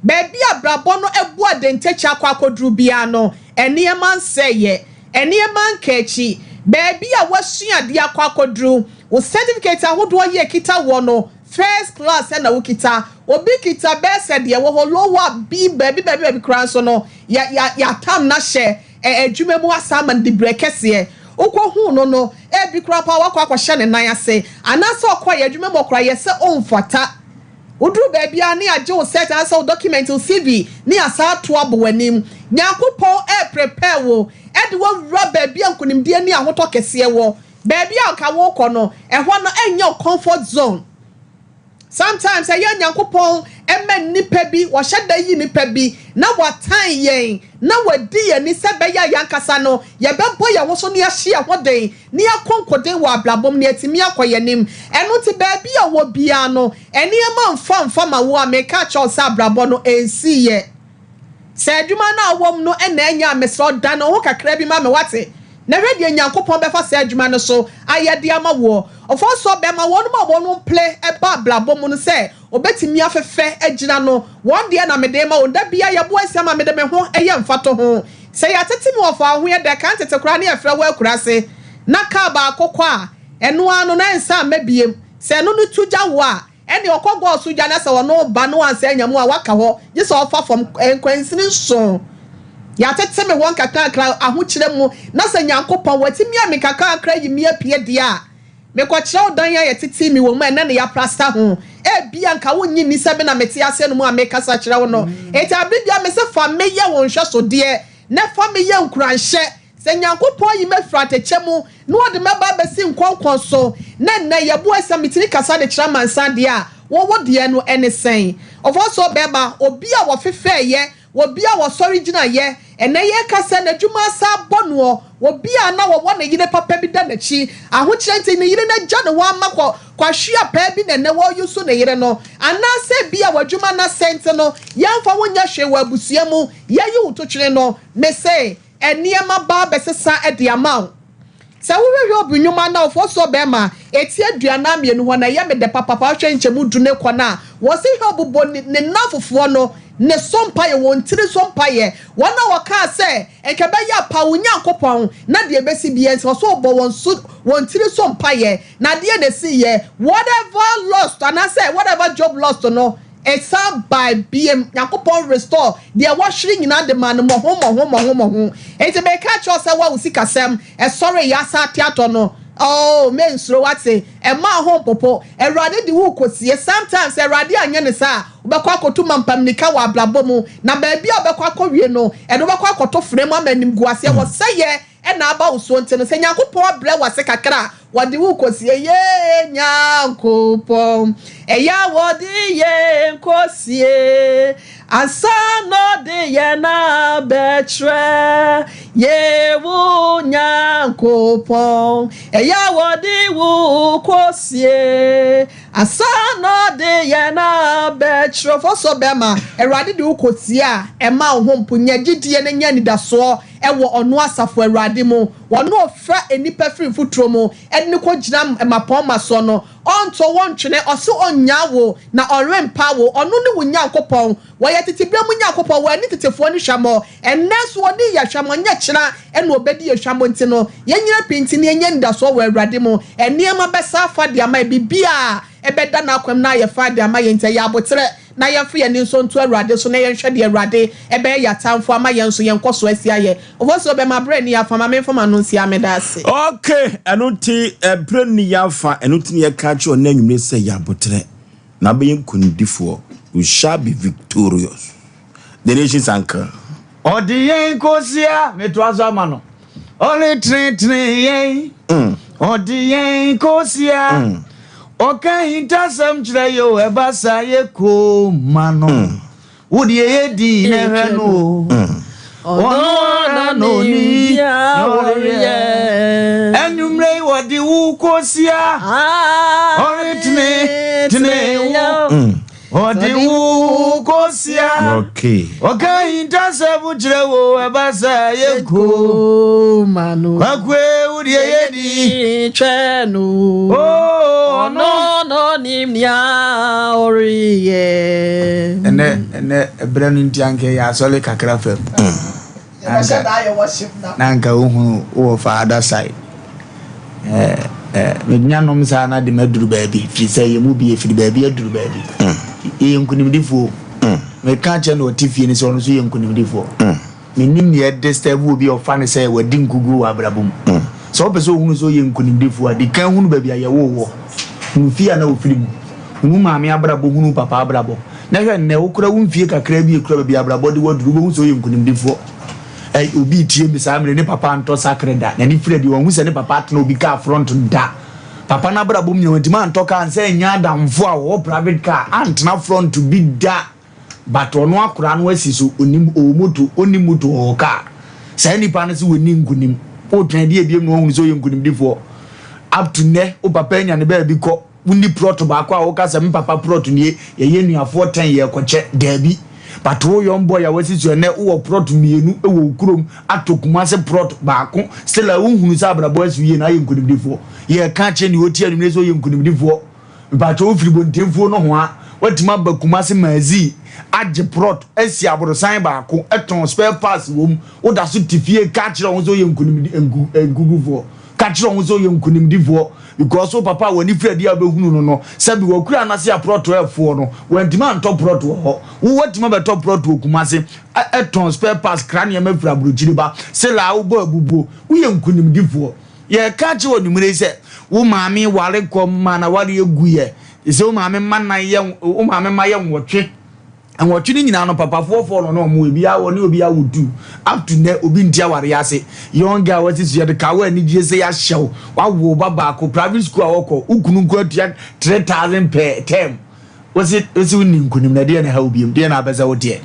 Baabi a abrabɔ no abu adentakyi akɔ akɔduru biara no, nneɛma nsɛeɛ, nneɛma nka akyi. Baabi a woasua adeɛ akɔ akɔduru, wo certificate ahodoɔ yi a ɛkita woɔ no, first class na wokita. Obi kita bɛyɛ sɛ deɛ ɛwɔ hɔ, lower bi, baabi baabi baabi koraa nso no, yɛ, yɛ, yɛatam no ahyɛ ɛ, adwuma mu asan ama no diberɛ kɛseɛ. Wokɔhuu no no, ebi koraa paa wakɔ akɔhyɛ ne nan ase, anaasɛ ɔkɔeɛ adwuma mu ɔkoraeɛ sɛ ɔmfata. Woduru baabi a ne yɛagye wo cert anaasɛ wo document, wo CV ne yɛasan ato abɔ w'anim. Nyankopɔn reprepare wo de wo awura baabi a nkunimdie ne ahotɔ kɛseɛ wɔ. Baabi a anka worekɔ no, ɛhɔ no ɛnyɛ wo comfort zone. Sometimes ɛyɛ a Nyankopɔn ma nnipa bi, wɔhyɛ da yi nnipa bi na wɔatan yɛn na wɔadi yɛn ani sɛ ɛbɛyɛ a yɛn ankasa no yɛbɛbɔ yɛn ho so na yɛahyɛ yɛn ho den na yɛakɔ nkoden wɔ abrabɔ mu na yɛatumi akɔ yɛn anim. Ɛno nti baabi a wɔ biara no nneɛma mfa mfa ma wo a meka akyerɛ wo sɛ abrabɔ no ɛnsiiɛ. Sɛ adwuma no a wowɔ mu no na ɛnyɛ a mesrɛ wo dane wo ho kakra bi ma me wate na hwɛ deɛ Nyankopɔn bɛfa saa adwuma no so ayɛ de ama woɔ. Ɔfɔnsoɔ bɛma wɔnom a wɔnom ple ba abrabɔ mu no sɛ wɔbɛtumi afefɛ agyina no, wɔn deɛ na mede rema wɔn. Da biara yɛboa asia ma mede me ho yɛ mfatoho. Sɛ yɛatete me wɔ fawo ho yɛ dɛ kan tete koraa ne yɛfrɛ wɔ akuraase na kaa baako kɔ a, ɛno ara no na ɛnsan mma biem. Sɛ ɛno no tu gya wo a, ɛnneɛ ɔkɔ gɔɔ so gya na sɛ ɔno ba na wansan anya mu a, waka hɔ, gye sɛ ɔfa fam nkwansini nson. Yɛatete me wɔ nkakrankra ahokyerɛ mu na sɛ Nyankopɔn watumi a me nkakrankra yi me apue deɛ a, Mekɔkyerɛw dan a yɛtetee me wɔ mu a ɛnnɛ na yɛaplasta ho. Ebia anka wunnye nni sɛ me na mete ase no mu a merekasa kyerɛ wo no. Enti bere biara mise fa me yɛ wo nhwɛsodeɛ, na fa me yɛ nkuranhyɛ. Sɛ Nyankopɔn ayi me afiri atɛkyɛ mu na ɔde me aba abɛsi nkɔnkɔn so, na ɛnnɛ yɛboa sɛ metumi kasa de kyerɛ amansan deɛ a, wo wo deɛ no ne sɛn? Ɔfɔnsoɔ bɛrima, obi a wɔfefɛeɛ Obi a ɔsɔre gyina yɛ ɛnnɛ yɛreka sɛ n'adwuma asa abɔ noɔ, obi a na ɔwɔ ne yere papa bi da n'akyi, ahokyerɛ nti ne yere no agya ne hɔ ama kɔ kɔahwe apaa bi na ɛnnɛ wɔreusu ne yere no, anaasɛ ebia w'adwuma no asɛe nti no yɛmfa wo nyɛ hwee wɔ abusua mu, yɛayi wo totwene no, mese nneɛma ba abɛsesa de ama wo. Sɛ wohwɛ Hiob nnwuma no a, ɔfoɔ bɛrima a ɛti 42 hɔ no, ɛyɛ me dɛ papapa. Wohwɛ nkyɛmu du ne kɔ no a, wɔse Hiob bɔ ne ne nnamfofoɔ no ne so mpaeɛ, wɔn tiri so mpaeɛ. Wɔn a wɔkaa sɛ, Nka ɛbɛyɛ a pa wo Nyankopɔn na deɛ ɛbɛsi biara nti, ɔse ɔbɔ wɔn so wɔn tiri so mpaeɛ. Na deɛn na ɛsiiɛ? Whatever lost anaasɛ whatever Job lost no, Ɛsan bae biom. Nyankopɔn restore deɛ wahwere nyinaa de maa no mmɔho mmɔho mmɔho mmɔho. Enti meka akyerɛ wo sɛ wo a wo sikasɛm ɛsɔre yɛ asan ate atɔ no, oh mensuro wate, ɛmma wo ho mpopo. Awurade de wo rekɔsie. Sometimes sɛ Awurade anyɛ no saa a, wobɛkɔ akɔtu mampamnika wɔ abrabɔ mu, na baabi a wobɛkɔ akɔwie no, ɛde wo bɛkɔ akɔto frɛ mu ama animguaseɛ, wɔsɛeɛ na aba wo soɔ nti no, sɛ Nyankopɔn abrɛ wo ase kakra a, wɔde wo kɔsie. Yee Nyankopɔn, ɛyɛ a wɔde yɛn kɔsie ansa na ɔde yɛn abɛkyerɛ. Yee wo Nyankopɔn, ɛyɛ a wɔde wo kɔsie ansa na ɔde yɛn abɛkyerɛ. Ɔfɔsɔ bɛma Awurade de wo kɔsie a, ɛma wo ho mpo nya gyidie na nya anidasoɔ. Wɔ Ɔno Asafo Awurade mu, Ɔno a ɔfira nnipa firi mfuturo mu de no kɔgyina mmapɔmma soɔ no, Ɔnto wo ntwene, Ɔse Ɔnnyaa wo, na Ɔrempa wo. Ɔno ne wo Nyankopɔn. Ɔyɛ tete berɛ mu Nyankopɔn, Wanni tetefoɔ no hwammɔ. Ɛnnɛ nso Ɔdii yɛn hwammɔ, nyɛ kyena na Ɔbɛdi yɛn hwammɔ nti no, yɛnyina pintinn na yɛnya anidasoɔ wɔ Awurade mu. Nneɛma bɛsan afa de ama yɛn, biribiara bɛda N'akwam na ayɛ fine de ama yɛn nti ɛyɛ aboterɛ. Na yɛmfa yɛn ani nso nto Awurade so na yɛnhwɛ deɛ Awurade bɛyɛ yɛn atamfo ama yɛn nso yɛn nkɔsoɔ asi ayɛ. Ofosuo bɛma berɛ nni afa ma memfa m'ano nsi a meda ase. Ok, ɛno nti ɛberɛ nni yɛn afa, ɛno nti na yɛka kyerɛ wo nnɛ anwummere sɛ yɛ aboterɛ na wobɛyɛ nkonimdifoɔ, you shall be victorious. The nations anchor. Ɔde yɛn kɔsia, metoa so ama no. Ɔretenetene yɛn, ɔde yɛn kɔsia. Ɔka ahintasɛm kyerɛ yɛ o, ɛba saa yɛ koom ma no. Wo deɛ yɛ din na ɛhwɛ no o. Ɔno ara na ɔnim deɛ ɔreyɛ. Anwummerɛ yi wɔde wo kɔsia, ɔretenetene wo. Ɔde wo kɔsia. Okay. Ɔka ahintasɛm kyerɛ wo, ɛba saa yɛ koom. Kwakwe wo. Deɛ yɛdi Kyɛ no. Oh, ɔno. Ɔno no nim nea ɔreyɛ. Ɛnɛ ɛberɛ no nti anka yɛ asɔre kakra fam. Yɛbɛhyɛ da ayɛ worship na. Na anka wohunu wowɔ fa other side. Menya nom saa na de maduru baabi, firi sɛ yɛ mu bi ɛfiri baabi aduru baabi. Yɛyɛ nkonimdifoɔ. Meka kyerɛ no ɔte fie no sɛ ɔno nso yɛ nkonimdifoɔ. Menim neɛ disturb obi a ɔfa ne sɛ wadi nkuguo wɔ abrabɔ mu. Sɛ wopɛ sɛ ohunu sɛ ɔyɛ nkonimdifoɔ a, di kan hunu baabi a yɛwoo wɔ. Hunu fie a na wofiri mu. Hunu maame abrabɔ, hunu papa abrabɔ. Na hwɛ nnɛ, wokora wo mfie kakra bi ekura baabi a abrabɔ de waduru, wobɛhu sɛ ɔyɛ nkonimdifoɔ. Obi tie me saa mmerɛ, ne papa antɔ sakre da. N'ani firi adi, wanhu sɛ ne papa atena obi kaa front da. Papa no abrabɔ mu nyina, wantumi antɔ kaa ansɛ anya adamfo a wɔwɔ private car antena front bi da. But ɔno akora no asi so, onim ɔwɔ moto, ɔnni moto, ɔwɔ kaa. Saa nipa no sɛ wɔnni nkonim. Wotwɛn deɛ ebiem na wahunu sɛ ɔyɛ nkonimdifoɔ. Up to nnɛ, wo papa anya ne baabi kɔ. Wonni prɔt baako a woka sɛ me papa prɔt nie, yɛyɛ nnuafoɔ tɛn yɛrekɔkyɛ. Daabi. But wo young boy a wasi so ɛnnɛ, wowɔ prɔt mmienu wɔ wo kurom, atɔ Kumase prɔt baako, still a wonhunu sɛ abrabɔ asi wo yie na ayɛ nkonimdifoɔ. Yɛreka akyerɛ nea ɔtie anwummerɛ sɛ ɔyɛ nkonimdifoɔ. Mpakyɛ wofiri Bontemfuo nohoa, woatumi aba Kumase Maazii agye prɔt asi aborosan baako, tɔn spare parts wɔ mu, woda so te fie ka kyerɛ wo ho sɛ woyɛ nkonimdi nku nkugufoɔ. Ka kyerɛ wo ho sɛ woyɛ nkonimdifoɔ because wo papa a w'ani firi adi a wobɛhunu no no, sɛbi wakura n'ase a prɔt ɛfoɔ no, wantumi antɔ prɔt wɔ hɔ. Wo woatumi abɛtɔ prɔt wɔ Kumase, tɔn spare parts, kra nneɛma firi aburokyire ba, sela a wobɔ abubuo. Woyɛ nkonimdifoɔ. Yɛreka akyerɛ wo anwummerɛ yi sɛ wo maame ware kɔ ma n'awareɛ guiɛ. Sɛ wo maame mma nan yɛ wo maame mma yɛ nwɔtwe. Nwɔtwe no nyinaa no papafoɔ fɔɔ no na ɔmo ebi awɔ ne obi awo tu. Up to nnɛ obi nte awareɛ ase. Young girl wasi so yɛde ka wo anigyeɛ sɛ yɛahyɛ wo. Wawo wo ba baako private school a wɔkɔ wo kunu nko atua 3000 per term. Wose wose wonni nkunim na deɛ na ɛha wo biom deɛ na apɛ sɛ woteɛ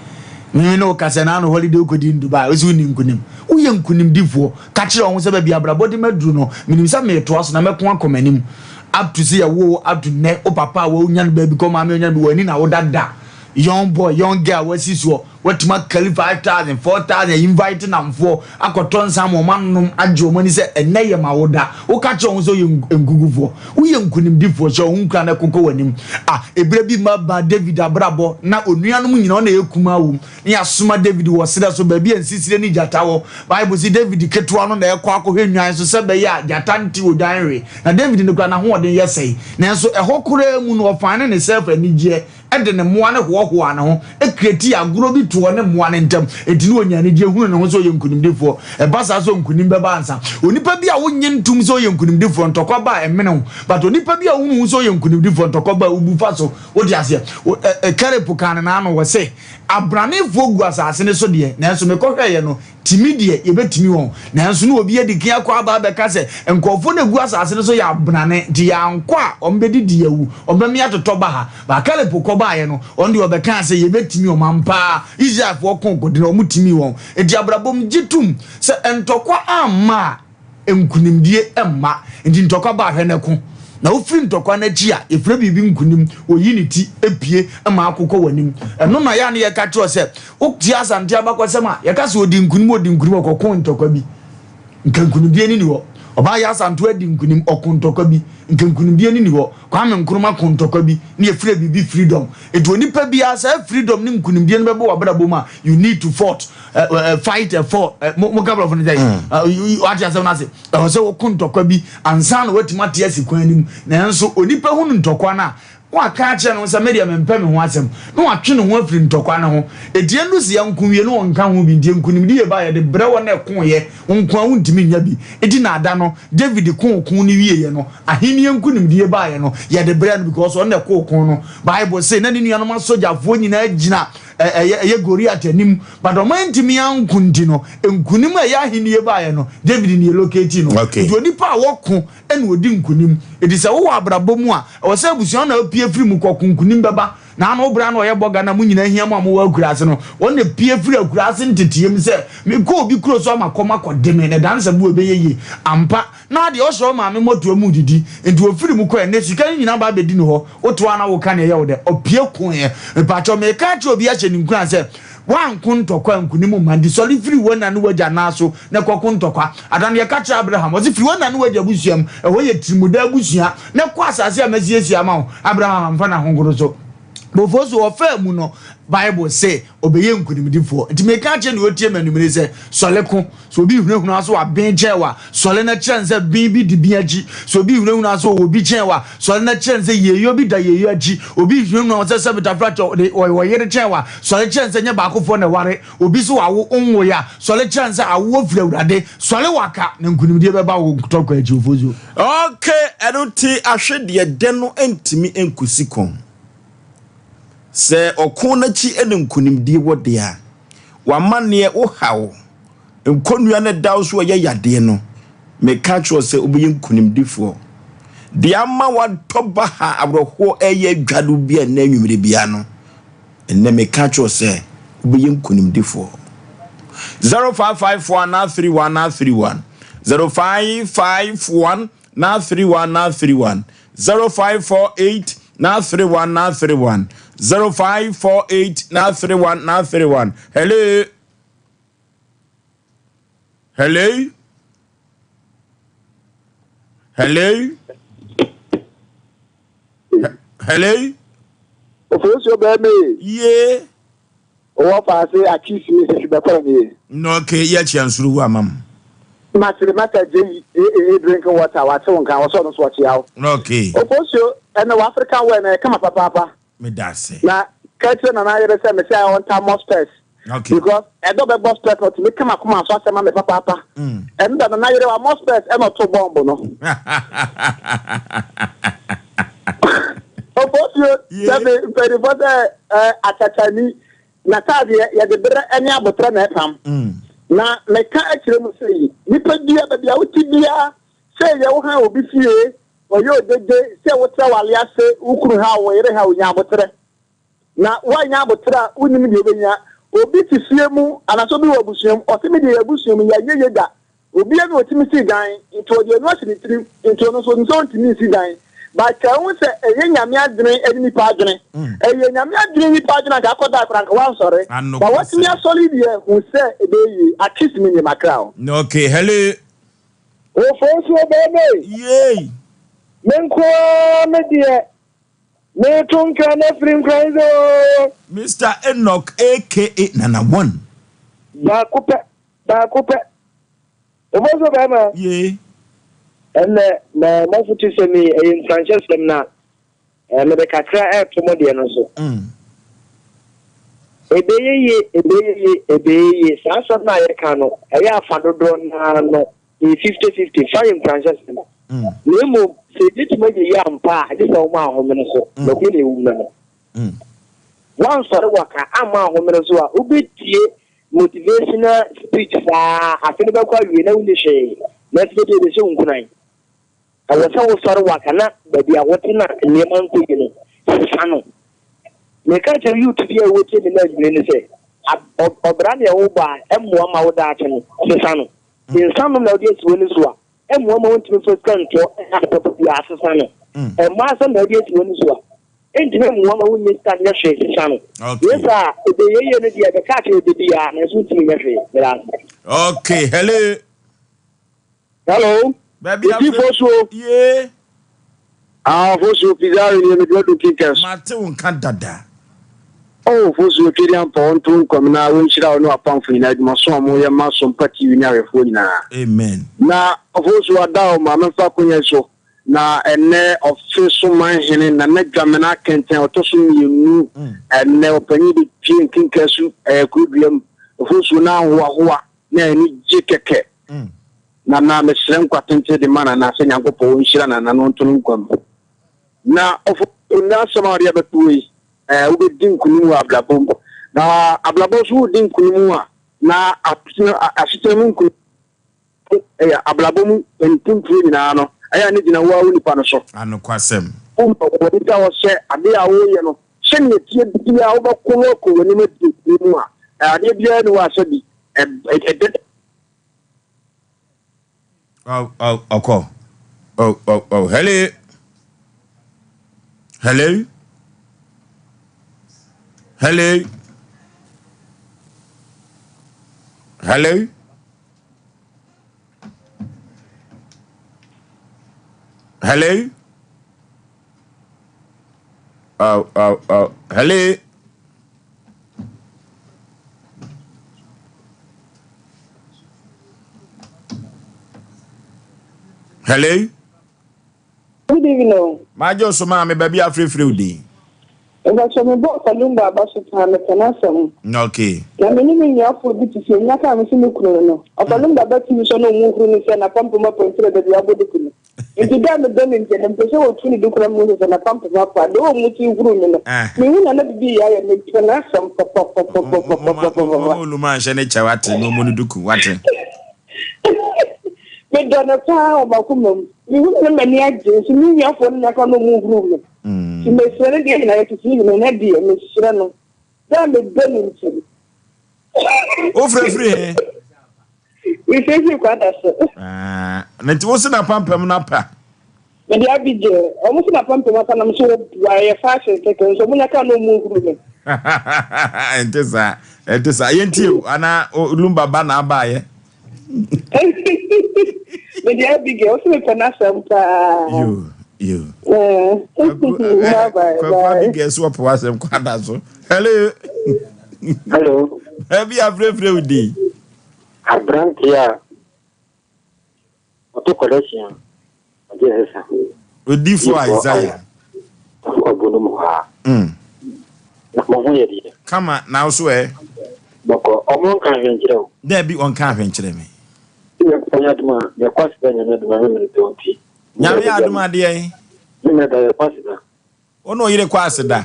me ne wo kasa na ano holiday wokɔdi in Dubai wose wonni nkunim. Woyɛ nkunimdifoɔ. Ka kyerɛ wo ho sɛ baabi abrabɔ de maduru no menim sɛ metoa so na mɛko akɔ m'anim. Up to sɛ yɛwoo wo up to nnɛ wo papa a wonya no baabi kɔ maame a onya no bi w'ani na woda da. Young boy, young girl wasi soɔ watumi akali 5000, 4000 invite namfoɔ akɔtɔ nsa ama wɔn anom agye wɔn ani sɛ ɛnnɛ yɛ ma wo da. Woka kyerɛ wɔn sɛ woyɛ nkugufoɔ, woyɛ nkunimdifoɔ, hyɛ wo ho nkuran na ɛkokɔ w'anim. Ah, ebere bi ma ba David abrabɔ na onuanom nyinaa ɔna ɛyɛ kumaa wom na yɛasoma David wɔ serɛ so baabi a nsisire ne gyata wɔ. Bible se David ketewa no na ɛkɔ akɔhwɛ nnwan so sɛ ɛbɛyɛ a gyata nte odwan we. Na David no koraa n'ahoɔden yɛ sɛe. Nanso ɛhɔ koraa mu no ɔfane ne self anigyeɛ de ne mmoa no hoahoaa ne ho, createe agorɔ bi too ɔne mmoa no ntam. Enti na ɔnya anigyeɛ hunu ne ho sɛ ɔyɛ nkonimdifoɔ. Ɛba saa sɛ nkonim bɛba ansa. Onipa bi a wonnye ntom sɛ ɔyɛ nkonimdifoɔ, ntɔkwa ba a, ɛmene wo. But onipa bi a wohunu ho sɛ ɔyɛ nkonimdifoɔ, ntɔkwa ba a, wobu fa so. Wote aseɛ? Caleb kaa no n'ano, ɔse, Abranefoɔ gu asase no so deɛ, nanso mekɔhwɛeɛ no, Tumi deɛ, yɛbɛtumi wɔn. Nanso na obi adi kan akɔ aba abɛka sɛ, Nkurɔfoɔ no a ɛgu asase no so yɛ abenane, nti yɛankɔ a, wɔbɛdidi awu, wɔbɛme atotɔ baha. But Kaleb kɔbaeɛ no, ɔno deɛ ɔbɛkaa sɛ, Yɛbɛtumi wɔn. Ampa ara, Israelfoɔ koo kodenɛ, wɔtimii wɔn. Enti abrabɔ mu, gye tom sɛ ntɔkwa amma a, Nkunimdie mma. Nti ntɔkwa ba a, hwɛ na ko. Na wofiri ntɔkwa no akyi a, yɛfrɛ biribi nkunim. Wɔyi ne ti pue ma akokɔ w'anim. Ɛno na yɛ a na yɛka kyerɛ wo sɛ, wotie Asante abakɔsɛm a, yɛka sɛ ɔdi nkunim, ɔdi nkunim, ɔkɔko ntɔkwa bi. Nka nkunimdie no nni hɔ. Ɔbaa yɛ Asantew adi nkunim, ɔko ntɔkwa bi. Nka nkunimdie no nni hɔ. Kwame Nkrumah ko ntɔkwa bi, na yɛfrɛ biribi freedom. Nti onipa biara, saa freedom ne nkunimdie no bɛbɔ w'abrabɔ mu a, you need to fought. Fight for mo ka borɔfo no sɛ wate asɛm no ase. Ɛwɔ sɛ woko ntɔkwa bi ansa na woatumi ate asi kwan no mu. Nanso onipa hunu ntɔkwa no a, waka akyerɛ ne ho sɛ me deɛ mempɛ me ho asɛm, na watwe ne ho afiri ntɔkwa no ho. Enti ɛndu sɛ yɛnko wie na ɔnka ho bi. Nti nkonimdi yɛ ba a yɛde brɛ wɔn a ɛkoeɛ, wo nko ara wontumi nnya bi. Enti na ada no David koo ko no wieeɛ no, ahennie nkonimdie baeɛ no, yɛde brɛɛ no because ɔno na ɛkoo ko no. Bible se na ne nuanom asogyafoɔ nyinaa gyina ɛyɛ ɛyɛ Goliat anim, but ɔmo antumi anko nti no, nkunim a ɛyɛ ahennie baeɛ no, David na elocate no. Okay. Nti onipa a wɔko na ɔdi nkunim. Enti sɛ wowɔ abrabɔ mu a, ɛwɔ sɛ abusua no na apue firi mu kɔ ko, nkunim bɛba. Na ano berɛ a na ɔyɛ bɔga na mo nyinaa hia mo a mowɔ akuraase no, wɔn na pue firi akuraase nteteɛ mu sɛ, mekɔ obi kuro so ama kɔm akɔde me, na ɛdane sɛ boɔ ɛbɛyɛ yie. Ampa, na adeɛ ɔhyɛ wo maame mmɔtoa mu redidi, enti ɔfiri mu kɔɛ, nnɛ sika no nyinaa ba abɛdi ne hɔ, woto a na woka nea ɛyɛ wo dɛ, ɔpue koeɛ. Mepakyɛw, mereka akyerɛ obi ahyɛ no nkuran sɛ, Woanko ntɔkwa a, nkonim mma. Nti sɔre firi wo na ne w'agya nan so na kɔko ntɔkwa. Ada no yɛka kyerɛɛ Abraham, ɔse, Firi wo na ne w'agya abusua mu, ɛhɔ yɛ tirimuda abusua, na kɔ asase a masiesie ama wo. Abraham amfa n'ahohoro so. Bɔfoɔ so ɔfaa mu no, Bible se ɔbɛyɛ nkonimdifoɔ. Nti meka akyerɛ deɛ ɔtie me anwummere yi sɛ, sɔre ko. Sɛ obi hunahuna wo sɛ waben kyɛn wo a, sɔre na kyerɛ no sɛ ben bi di ben akyi. Sɛ obi hunahuna wo sɛ ɔwɔ bi kyɛn wo a, sɔre na kyerɛ no sɛ yieyɔ bi da yieyɔ akyi. Obi hunahuna wo sɛ sɛbitafrakyɛ ɔde ɔyɛ ɔyere kyɛn wo a, sɔre kyerɛ no sɛ nyɛ baakofoɔ na ɛware. Obi sɛ wawo wonwoeɛ a, sɔre kyerɛ no sɛ awoɔ firi Awurade. Sɔre waka, na nkunimdie bɛba wo ntɔkwa akyi. Ofosuo. Ok, ɛno nti ahwedeɛ dɛ no ntumi nkosi kɔn. Sɛ ɔko no akyi na nkunimdie wɔ deɛ a, w'amanneɛ, wo haw, nkɔnnua no ɛda wo so a ɛyɛ yadeɛ no, meka kyerɛ wo sɛ wobɛyɛ nkunimdifoɔ. Deɛ ama woatɔ baha awerɛhoɔ ɛreyɛ adwa no bi a ɛnnɛ anwummere biara no, ɛnnɛ meka kyerɛ wo sɛ wobɛyɛ nkunimdifoɔ. 0551 931 931 0551 931 931 0548 931 931 0548 931 931 Hello Hello Hello Hello Ofosuo bɛɛ me. Yee. Owɔ faase akisi me sɛ hwibɛkɔrɔ nie. No okay yɛ kyia nsoro wu ama m. Masere masa JAA drinking water wate wo nka ɔsɛ ɔno nso ɔkyea wo. Okay. Ofosuo ɛnɛ wɔ African wear no ɛyɛ kama papaapa. Meda ase. Na ka kyerɛ Nana yere sɛ mese ayɛ ɔntaa mmɔ spɛs. Okay. Because ɛdɔ bɛbɔ spɛs no ɔtumi ka m'akoma so asɛm ma me papaapa. Ɛno da Nana yere wammɔ spɛs ɛna ɔtoo bɔmbo no. Ofosuo sɛbe mpanyinfoɔ sɛ ɛɛ akyakya ni n'ataadeɛ yɛde berɛ ne aboterɛ na ɛpam. Na meka akyerɛ mu sɛ yi nipa bia baabi a wote biara sɛ yɛ wo han obi fie ɔyɛ odede sɛ wotra wale ase wo kunu ha wo yere ha onya aboterɛ. Na woannya aboterɛ a wonnim deɛ wobɛnya. Obi te fie mu anaasɛ obi wɔ abusua mu ɔse me deɛ yɛ abusua mu yɛanyɛ yie da. Obiara na ɔtumi si dan, nti ɔde ɛno ahyɛ ne tirim, nti ɔno nso ɔnim sɛ ɔntumi nsi dan. But ka hu sɛ ɛyɛ Nyame adwene ne nipa adwene. Ɛyɛ Nyame adwene ne nipa adwene anka akɔda koraa anka wansɔre. But watumi asɔre deɛ hu sɛ ɛbɛyɛ yie. At least me deɛ makra o. Okay, hello. Ofosuo bɛɛma ei. Yei. Me nko ara me deɛ meto nkra no afiri Nkoranza oo. Mister Enoch aka Nana One. Baako pɛ. Baako pɛ. Oboso bɛrima. Yee. Ɛnɛ na m'afotusɛm yi ɛyɛ nkuranhyɛsɛm na mede kakra ɛreto mo deɛ no so. Ɛbɛyɛ yie, ɛbɛyɛ yie, ɛbɛyɛ yie. Saa asɛm no a yɛka no, ɛyɛ afa dodoɔ no ara no, ɛyɛ fifty fifty, fa yɛ nkuranhyɛsɛm. Na mmom, sɛ ɛbɛtumi ayɛ yie ampa a, gye sɛ woma ahomene so, nokorɛ na ɛwom no no. Woansɔre waka amma ahomene so a, wobɛtie Motivational speech saa afe no bɛkɔ awie na wonni hwee nanso da bi ɛbɛhyɛ wo nkuran. Ɛwɔ sɛ wosɔre waka na baabi a wote na nneɛma nkɔ yie no, sesa no. Meka kyerɛ youth bi a wɔtie me no anwummere no sɛ, ɔbra deɛ wobɔ a ɛmmoa ma wo daakye no, sesa no. Nsa nom na wode asi w'ani so a, ɛmmoa ma wontumi mfa sika ntɔ ade papa biara, sesa no. Mmaa asɛm na wode asi w'ani so a, Entumi mmoa ma wonnya sika nyɛ hwee sesa no. Yɛ saa a, ebɛyɛ yie no deɛ ɛbɛka akyerɛ wo da biara nanso wontumi nyɛ hwee. Meda ase. Okay, hello. Hello. Baabi a Eti Fosuo. Yee. Ah, Fosuo Pizarro nie mede ɔdo Kinkɛs. Mate wo nka dada. Oh, Fosuo Twedi Ampɔ ɔnto wo nkwam na wɔnhyira wo ne w'apamfo nyinaa adwumaso a moyɛ ma Sompa TV ne ahwɛfoɔ nyinaa. Amen. Na Fosuo ada wo ma memfa akonya yi so Na ɛnnɛ ɔfe so man hene Nana Dwamena Kɛntɛn ɔtɔ so mmienu, ɛnnɛ ɔpanyin de pue Nkenkasu ɛyɛ kuro dua mu, ofosuo na ahoahoa na ani gye kɛkɛ. Nana mesrɛ nkwa tenten de ma Nana sɛ Nyankopɔn ɔnhyira Nana na ɔnto no nkwa mu. Na ɔfo nnɛ asɛm a ɔde abɛto yi, ɛɛ wobɛdi nkunim wɔ abrabɔ mu. Na abrabɔ nso wodi nkunim a, na asetena mu nkunim. Ɛyɛ abrabɔ mu mpuntuo nyinaa no, ɛyɛ a ne gyina wo ara wo nipa no so. Anokwasɛm. Woma w'ani da hɔ sɛ adeɛ a woreyɛ no, sɛdeɛ ɛteɛ biara wobɛko no akɔ w'anim adi nkonim a, adeɛ biara nni hɔ a sɛbi ɛda. Oh, oh, ɔkɔ. Oh, oh, oh, hello. Hello. Hello. Hello. Hello. Oh, oh, oh. Hello. Hello. Good evening o. Magye wo so maame baabi a afrɛfrɛ wo din. Mpakyɛ me bɔɔ Kalumba aba so paa mepɛ n'asɛm. Okay. Na me ne me nuafoɔ bi te fie nya kaa me se me kunu no no ɔfa Lumba ba tumi sɔ na ɔmu huru no sɛ n'apampam apa nti na dabi abɔ duku no nti da a medɔ no nti ɛnɛ mepɛ sɛ wɔtu ne duku na mehu sɛ sɛ n'apampam apa a deɛ ɔmu ti huru me no mehu na na bibi yɛ ayɛ mepɛ n'asɛm papapapapapapapa. Mama Oluma nhyɛ ne kyɛ wate na ɔmu no duku wate. Medɔ no paa wɔ m'akoma mu. Mehu no na m'ani agye nso me nuafoɔ no nya ka na ɔmu huru me. Nti mesrɛ no deɛ nyinaa yɛtete no nyinaa ɛnɛ deɛ mesrɛ no dɛ a medɔ no nti. Wofrɛ firi he? Mefrɛ firi Kwada so. Ah, na nti wo se na pampam no apa? Mede Abigail, ɔmo se na pampam apa na me so wɔboa ɛyɛ fashion kɛkɛ nso ɔmo nya ka na ɔmu huru me. Ɛnte saa, ɛnte saa. Yɛntie o, anaa Lumba ba na abaayɛ? Mede Abigail, wo se mepɛ n'asɛm paa. Yo, yo. Kwaku Abigail so wɔpɛ w'asɛm Kwada so. Hello. Hello. Baabi afrɛfrɛ wo din. Aberanteɛ a ɔto kɔlɛhyɛn a ɔgye sesa. Odifoɔ Isaiah. Ɔbo no mu hɔ a. Na mo ho yɛ deɛ. Kama na wo so ɛ. Bɔkɔ ɔmo nka ahwɛ nkyerɛ wo. Daabi ɔnka ahwɛ nkyerɛ me. Nyankopɔn yɛ adom a yɛkɔ aseda Nyame adom a memene dɔ nti. Nyame adom adeɛ. Memene da yɛkɔ aseda. Wo ne ɔyere kɔ aseda.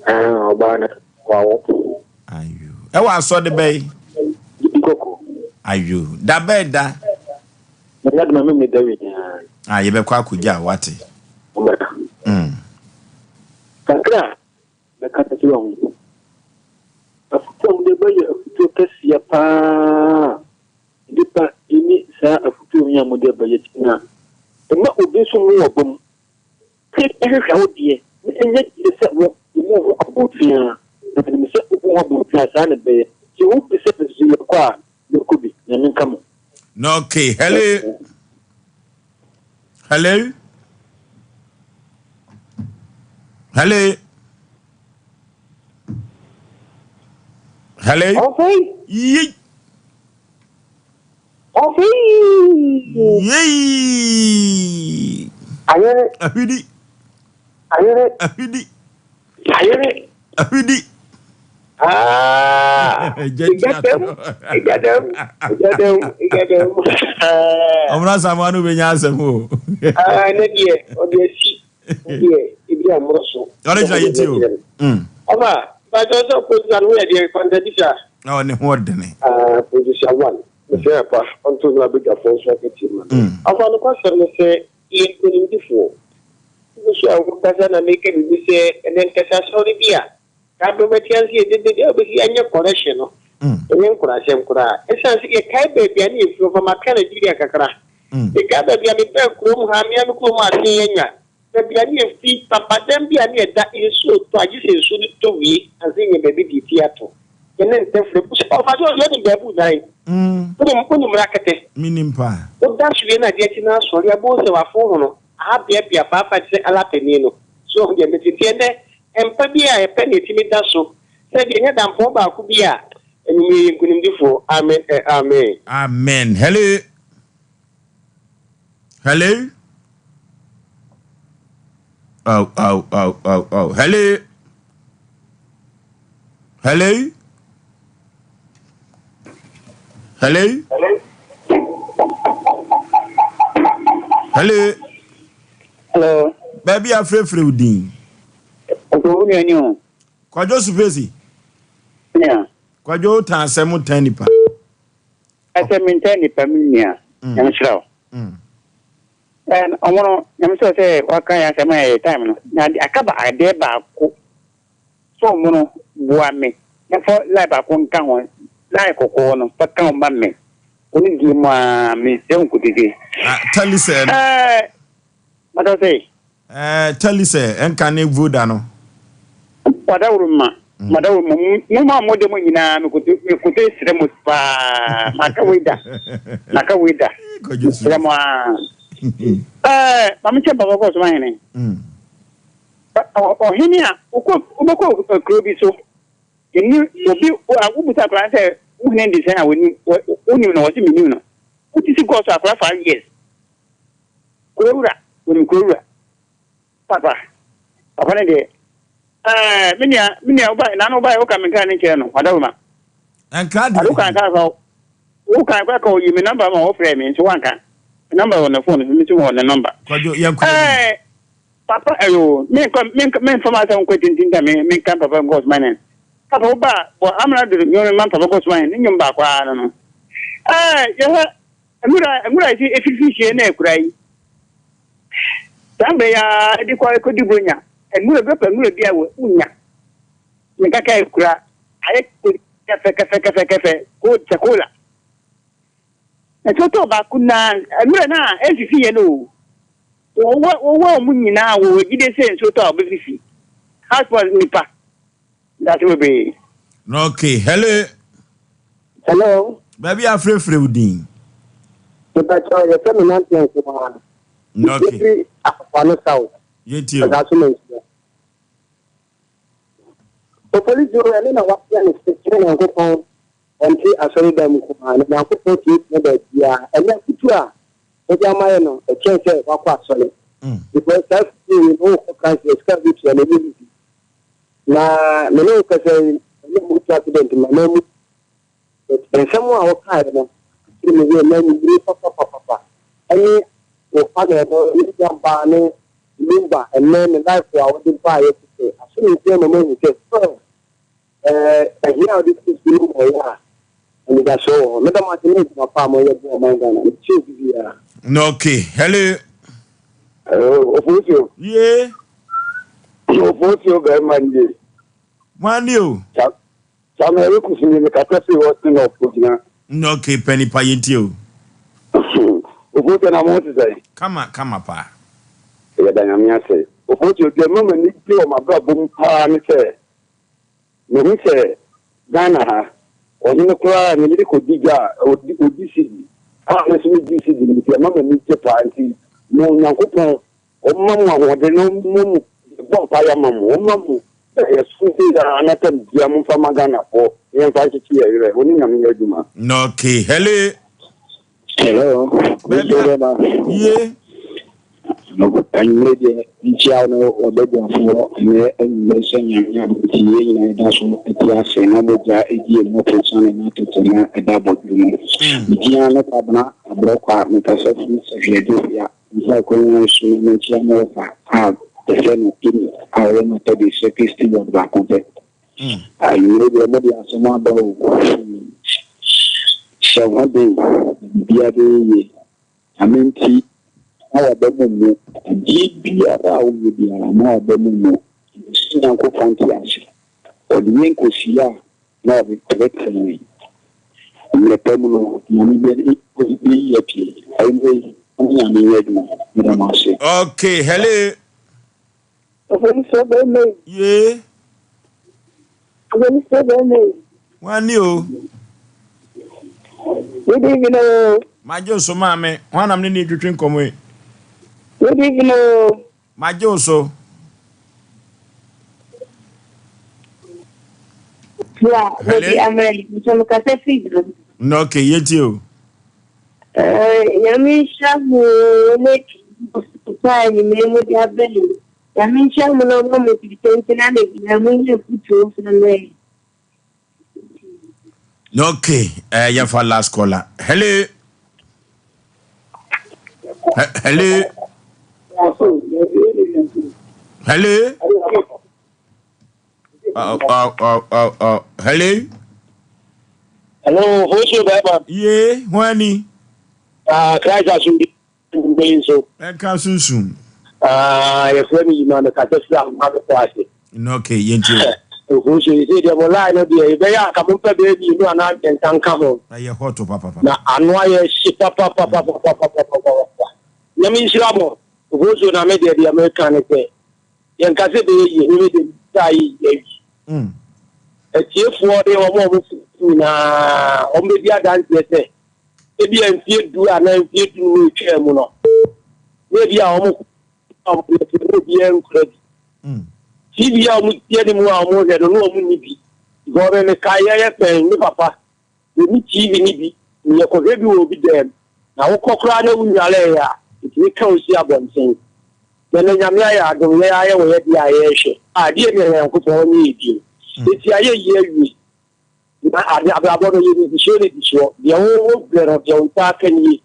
Ah, ɔbaa no wawo. Ayo. Ɛwɔ asɔde bɛyi. Gidi kɔkɔ. Ayo. Da bɛɛ da. Nyame adom a memene da wi nyinaa. Ah, yɛbɛkɔ akɔgya wate. Ɔmmra. Kakra bɛka sɛ wahu. Afotu a wode ba yɛ afotuo kɛseɛ paa. Nnipa nni saa afotuo yi a mode ba yi akyi na mma obi nso mmu w'aba mu. Hwehwɛ wo deɛ na ɛnyɛ gyidie sɛ wo mmu wo ho abomfiaa na menim sɛ wobu wo ho abomfiaa saa na ɛbɛyɛ. Sɛ wo bisa me nso yɛkɔ a mɛkɔ bi. Nyame nka mo. Okay, hello. Hello. Hello. Hello. Ɔfei. Yi. Ɔfei. Yei. Ayere. Ahwidi. Ayere. Ahwidi. Ayere. Ahwidi. Ah. Igadam. Igadam. Igadam. Igadam. Ɔmuna Samoa no bɛnya asɛm o. Ah, ne deɛ ɔde asi deɛ ebi a mmoro so. Ɔde gyina yɛ ti o. Ɔba, bàtɛ sɛ producer no yɛ deɛ kwantabisa. Na ɔne ho ɔdene. Ah, producer one. Mesɛ apa, ɔnto no abadwafoɔ nso akatie ma. Ɔfa no kwasɛm no sɛ yɛ nkonimdifoɔ. Wo so a wokasa na meka biribi sɛ ɛnɛ nkasa asɔre bi a saa bɛ wobɛte ase yɛ dede deɛ wobɛsi anyɛ correction no. Ɛnyɛ nkurasɛm koraa. Ɛsiane sɛ yɛkae baabi a ne yɛfiri ɔfa maka Nigeria kakra. Yɛkae baabi a mebɛɛ kurom ha, mea me kurom ase yɛnya. Baabi a ne yɛfiri papadam bi a ne yɛda nsuo tɔ a gye sɛ nsuo no tɔ wie ansa yɛnya baabi de ti ato. Yɛne ntɛfrɛ ɔfa sɛ ɔyɛ ne baabu dan. Wonim rakɛtɛ. Menim paa. Woda so wie no adeɛ akyi no asɔre abɔhu sɛ wafo ho no aha beabea faafaa te sɛ alapani no. So ɔho deɛ mete nti ɛnɛ mpa bi a yɛpɛ ne yɛtumi da so sɛ deɛ ɛnyɛ dampɔn baako bi a anwummerɛ yɛ nkonimdifoɔ. Amen ɛ amen. Amen. Hello. Hello. Oh, oh, oh, oh, oh. Hello. Hello. Hello. Hello. Hello. Baabi afrɛfrɛ wo din. Nko wo nua ni o. Kwadwo Supesi. Nua. Kwadwo tan asɛm tan nipa. Ɛsɛ mi ntɛn nipa mi nua. Nyame hyira wo. Ɛn ɔmo no nyame sɛ sɛ waka yɛn asɛm a yɛ time no na aka ba adeɛ baako sɛ ɔmo no boa me na fa line baako nka ho line kɔkɔɔ no fa ka ho ma me ɔne die mu a mesrɛ wo nkotodwe. Ah, tell sɛ no. Ɛɛ mata sɛ. Ɛɛ tell sɛ ɛnka ne voda no. Wadaworo ma. Mada wo mo mo ma mo de mo nyinaa mekoto mekoto srɛ mo paa maka wei da maka wei da srɛ mo aa ɛɛ maame kyɛ papa kɔ soma hene ɔhene a wokɔ wobɛkɔ kuro bi so ɛni obi wobusa akora sɛ wo hene de sɛn a wonim wonim no wɔse menim no wote si kɔɔ so akora 5 years kuro wura wonim kuro wura. Papa, papa ne deɛ. Ɛɛ, me nua, me nua, woba, nanu woba, woka me nkra ne nkyerɛ no, wadawoma. Nkra deɛ. Ade woka nkra fa, woka nkra ka oyi me namba ma wɔfrɛ me nso wanka. Me namba wɔ ne phone, me nso wɔ ne namba. Kwadwo, yɛn kɔ. Ɛɛ, papa, ɛyo, me nkɔ, me nkɔ, me nfa ma asɛm nkɔ tintin ta me, me nka papa nkɔ ɔsoma ne. Papa woba, bɔ amena do nwom ma papa nkɔ ɔsoma ne, ne nwom baako ara no no. Ɛɛ, yɛhwɛ, nwura, nwura esi efifi hyɛ na ekura yi. Saa mmerɛ yi ara de kɔ kɔdi Buronya, nwura bi pɛ nwura bi a wonya ne nkaka ekura ayɛ kɛfɛkɛfɛkɛfɛ ko sɛ kola. Nso tɔ baako na nwura no a ɛmfifi yɛ no o. Wɔwɔ wɔwɔ wɔn nyinaa wɔwɔ gyide sɛ nsuo tɔ a wɔbɛfifi. House nipa. Dase bebree. Okay, hello. Hello. Baabi afrɛfrɛ wo din. Mepakyɛw yɛfrɛ me Nanteɛ Nkomaa. Okay. Mefiri Akwano South. Yɛtie o. Ɔdaso Manhyia. Opolisi o ɛne na watea ne se sɛ Nyankopɔn ɔnte asɔredan mu nkomaa na Nyankopɔn tie tena baabiara. Ɛnɛ afutuo a wode ama yɛ no ɛkyɛn sɛ wakɔ asɔre. Because saa afutuo wei no wokɔ council sika a wobɛtua no ɛnyɛ easy. Na me ne wo kasa yi, ɛnyɛ motor accident ma na mu. But nsɛm a wokaeɛ no, kyerɛ me werɛ na anwummere papapapapa ɛne wo panel no ne nuabaa ne Lumba ɛnnɛ ne life a wode baeɛ tete aso me nti ama mahu sɛ sɛ ɛɛ ahia a wode si so no ma ɔyɛ a anidasoɔ wɔ hɔ. Meda mo ase ne adwuma pa a moyɛ boa ɔman Ghana. Mekyia obi biara. Okay, hello. Hello, Ofosuo. Ye. Ofosuo bɛrima nie. Mo ani o. Samuel Ekusi ni mekasa firi Austin North Kogyina. Okay, pɛ nipa yɛn tie o. Ofosuo na mo te sɛn? Kama kama paa. Yɛda Nyame ase. Ofosuo deɛ ɛma m'ani gye wɔ m'abrabɔ mu paa ne sɛ mehu sɛ Ghana ha ɔhene koraa ne yere kɔdi dwa a ɔdi ɔdi sidi a me nso medi sidi no nti ɛma m'ani gye paa nti mo Nyankopɔn ɔmma mo ahoɔden na ɔmma mo bɔ mpaeɛ ama mo ɔmma mo yɛsom sɛ yɛ anatam bia momfa ma Ghanafoɔ na yɛmfa nkyekye yɛ werɛ wo ne Nyame yɛ adwuma. Okay, hello. Hello. Baabi a ye. Anwummerɛ deɛ nkyia wo ne w'abaguafoɔ ɛnɛ anwummerɛ sɛ Nyame adom nti yɛn nyinaa yɛda so te ase na mogya ɛdi yɛn mu afosane na tete na ɛda abɔdwene mu. Me din ara ne Kwabena Aborɔkwa mekasa firi Sahwi Adwohwea mfa akonnwa yi so na menkyia me wɔfa a yɛfrɛ no Amy a ɔyɛ Methodist Circuit Steward baako pɛ. Anwummerɛ deɛ mode asɛm aba o. Hyɛ wo ho den na biribiara bɛyɛ yie. Nyame nti mma w'aba mu mmu. Adeɛ biara a woyɛ biara mma w'aba mu mmu. Sɛ Nyankopɔn te ase, ɔde yɛn kɔsie a na ɔde ɔbɛtena yɛn. Mmerɛ pa mu no, Nyame bɛyi yɛ apue. Anwummerɛ yi, mo ne Nyame nyɛ adwuma. Meda mo ase. Okay, hello. Opolisifoɔ bɛrima yi. Yee. Opolisifoɔ bɛrima yi. Wọn ni o. Good evening o. Magye wo so maame. Hwan nam ne ne twetwe nkɔmmɔ yi? Good evening o. Magye wo so. Yeah, Lady Amere, nso mekasa firi duro. No, okay, yɛtie o. Nyame nhyira mo ne paa anwummerɛ mu de abɛ yi. Nyame nhyira mo na ɔma mo tenten na ne bia mo nyɛ mfutuo mfa mmerɛ. Okay, yɛfa last caller. Hello. Hello. Hello. Oh, oh, oh, oh, oh. Hello. Hello, Hosu Baba. Ye, hwani. Ah, Christ asumbi nso. Ɛka sunsun. Ah, yɛfrɛ me Yima mekasa firi ahoma bepɔ ase. No, okay, yɛntie o. Hosu, sɛ deɛ mo line no deɛ yɛbɛyɛ anka mompɛ bɛyɛ mmienu anaa mmiɛnsa nka ho. Ɛyɛ hot papapapa. Na ano ayɛ hye papapapapapapapapa. Nyame nhyira mo. Hosu na me deɛ deɛ meka ne sɛ yɛnka sɛ bɛyɛ yie, me me deɛ saa yi yɛ awie. Atiefoɔ ne wɔn a wɔfiri nyinaa, wɔbɛdi adanseɛ sɛ, ebia mfeɛ du anaa mfeɛ dunum a ɛtwaa mu no, na ebia wɔn a wɔyɛ fɛ na obiara nkura bi. TV a wɔte anim a wɔhwɛ no, na wɔn nni bi. Because me mekae yɛyɛ pɛn, me papa, yɛnni TV no bi, na yɛkɔhwɛ bi wɔ obi dan mu. Na wokɔ koraa na wonwareeɛ a, ɛtumi ka wo si abɔnten. Na na Nyame ayɛ adom, yɛn ara yɛwɔ yɛn deɛ a yɛrehwɛ. A, deɛ na Nyankopɔn ɔnyɛ yɛ bio? Enti ayɛ yie awie. Na ade, abrabɔ no, yɛ nnidisoɔ nnidisoɔ. Deɛ wo, wo brɛ no, deɛ wo nsa aka nie.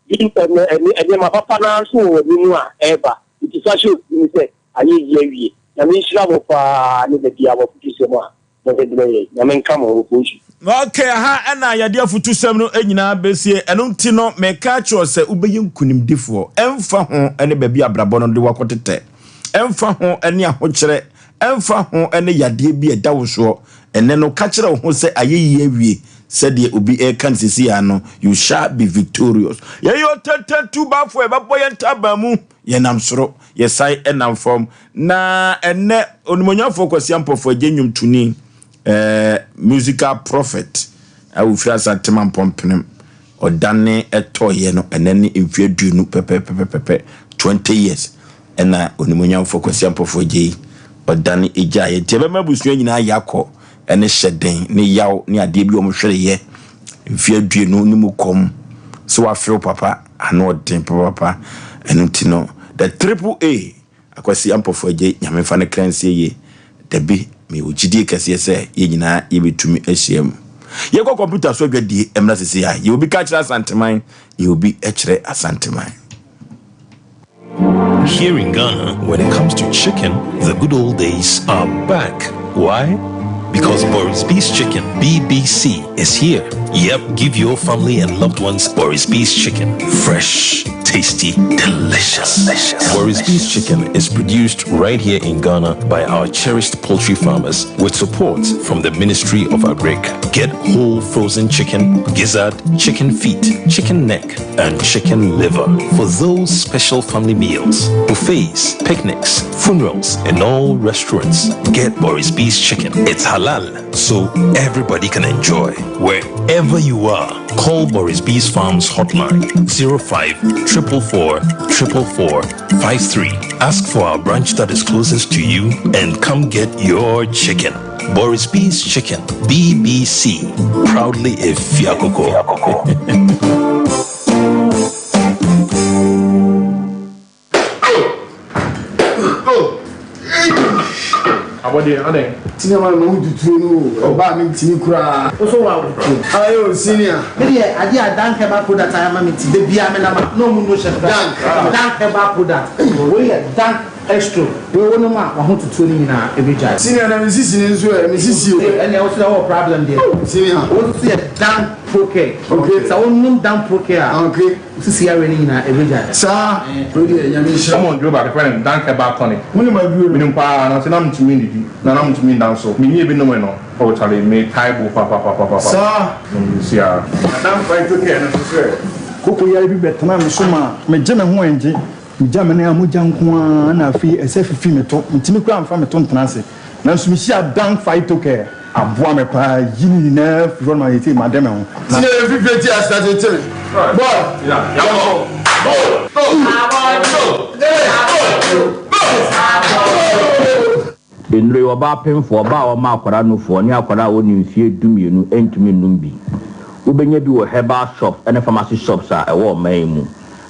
Bi, ɛnɛ, ɛne, nneɛma papa no ara nso wɔ w'anim a ɛreba. Enti fa hyɛ wo tirim sɛ, ayɛ yie awie. Nyame nhyira mo paa ne da biara mo afutusɛm a mode brɛ yɛn. Nyame nka mo ho. Ofosu. Ok, ɛha na yɛde afutusɛm no nyinaa bɛsie. Ɛno nti no, meka akyerɛ wo sɛ wobɛyɛ nkonimdifoɔ, ɛmfa ho ne baabi a abrabɔ no de wo akɔtetɛ, ɛmfa ho ne ahokyerɛ, ɛmfa ho ne yadeɛ bi a ɛda wo soɔ. Ɛnnɛ no, ka kyerɛ wo ho sɛ ayɛ yie awie, sɛdeɛ obi reka no seesei ara no, you shall be victorious. Yɛyɛ ɔtɛntɛntu bafoɔ, yɛbɛbɔ yɛn ntaban mu, yɛnam soro, yɛsan nam fam. Na ɛnnɛ, Onimuonyamfoɔ Kwasi Ampofo Agye nnwomtoni, eh, musical prophet a ɔfiri Asante Mampɔmpenem, ɔdane tɔeɛ no, ɛnnɛ ne mfeɛ aduonu pɛpɛpɛpɛpɛ, 20 years, ɛna Onimuonyamfoɔ Kwasi Ampofo Agye yi, ɔdane gyaeɛ. Nti ɛbɛma abusua nyinaa yakɔ ne hyɛden ne yaw ne adeɛ bi a wɔhwereeɛ mfeɛ aduonu ne mu kɔm sɛ wafew papa ano ɔden papapapa. Ɛno nti no, the triple A Akwasi Ampofo Adjei Nyame mfa ne kra nsie yie. Dabi, mewɔ gyidie kɛseɛ sɛ yɛn nyinaa yɛbɛtumi ahyia mu. Yɛnkɔ kɔmputa so adwadie mmra sesei a, yɛ obi ka kyerɛ Asanteman, yɛ obi kyerɛ Asanteman. Here in Ghana, when it comes to chicken, the good old days are back. Why? Because Boris B's Chicken, BBC, is here. Yep, give your family and loved ones Boris B's Chicken. Fresh, tasty, delicious. delicious. Boris B's Chicken is produced right here in Ghana by our cherished poultry farmers with support from the Ministry of Agric. Get whole frozen chicken, gizzard, chicken feet, chicken neck, and chicken liver for those special family meals, buffets, picnics, funerals, and all restaurants. Get Boris B's Chicken. It's halal, so everybody can enjoy. Wherever you are, call Boris B's Farms hotline 05 444 444 53. Ask for our branch that is closest to you and come get your chicken. Boris B's Chicken, BBC, proudly a Fiakoko. Abɔdeɛ adɛn? Senior man ma wo tutuo no o, ɔbaa me ntimi koraa. Wo so wa wo tuo. Aye o senior. Me deɛ adeɛ a Dank herbal product ayɛ ama me nti da biara me nam a na ɔmo no hyɛ me Dank. Dank herbal product wei yɛ Dank Extro wei wo nom a wahotutuo no nyinaa ɛbɛgyae. Senior na me sisi no nso ɛ, me sisi o. Ɛnneɛ wo so deɛ wowɔ problem deɛ. Senior. Wo nso yɛ Dank Procare. Okay. Sɛ wo nom Dank Procare a. Okay. Wo sisi yareɛ no nyinaa ɛbɛgyae. Saa, wei deɛ Nyame nhyira. Wɔn aduro baako yɛfrɛ no Dank Herbal Tonic. Wonim aduro no? Menim paa nanso na mentumi nnidi na na mentumi nda nso. Menyɛɛ bi nomee no oh charlie metae bo papapapapa. Saa. Mesi ara. Na Dank Phyto Care no nso sɛ. Koko yare bi bɛtenaa me so maa megye me ho ɛngye. Megya me nan a mogya nko ara na afei ɛsɛ fifi me to. Mentumi koraa mfa me to ntena ase. Nanso mehyiaa Dank Phyto Care. Aboa me paa yi ne nyinaa firi hɔ no ma seesei made me ho. Na. Senior yɛ fifire ti ase tete me boy yɛnkɔ go go go go. Nnuro yi, ɔbaa pemfoɔ, ɔbaa a ɔma akwadaa nufoɔ, ne akwadaa a ɔnni mfeɛ dumienu ntumi nnom bi. Wobɛnya bi wɔ herbal shops ne pharmacy shops a ɛwɔ ɔman yi mu.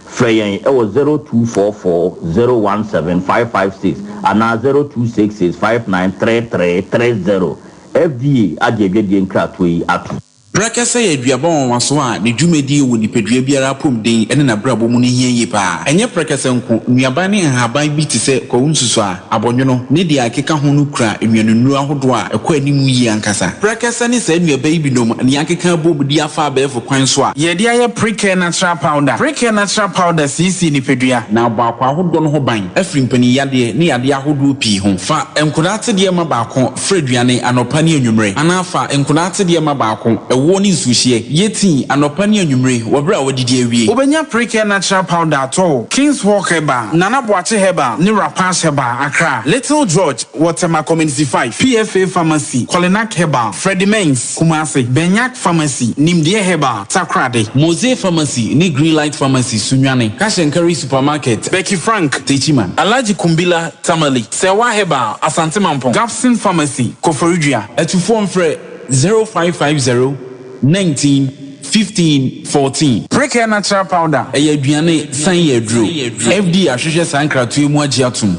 Frɛ yɛn wɔ 0244 017 556 anaa 0266 5933 30. FDA agye adwadie nkratoɔ yi atom. Prɛkɛsɛ yɛ aduaba nwanwaso a ne dwumadie wɔ nipadua biara apɔmuden ne n'abrabɔ mu no hia yie pa ara. Ɛnyɛ prɛkɛsɛ nko, nnuaban ne nhaban bi te sɛ kwawu nsusuaa, abɔnwono, ne deɛ ɛkeka ho no kura nnuanennuro ahodoɔ a ɛkɔ anim yie ankasa. Prɛkɛsɛ ne saa nnuaba yi binom na yɛakeka abom de afa abɛɛfo kwan so a. Yɛde ayɛ Precare Natural Powder. Precare Natural Powder siesie nipadua na abɔ akwaa ahodoɔ no ho ban afiri mpaninyadeɛ ne yadeɛ ahodoɔ pii ho. Fa nkwadaa atedeɛ ma baako fra aduane anɔpa ne anwummerɛ anaa fa nkwadaa atedeɛ ma baako ɛwɔ. Ɛwoɔ ne nsuohyeɛ. Yɛ tea anɔpa ne anwummere wɔ berɛ a woadidi awie. Wobɛnya Precare Natural Powder atɔ wɔ Kings Hawk Herbal, Nana Boakye Herbal ne Rapash Herbal, Accra, Little George wɔ Tema Community 5, PFA Pharmacy, Kolinak Herbal, Freddie Mens, Kumasi, Benyak Pharmacy, Nimdeɛ Herbal, Takoradi, Mose Pharmacy ne Greenlight Pharmacy, Sunyani, Cash and Carry Supermarket, Becky Frank, Techiman, Alhaji Kumbila, Tamale, Serwaa Herbal, Asante Mampong, Gapson Pharmacy, Koforidua. Atufoɔ mfrɛ 0550 19 15 14. Precare Natural Powder, ɛyɛ aduane san yɛ aduro. FDA ahwehwɛ saa nkratoɔ yi mu agye atom.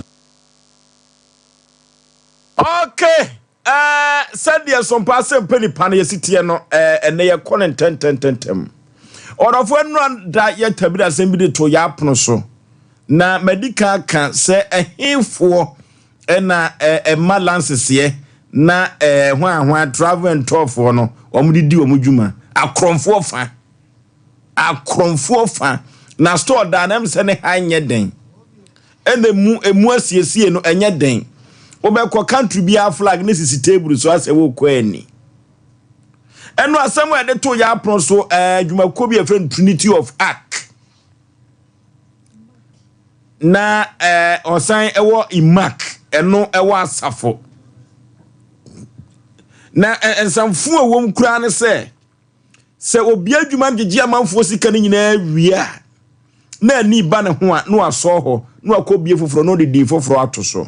Okay, eh, sɛdeɛ sompa asɛm pɛ nipa no yɛsi teɛ no, eh, ɛnɛ yɛkɔ no ntɛntɛntɛntɛm. Ɔdɔfoɔ nnura da yɛ tabiri asɛm bi de to yɛ apono so, na madi kan aka sɛ ɛhefoɔ ɛna ɛma lanseseɛ na hwan hwan travel and tour foɔ no wɔn de di wɔn dwuma akorɔmfoɔ fa akorɔmfoɔ fa na store daa na ɛm sɛ ne ha nyɛ den ɛna emu emu asiesie no ɛnyɛ den wobɛkɔ country biara flag ne sisi table so asɛ wokɔ ani ɛno asɛm a yɛde to yɛ apono so ɛɛ adwumakuo bi a yɛfrɛ no Trinity of Ark na ɛɛ ɔsan ɛwɔ imak ɛno ɛwɔ asafo na nsɛmfo a ɛwɔ mu koraa ne sɛ sɛ obi adwuma no gyegye amanfoɔ sika no nyinaa wie a na ani ba ne ho a na wasɔ hɔ na wakɔ bie foforɔ na ɔde din foforɔ ato so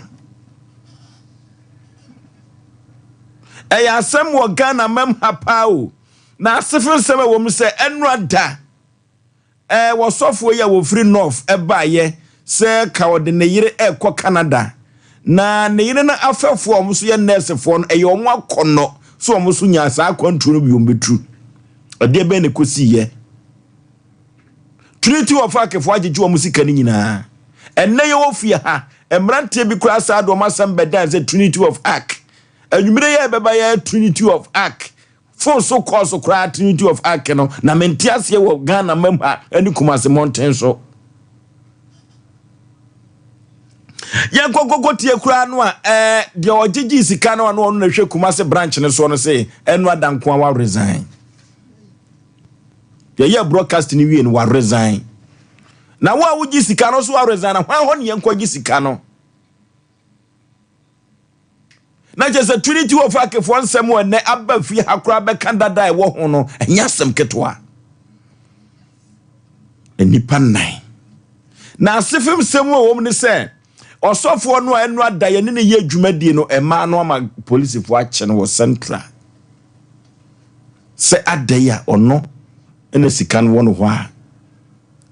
ɛyɛ asɛm wɔ Ghana mam ha paa o na asefo nsɛm a ɛwɔ mu sɛ ɛnora da Ɛɛ wɔsɔfoɔ yi a wɔfiri North baeɛ sɛ ka ɔde ne yere rekɔ Canada na ne yere no afɛfoɔ a wɔn nso yɛ nɛɛsefoɔ no ɛyɛ wɔn akɔnnɔ sɛ wɔn nso nyaa saa akwantuo no bi wɔn bɛtu. Ɛdeɛ bɛn na ɛkɔsiiɛ? Trinity of Akefoɔ agyegye wɔn sika no nyinaa. Ɛnnɛ yɛwɔ fie ha, mmeranteɛ bi koraa saa de wɔn asɛm bɛdan sɛ Trinity of Ark. Anwummere yɛ ɛbɛba yɛ Trinity of Ark. Phone so kɔɔ so koraa Trinity of Ark no na mente aseɛ wɔ Ghana mam ha ne Kumasi mmɔnten so. Yɛnkɔ kɔkɔ tie koraa no a ɛɛ deɛ ɔgyegye sika no a no ɔno na ɛhwɛ Kumasi branch no soɔ no se ɛno ada nko a wa resign. Yɛyɛ broadcast no wie no wa resign. Na wo a wogye sika no so wa resign na hwan hɔ ne yɛnkɔgye sika no? Na kyerɛ sɛ Trinity of Akefoɔ nsɛm wɔ ɛnɛ aba fie ha koraa bɛka dada a ɛwɔ ho no, ɛnyɛ asɛm ketewa. Nnipa nnan. Na asefem sɛm wɔ wɔm ne sɛ, ɔsɔfoɔ no a ɛno ada yɛne ne yɛ adwumadie no, ɛmaa no ama polisifoɔ akye no wɔ Central. Sɛ ada yi a ɔno na sika no wɔ no hɔ a,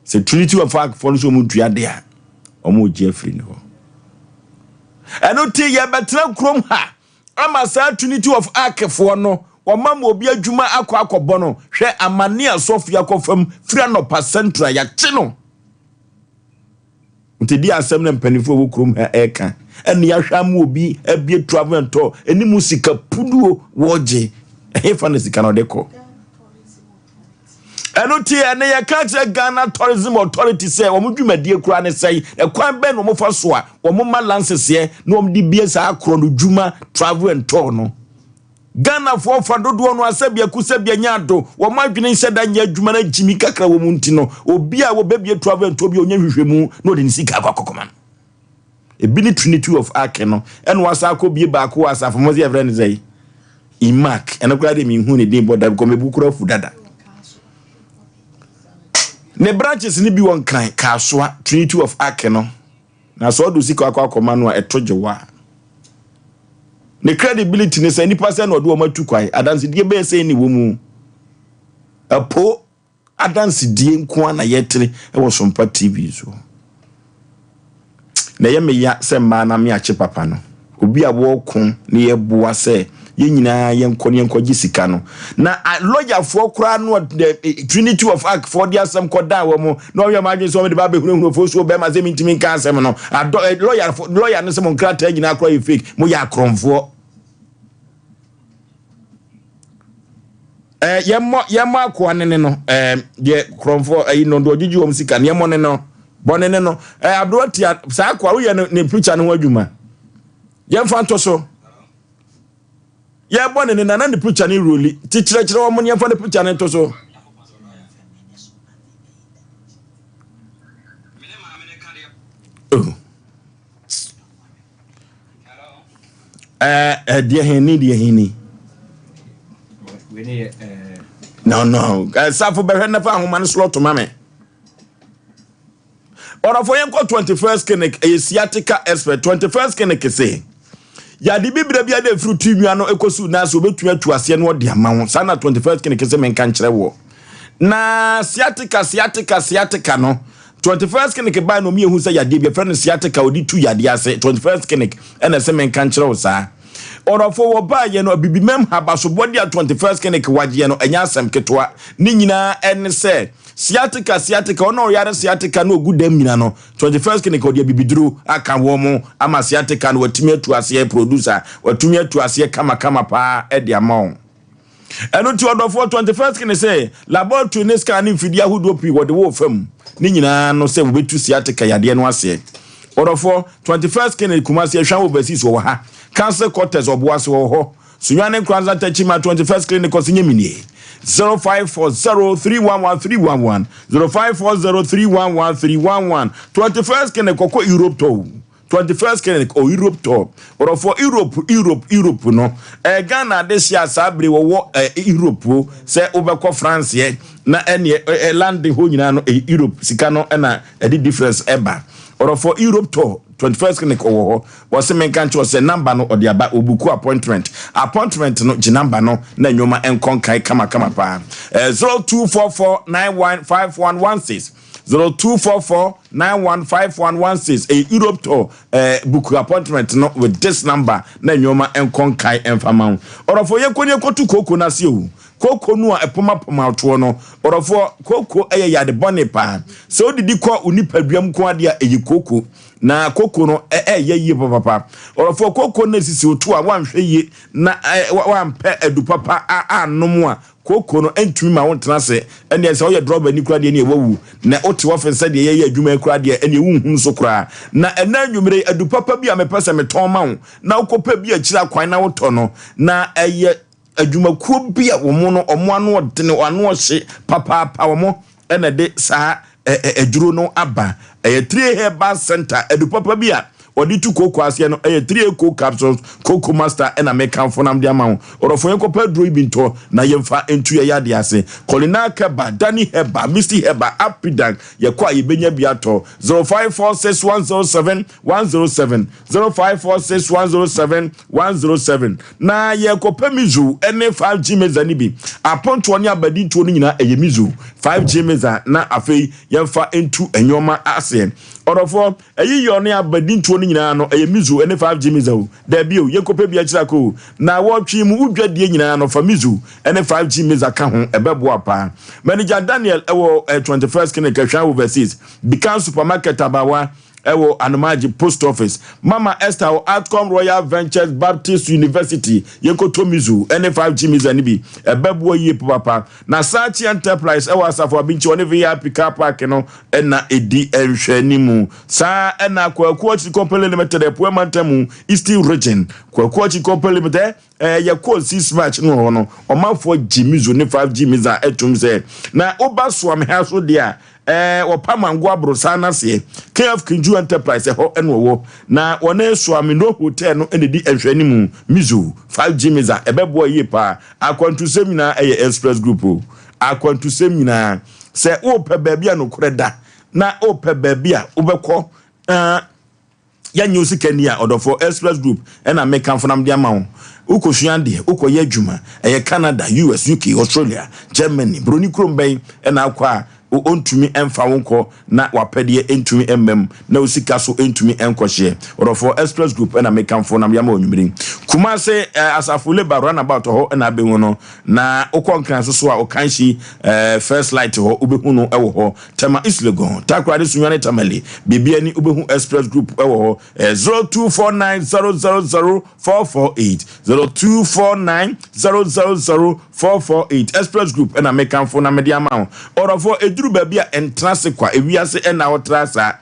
Sɛ Trinity of Ark foɔ no sɛ wɔn ntua de a, wɔn regye afiri ne hɔ. Ɛno ti yɛbɛtena kurom ha ama saa Trinity of Ark foɔ no wɔma ma obi adwuma akɔ akɔbɔ no hwɛ amane a sɔfo akɔ fam firi anɔpa central yɛakye no. Nti di asɛm na mpanimfoɔ wɔ kurom ha ɛka ɛne yɛahwɛ ama obi abie travel and tour ɛne mu sika puduo wɔgye ɛhefa na sika no ɔde kɔ. Ɛno nti ɛnɛ yɛka kyerɛ Ghana Tourism Authority sɛ wɔn dwumadie koraa ne sɛn, ɛkwan bɛn na wɔfa so a wɔn ma lanseseɛ na wɔn de bie saa korɔ no dwuma travel and tour no. Ghanafoɔ fa dodoɔ no asɛbiako sɛbia nya ado, wɔn adwene nhyɛ da nyɛ adwuma no agyimi kakra wɔ mu nti no, obi a wɔbɛbie travel and tour bi a ɔnyɛ nhwehwɛmu na ɔde ne sika akɔ akɔkɔma no. Ebi ne Trinity of Ark no, ɛna wasan akɔ bie baako wɔ asafo mu sɛ yɛfrɛ no sɛ Imak. Ɛno koraa deɛ menhu ne din bɔ da because mebu koraa fu dada. Ne branches no bi wɔ Nkran, Kasoa, Trinity of Ark no. Na sɛ ɔde sika akɔ akɔma no a ɛto gye wa. Ne credibility ne sɛ nipa sɛ na ɔde wɔn atu kwan, adansedie bɛyɛ sɛ ne wɔ mu. Ɛpo Adansedie nko ara na yɛtere wɔ Sompa TV so. Na ɛyɛ me ya sɛ mmaa na me akye papa no. Obi a wɔko na yɛboa sɛ yɛn nyinaa yɛnkɔ na yɛnkɔgye sika no. Na lɔyafoɔ koraa no the Trinity of Ark foɔ de asɛm kɔdaa wɔn na wɔyɛ wɔn adwene sɛ wɔde ba abɛhunahuna ofosuo bɛrima sɛ mentumi nka asɛm no. Adɔ lɔyafoɔ lɔya no sɛ mo nkrataa nyinaa koraa yɛ fake, moyɛ akorɔmfoɔ. Ɛɛ yɛmmɔ yɛmmɔ akoa ne ne no ɛɛ deɛ korɔmfoɔ ɛyi no deɛ ɔgyegye wɔn sika no yɛmmɔ ne no bɔ ne ne no ɛɛ aberewa tia saa akoa woyɛ no ne picture no ho adwuma yɛmfa nto so. Yɛbɔ ne ne na na ne picture ne roli ti kyerɛkyerɛ wɔn ne yɛmfa ne picture ne nto so. Oh. Ɛɛ eh, deɛ hen ni deɛ hen ni. No no, safo bɛhwɛ nafa ahoma no slot ma me. Ɔdɔfo yɛnkɔ 21st clinic ɛyɛ sciatica expert 21st clinic se yade bibire bi ade efiri ti nwa no ekosi na so obetumi atu aseɛ no ɔde ama wo saa na 21st clinic se menka nkyerɛ woɔ na sciatica sciatica sciatica no 21st clinic baa na ɔmo yɛhu sɛ yadeɛ bi ɛfrɛ no sciatica ɔde tu yadeɛ ase 21st clinic ɛna ɛsɛ menka nkyerɛ wo saa ɔdɔfo wɔ baa yɛ no abibimam ha basobɔde a 21st clinic wagyeɛ no ɛnyɛ asɛm ketewa ne nyinaa ɛne sɛ Sciatica sciatica ɔno a ɔyare sciatica na ɔgu dam nyina no 21st clinic ɔde abibiduro aka wɔn mo ama sciatica no watumi atu aseɛ producer watumi atu aseɛ kamakama paa ɛde ama wɔn ɛno nti ɔdɔfoɔ 21st clinic sɛ laboratory ne scan ne mfidie ahodoɔ pii wɔde wɔ fam ne nyinaa no sɛ wɔbɛtu sciatica yadeɛ no aseɛ ɔdɔfoɔ 21st clinic Kumasi Ahwea overseas wɔ ha council quarters Ɔboase wɔ hɔ Sunyani Nkoranza Techiman 21st Clinic ɔse nye me nie 0540311311 0540311311 21st Clinic ɔkɔ Europe tɔ o 21st Clinic ɔ Europe tɔ ɔrɔfoɔ Europe Europe Europe no ɛɛ Ghana adehye a saa bere wɔwɔ ɛɛ Europe o sɛ wobɛkɔ France yɛ na ɛneɛ ɛɛ London hɔ nyinaa no ɛyɛ Europe sika no ɛna ɛde difference ɛba ɔrɔfoɔ Europe tɔ 21st Clinic ɔwɔ hɔ Ɔse menka nkyerɛ wo sɛ number no ɔde aba, ɔbuku appointment. Appointment no gye number no na nnoɔma nkɔ nkae kamakama paa. Eh, 0244915116 0244915116 ɛyɛ Europe tour eh, book appointment no with this number na nnoɔma nkɔ nkae ɛmfa ma wo. Ɔdɔfoɔ yɛnkɔ ne yɛnkɔto kooko no ase o. Kooko no a ɛpomapoma toɔ no, ɔdɔfoɔ, kooko ɛyɛ yade bɔne paa. Sɛ wodidi kɔ wo nipaduam nko adeɛ a ɛyɛ kooko. Na koko no ɛyɛ yie papapa. Ɔdɔfoɔ, koko no esisi wo to a woanhwɛ yie na woampɛ adu papa annom a, koko no ntumi ma wontena ase. Ɛnneɛ sɛ woyɛ drɔbani koraa deɛ ɛnneɛ woawu. Na wote ɔfese sɛdeɛ yɛyɛ adwuma yi koraa deɛ ɛnneɛ wonhunu so koraa. Na ɛnnɛ anwummere yi, adu papa bi a mepɛ sɛ metɔn ma wo na wokɔpɛ bi akyiri akwan na wotɔ no, na ɛyɛ adwumakuo bi a wɔn no wɔn ano ɔdene, wɔn ano ɔhye papaapa, wɔn na ɛde saa aduro no aba. Ɛyɛ Three Herbal Center, adu papa bi a wɔde tu kooko aseɛ no, ɛyɛ 3A Coke Capsules, Coco Master ɛna mekamfo nam de ama wo. Ɔdɔfo yɛnkɔpɛ aduro yi bi ntɔ na yɛmfa ntu yɛn yadeɛ ase. Colina Keba, Danny Herbal, Misty Herbal, Apidank, yɛkɔ a yɛbɛnya bi atɔ. 0546107107, 0546107107. 107, Na yɛrekɔpɛ Mizu ne 5G Meza no bi. Apontoɔ ne abadintoɔ no nyinaa ɛyɛ Mizu 5G Meza na afei yɛmfa ntu nnoɔma aseɛ. Ɔdɔfoɔ, ayiyɔ ne abadintoɔ no nyinaa no ɛyɛ Mizu ne 5G Meza o. Daabi o, yɛnkɔpɛ bi akyiri akɔ o. Naawɔtwe mu wo dwadie nyinaa no fa Mizu ne 5G Meza ka ho, ɛbɛboa paa. Manager Daniel wɔ 21st Clinic, Ahwea Overseas, Bikan Supermarket Abawa, ɛwɔ Anomaagye Post Office, Mama Esther wɔ Outcome Royal Ventures Baptist University, yɛnkɔtɔ Mizu ne 5G Miza no bi, ɛbɛboa yie papapa. Na Sachi Enterprise ɛwɔ Asafo Abinkyi, ɔne VIP Car Park no na ɛdi nhwɛanimu. Saa ɛna Kwaku Akyiri Company Limited, Apuei Mantam, Eastern Region, Kwaku Akyiri Company Limited, Eh, yɛkɔɔ six march no wɔ hɔ no, ɔmanfoɔ gye mizo ne 5G miza atum sɛ, na woba soame ha so deɛ a, eh, wɔpa mango aborosan no aseɛ. KF Kinju Enterprise ɛhɔ ɛna ɔwɔ. Na wɔne Soame No Hotel no ɛna ɛdi nhwɛanimu. Mizo, 5G miza, ɛbɛboa yie paa. Akwantusɛm nyinaa ɛyɛ Express Group o. Akwantusɛm nyinaa. Sɛ wopɛ baabi a nokorɛ da, na wopɛ baabi a wobɛkɔ, eh, Yɛnyɛ wo sikani a, ɔdɔfoɔ, Express Group na mekamfo na mede ama wo. Wokɔsua adeɛ, wokɔyɛ adwuma, ɛyɛ Canada, US, UK, Australia, Germany, buroni kurom bɛn na akɔ a ɔntumi mfa wo nkɔ na w'apɛdeɛ ntumi mma mu na wo sika so ntumi nkɔhyeɛ. Ɔdɔfoɔ, Express Group na mekamfo na mede ama wo anwummere yi. Kumase, Asafo Labour Runabout hɔ na abɛhu no, na wokɔ Nkran nso so a, Okanhyi, First Light hɔ wobɛhu no wɔ hɔ. Tema East Legon, Takoradi Sunyani Tamale, biribi ani wobɛhu Express Group wɔ hɔ, ɛyɛ 0249000448, 0249000448, Express Group ɛna mekamfo na mede ama wo. Ɔdɔfoɔ, ɛduru baabi a ɛntena ase kwa, ewiase ɛna wotra saa.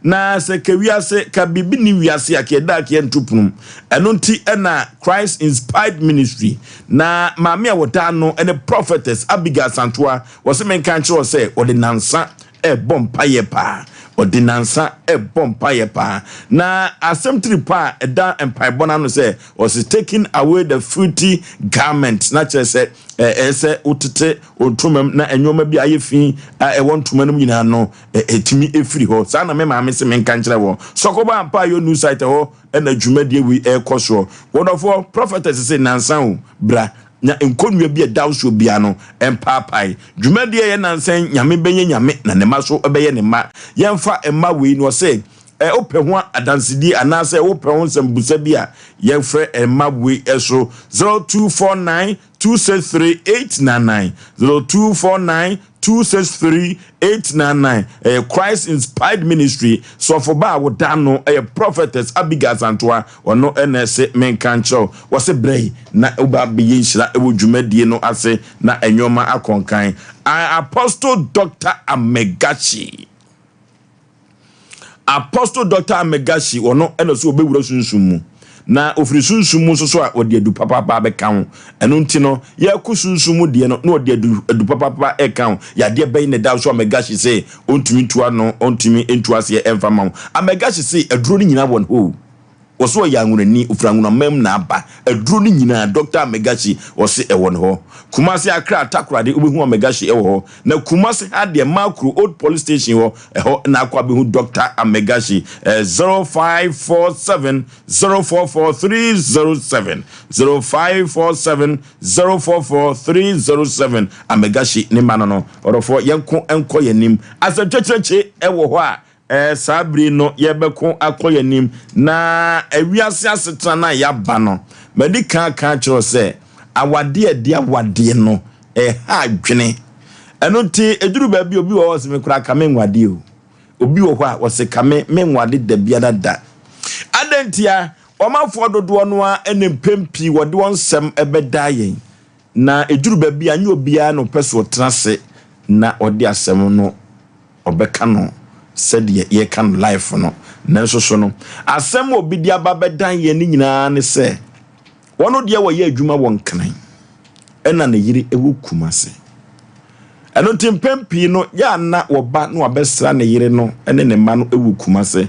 Na sɛ ka wiase, ka biribi nni wiase a, ka yɛda a ka yɛnto pono mu. Ɛno nti na Christ Inspired Ministry na maame a wɔda ano ne Prophetess Abigail Asantoa, wɔse menka nkyerɛ wo sɛ wɔde nnansa rebɔ mpaeɛ paa. Ɔde nnansa rebɔ mpaeɛ paa. Na asɛm tiri pa a ɛda mpaebɔ no ano sɛ, ɔse taking away the filthy garment, na kyerɛ sɛ ɛyɛ sɛ wotete wo ntoma mu na nneɛma bi a ayɛ fi a ɛwɔ ntoma no mu nyinaa no ɛtumi firi hɔ. Saa na me maame se menka nkyerɛ wɔ. Sɔkɔba ampa a yɛ new site ɛhɔ na dwumadie wei ɛrekɔ soɔ. Wɔdɔfoɔ, prophetess se nansa o, bra na nkonnua bi a ɛda wo soɔ biara no mpaapae. Dwumadie a ɛyɛ nansa yi, Nyame bɛyɛ Nyame na ne mma so bɛyɛ ne mma. Yɛmfa mma wei na ɔse ɛ wopɛ ho adansedie anaasɛ wopɛ ho nsɛmbusa bi a, yɛmfrɛ mma wei so 0249 263 899, 0249 263 899. Ɛyɛ Christ Inspired Ministry sɔfo ba a wɔda ano ɛyɛ Prophetess Abigail Asantoa. Ɔno na ɛse menka nkyerɛ wo. Wɔse brɛ yi na woba bɛyɛ nhyira wɔ dwumadie no ase na nnoɔma akɔ nkan. Apostle Doctor Amegachi. Apostle Doctor Amegashi, ɔno na ɔsɛ ɔbɛwura sunsum mu. Na ɔfiri sunsum mu nso so a, ɔde adu papaapa bɛka ho. Ɛno nti no, yɛrekɔ sunsum mu deɛ no, na ɔde adu, adu papaapa reka ho. Yadeɛ bɛn na ɛda so Amegashi se ɔntumi ntu ano, ɔntumi ntu aseɛ ɛmfa mma wo? Amegashi se aduro no nyinaa wɔ ne hɔ o. Ɔse ɔyɛ anwonani, ɔfiri anwonamam na aba. Aduro no nyinaa, Doctor Amegashi, ɔse ɛwɔ ne hɔ. Kumasi, Accra, Takoradi, wobɛhu Amegashi wɔ hɔ. Na Kumasi ha deɛ, Makro, Old Police Station hɔ, ɛhɔ na akɔ abɛhu Doctor Amegashi. Ɛyɛ 0547 044 307, 0547 044 307, Amegashi ne mma no no. Ɔdɔfoɔ, yɛnko nkɔ yɛn anim. Asɛmkyɛkyerɛkye wɔ hɔ a, Ɛɛ, saa bere yi no, yɛrebɛko akɔ yɛn anim, na wiase asetena no a yɛaba no, madi kan aka akyerɛ wo sɛ, awadeɛ a ɛde awadeɛ no, ɛha adwene. Ɛno nti, ɛduru baabi a, obi wɔ hɔ a ɔse, me koraa ka menwadeɛ o. Obi wɔ hɔ a, ɔse ka me menwade da biara da. Adɛn ntia? Ɔmanfoɔ dodoɔ no ara na mpɛn pii wɔde wɔn nsɛm bɛdaa yɛn. Na ɛduru baabi a, ɛnyɛ obiara na ɔpɛ sɛ ɔtena ase na ɔde asɛm no ɔbɛka no sɛdeɛ yɛka no life no. Nanso so no, asɛm a obi de aba bɛdan yɛn no nyinaa ne sɛ, wɔn deɛ wɔyɛ adwuma wɔ Nkran, ɛna ne yere wɔ Kumase. Ɛno nti mpɛn pii no, yɛ a na wɔba na wɔabɛsra ne yere no ne ne mma no wɔ Kumase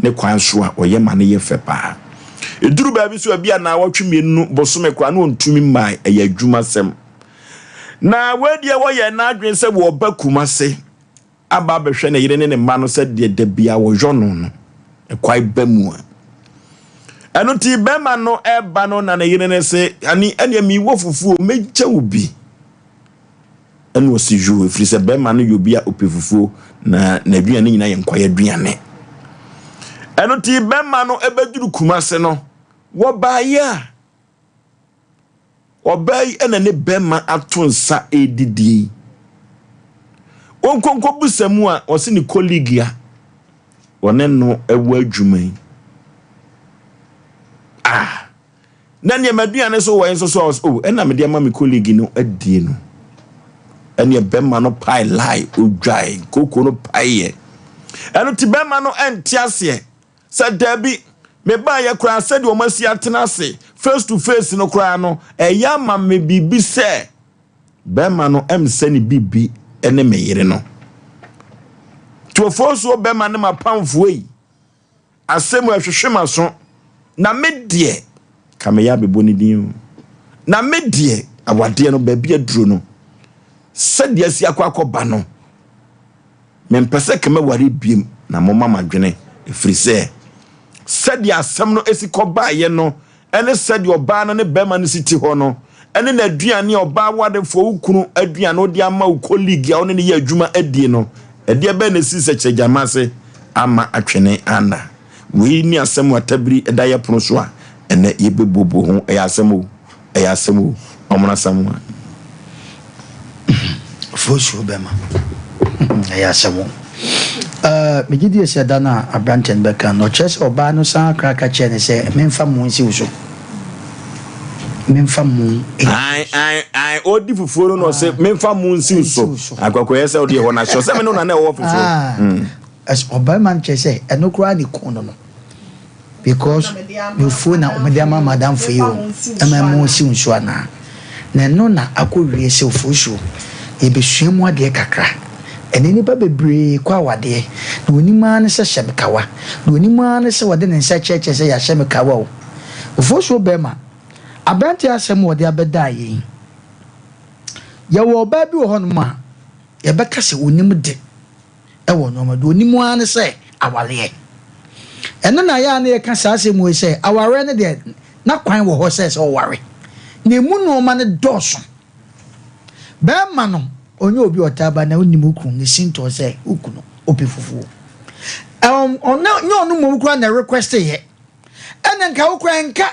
ne kwan so a ɔyɛ ma no yɛ fɛ paa. Ɛduru baabi so a, bi a naawɔtwe mmienu, bosome koraa na ɔntumi mmae, ɛyɛ adwumasɛm. Na wei deɛ wɔyɛɛ n'adwene sɛ wɔreba Kumase aba abɛhwɛ ne yere ne ne mma no sɛdeɛ da biara wɔyɔ no no, ɛkwae ba mu a. Ɛno nti bɛrima no ɛreba no na ne yere no se, ani ɛneɛ mewɔ fufuo, mɛgya wo bi. Ɛna ɔse yoo, ɛfiri sɛ bɛrima no yɛ obi a ɔpɛ fufuo na n'aduane nyinaa yɛ nkwae aduane. Ɛno nti bɛrima no ɛbɛduru Kumase no, wɔbaeɛ a, Ɔbaa yi na ne bɛrima ato nsa redidi yi. Wɔnkɔnkɔbisa mu a, ɔse ne colleague a ɔne no wɔ adwuma yi. Ah, na nneɛma aduane so wɔ nso so a ɔse, oh, ɛna mede ama me colleague no adie no. Ɛneɛ bɛrima no pae lie, odwae, koko no paeɛ. Ɛno ti bɛrima no ɛnte aseɛ. Sɛ dabi, mebaeɛ koraa sɛdeɛ wɔn asi atena ase face to face no koraa no, ɛyɛ ama me biribi sɛ bɛrima no ɛmsɛ ne biribi ne me yere no. Tuofoɔ nsuo bɛrima ne m'apamfoɔ yi, asɛm ɛhwehwe m'aso, na me deɛ, ka meyɛ abɛbɔ ne din o, na me deɛ, awadeɛ no baabi aduro no, sɛdeɛ asi akɔ akɔba no, Mempɛ sɛ ka mɛware biom na momma m'adwene, ɛfiri sɛ sɛdeɛ asɛm no si kɔbaeɛ no ne sɛdeɛ ɔbaa no ne barima no si te hɔ no ne n'aduane a ɔbaa warefoɔ wo kunu aduane wode ama wo colleague a wo ne no yɛ adwuma adie no, ɛdeɛ bɛn na ɛsii sɛkyerɛgyama ase ama atwene anna? Wei ne asɛm a tabiri da yɛ pono so a ɛnɛ yɛbɛbuobuo ho. Ɛyɛ asɛm o, ɛyɛ asɛm o, Ɔmono Asamoah. Fosuo bɛma. Ɛyɛ asɛm o. Uh, megye die sɛ da no a aberanteɛ no bɛka no, ɔkyerɛ sɛ ɔbaa no san kra ka kyerɛ no sɛ memfa mo nsi wo so. Memfa mo nsi wo so. Ae, ae, ae, ɔdi fufuo no na ɔse memfa mo nsi wo so. Akwakoyɛ sɛ ɔde ɛhɔ no ahyɛ, ɔsɛ me ne wo na na ɛwɔ ɔfisi hɔ. Ɛs ɔbarima no kyerɛ sɛ ɛno koraa ne kun no no because mefuo na mede ama madamfo yi o ɛma ɛmo si nsuo anaa na ɛno na akɔ wie sɛ ofuosuo yɛbɛsua mu adeɛ kakra ɛnɛ nnipa bebree kɔ awadeɛ na onim ara ne sɛ hyɛ me kawa na onim ara ne sɛ wɔde ne nsa kyerɛkyerɛ sɛ yɛahyɛ me kawa o ofuosuo bɛrima aberanteɛ asɛm wɔde abɛdaa yɛn yɛwɔ ɔbaa bi wɔ hɔnom a yɛbɛka sɛ onim de wɔ nnoɔma deɛ ɔnim ara ne sɛ awareɛ. Ɛno na ɛyɛ a na yɛka saa asɛm wei sɛ awareɛ no deɛ na kwan wɔ hɔ sɛ sɛ ɔware na ɛmu nnoɔma no dɔɔso. Bɛrima no ɔnyɛ obi ɔtaa ba na wonim wo kunu ne sintɔɔ sɛ wo kunu ɔpɛ fufuo. Nyɛ ɔno mmom koraa na request yɛ ɛna nka wo koraa nka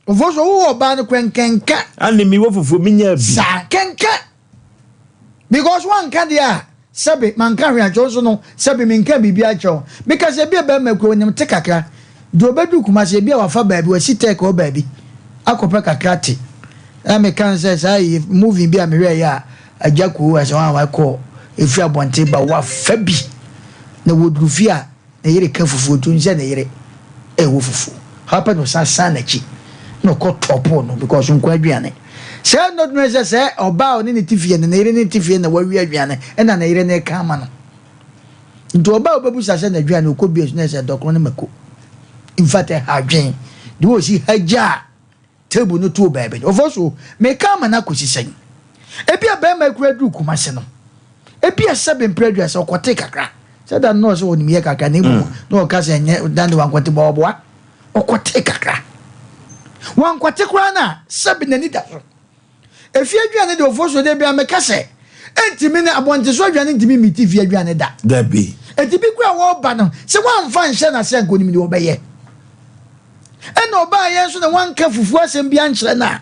Ofo so wowɔ ɔbaa no korɛ nkɛnka. Ane mi wɔ fufuo mi nya bi. Saa kɛnka because wanka deɛ a sɛbe manka hwee ankyerɛ wo nso no sɛbe menka biribi akyerɛ wo. Meka sɛ ebia bɛrima kura onim te kakra deɛ ɔbɛduru Kumasi ebia wafa baabi wasi tɛk wɔ baabi akɔpɛ kakra te. Na meka no sɛ saa yi movie bi a mehwɛɛ yɛ a agya koo asɛ wɔn a wakɔ efiri abɔnten ba wafa bi na wɔduru fie a Ne yere ka fufuo nti ɔnim sɛ ne yere ɛwɔ fufuo. Hɔ pɛ na ɔsan san n'akyi na ɔkɔ tɔpoo no because nko aduane. Sɛ not knowing sɛ sɛ ɔbaa a ɔne ne te fie no ne yere ne te fie na wawie aduane ɛna ne yere no reka ama no. Nti ɔbaa a ɔbɛbusa sɛ n'aduane ɔkɔ bie so na ɛsɛ dɔkono ne mako. In fact ɛha adwen de ɔsi ha gyaa table no too baabi no. Ɔfɔ so, meka ama no akɔsi sɛn? Ebia barima yi koraa duru Kumasi no, ebia sɛbe mprɛ aduasa ɔkɔtee kakra. Sɛ da no na ɔsɛ ɔnim yɛ kakra na mmom na ɔka sɛ ɛnyɛ dan de wankɔte bɔ ɔboa. Ɔkɔtee kakra. Wankɔte koraa no a, sɛbe n'ani da so. Efie aduane deɛ ɔfɔ so de bia meka sɛ ɛntumi ne abɔnten so aduane ntumi mmiti fie aduane da. Dabi. Enti bi koraa wɔreba no, sɛ wamfa nhyɛ n'ase a nka onim deɛ ɔbɛyɛ. Ɛna ɔbaeɛ nso na wanka fufuo asɛm bi ankyerɛ no a,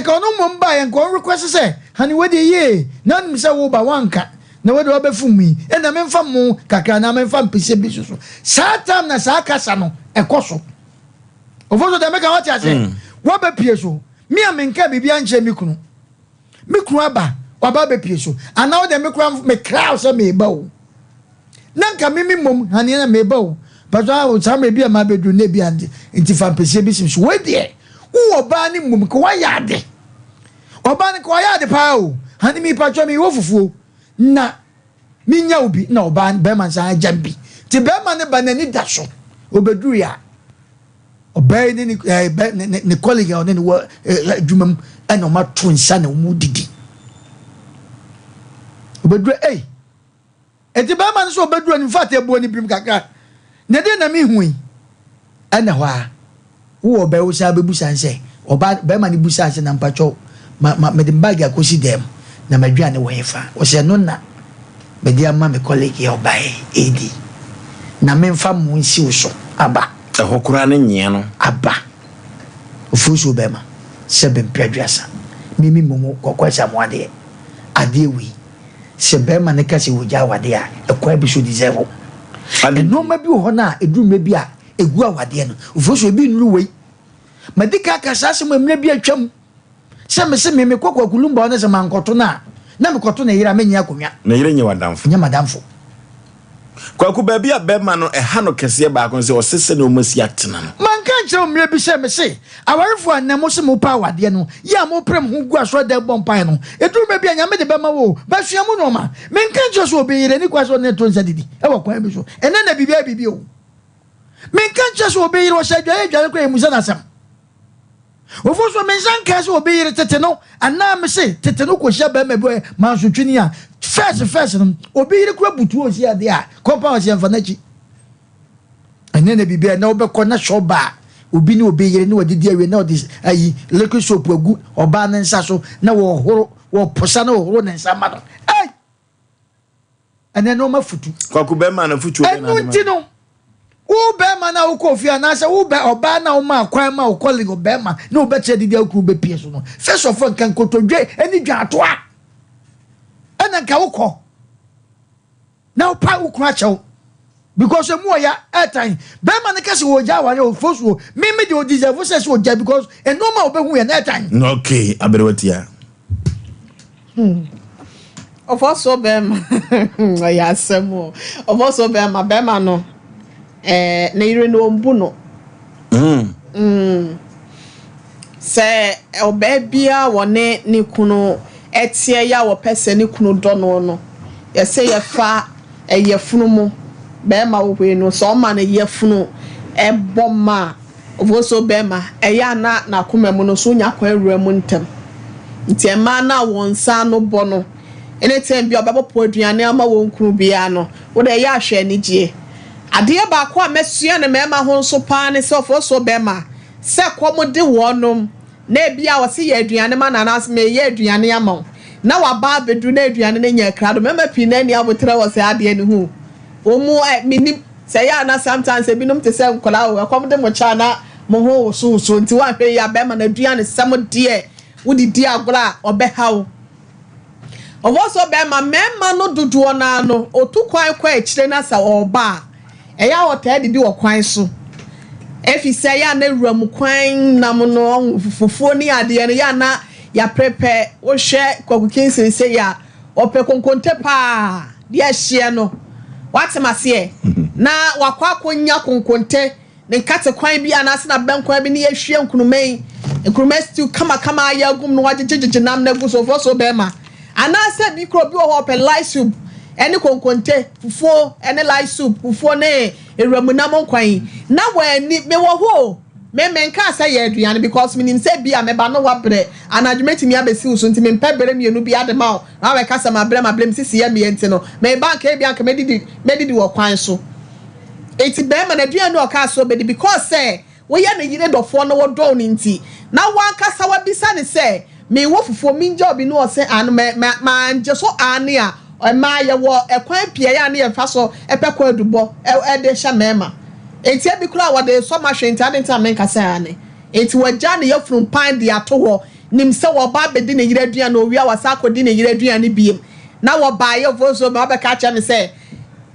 nka ɔno mmom baeɛ nka ɔn request sɛ, honey wei deɛ yie, na ɔnim sɛ woba wanka, na wei deɛ wabɛfom yi, ɛna memfa mo kakra anaa memfa mpese bi so so. Saa time na saa kasa no ɛkɔ so. Ofo so deɛ meka wate aseɛ? Mm. Wabɛpie so, me a menka biribi ankyerɛ me kunu. Me kunu aba, waba abɛpie so. Anaa wo deɛ me koraa mekra wo sɛ meba o. Na nka me me mmom haneɛ na meba o. Pastor ah, saa mmerɛ bi a mabɛduru na ebi a nti fa mpɛsie bi sim so. Wei deɛ, wowɔ ɔbaa no mmom nka wayɛ ade. Ɔbaa no nka wayɛ ade paa o. Hane me patwɔ me wɔ fufuo na menya wo bi na ɔbaa bɛrima nsa agya bi. Nti bɛrima no ba n'ani da so. Ɔbɛduru yɛ a. Ɔbaa yi ne ne ɛɛ bɛ ne ne ne colleague a ɔne ne wɔ ɛɛ adwuma mu ɛna wɔn ato nsa na wɔn didi. Ɔbɛduru ɛy eti bɛrima no nso ɔbɛduru no infact ebuo ne birim kakra na ɛdeɛ na mi hu yi ɛna hɔ a wowɔ ɔbaa wo saa bɛbusa nsɛ ɔbaa bɛrima no busa nsɛ na mpakyɛw ma ma mede baagi akɔsi dɛm na m'aduane wɔ hefa ɔsɛ ɛno na mede ama me colleague yɛ ɔbaa yi ɛdi na memfa mo nsi wo so aba. Ɛhɔ koraa ne nyea no. Aba. Ofuosuo bɛɛma, sɛbe mprɛ aduasa, me me mmom kɔkɔ Asamoah deɛ, adeɛ wei, sɛ bɛɛma no ka sɛ wɔgya awadeɛ a, ɛkwan bi so deserve. Nnoɔma bi wɔ hɔ no a, ɛduru mmerɛ bi a, ɛgu awadeɛ no. Ofuosuo ebi nnuru wei. Madi kan aka saa asɛm mmerɛ bi atwam. Sɛ mese me mekɔ Kwaku Lumba hɔ na sɛ mankɔto no a, na mekɔto ne yere a, mennye akonnwa. Ne yere nyɛ w'adamfo. Nyɛ m'adamfo. Kwaku, baabi a bɛrima no ɛha no kɛseɛ baako ne sɛ ɔse sɛdeɛ wɔn asi atena no. Manka ankyerɛ wo mmerɛ bi sɛ mese awarefoɔ a nnɛ mose mopɛ awadeɛ no, yɛ a mopere mo ho gu asɔredan bɔ mpaeɛ no, ɛduru mmerɛ bi a Nyame de bɛma wo o, bɛsua mu nnoɔma. Menka nkyerɛ wo sɛ obi yere nni kwan sɛ ɔne no to nsa didi wɔ kwan bi so. Ɛnnɛ na biribi ayɛ biribi o. Menka nkyerɛ sɛ obi yere ɔhyɛ adwaeɛ adware koraa yɛmmusa no asɛm. Ofosuo, me nsa nkaa sɛ obi yere tete no anaa mese tete no kɔhyia barima bi ɔyɛ mansotwini a first first no obi yere kora butu ɔsi adeɛ a compound ɔsi ɛmfa n'akyi ɛnɛ na biribi a na wobɛkɔ na hyɛ ɔbaa obi ne obi yere ne wadidi awie na ɔde ayi liquid soap agu ɔbaa ne nsa so na wɔhoro wɔposa na wɔhoro ne nsa ma no ei ɛnɛ nneɛma futu. Kwaku bɛrima no futuo bɛ na Ɛno nti no, wo bɛrima no a wokɔ fie anaasɛ wo bɛ ɔbaa no a womaa kwan ma wo colleague ɔbɛrima ne wobɛkyerɛ didi a wo kunu bɛpie so no, first of all nka nkotodwe ne dwaatoa ɛna nka wokɔ na wopa wo kunu akyɛw because emu ɔya ɛtan bɛrima no kɛse wɔ gya aware ofo so me me de o deserve sɛ sɛ ɔgya because nneɛma a wobɛhu yɛ na ɛtan. Okay, aberewa tia. Hmm. Ɔfɔsoɔ bɛɛma ɔyɛ asɛm o. Ɔfɔsoɔ bɛɛma bɛɛma no ɛɛ ne yere no ɔmbu no. Mm. Sɛ ɔbaa biara wɔne ne kunu ɛteɛ yɛ a wɔpɛ sɛ ne kunu dɔ no no, yɛsɛ yɛfa ɛyɛfunu mu bɛɛma wɔ hɔ yi no sɛ ɔma no yɛfunu ɛbɔ ma a Oboso bɛrima, ɛyɛ a na n'akoma mu no so nya kwan wura mu ntɛm. Nti mmaa no a wɔn nsa ano bɔ no, anytime bi a ɔbɛpopo aduane ama wɔn kunu biara no, wo deɛ ɛyɛ a hwɛ anigyeɛ. Adeɛ baako a masua no mmarima ho nso paa ne sɛ ofosuo bɛrima, sɛ kɔm de wɔnom na ebia ɔse yɛ aduane ma no anaasɛ mereyɛ aduane ama wo na waba abɛduru na aduane no anya krado. Mmarima pii no ani aboterɛ wɔ saa adeɛ no ho. Wɔn mu ɛ, mennim. Sɛ ɛyɛ a na sometimes ebinom te sɛ nkwadaa o, ɛkɔm de mo kyɛ a na mo ho wosowoso nti woanhwɛ yie a bɛrima no aduanesɛm deɛ wode di agorɔ a ɔbɛha wo. Ɔwɔ so bɛrima, mmarima no dodoɔ no ara no ɔtu kwan kɔ akyire na sɛ ɔreba a ɛyɛ a ɔtaa didi wɔ kwan so ɛfiri sɛ ɛyɛ a na wuram kwan nam no ɔho fufuo ne adeɛ no ɛyɛ a na yɛaprepɛ wohwɛ Kwaku Kingston sei a Ɔpɛ konkonte paa, deɛ ɛhyeɛ no, wate maseɛ, na wakɔ akɔnya konkonte, ne nkate kwan bi anaasɛ n'abɛn kwan bi ne yɛhwie nkruma yi, nkruma stew kamakama ayɛ agum na wagyegyegyegye nam no agu so, ɔfɔ so bɛrima. Anaasɛ bi kora obi wɔ hɔ ɔpɛ light soup ɛne konkonte, fufuo ɛne light soup, fufuo ne ewuramunam nkwan yi, na w'ani, mewɔ hɔ o. Me menkaa sɛ yɛ aduane because menim sɛ bi a mɛba na wabrɛ, anadwo mɛtumi abɛsi wo so nti mempɛ bere mmienu biara de ma wo na wabɛka sɛ mabrɛ mabrɛ me sisi yɛ meɛ nti no meba anka ebia anka mɛdidi mɛdidi wɔ kwan so. Enti bɛɛma no aduane no ɔkaa sɛ ɔbɛdi because sɛ woyɛ ne yere dɔfoɔ na ɔdɔ wo no nti na wankasa wabisa no sɛ Mewɔ fufuo mengya obi ne ɔse aane mɛ mɛ mangye so aane a mmaa yɛwɔ ɛkwan pii a ɛyɛ a ne yɛfa so pɛ kwaadubɔ de hyɛ mmarima nti ebi koraa wɔde resɔ mahwɛ nti adɛn nti na menka sɛ aane nti wagya ne yafunu mpan de ato hɔ nim sɛ wɔba abɛdi ne yere aduane owie a wasan akɔdi ne yere aduane biem na wɔbaeɛ ofosuo ma wabɛka akyerɛ me sɛ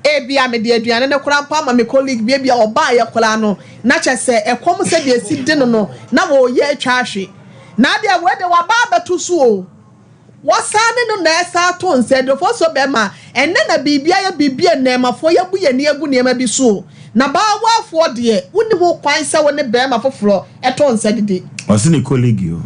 ebia mede aduane no koraa mpo ama me colleague bi ebia ɔbaeɛ koraa no na kyɛ sɛ ɛkɔm sɛdeɛ ɛsi de no no na wɔreyɛ atwa ahwe Na deɛ wei deɛ waba abɛto so o. Wɔsan ne no na ɛsan ato nsa adurofo so bɛma ɛnnɛ na biribi ayɛ biribi a nnɛɛmafoɔ yɛabu yɛn ani agu nneɛma bi so o. Na baawafoɔ deɛ wonni ho kwan sɛ wo ne barima foforɔ to nsa didi. Ɔse ne colleague o.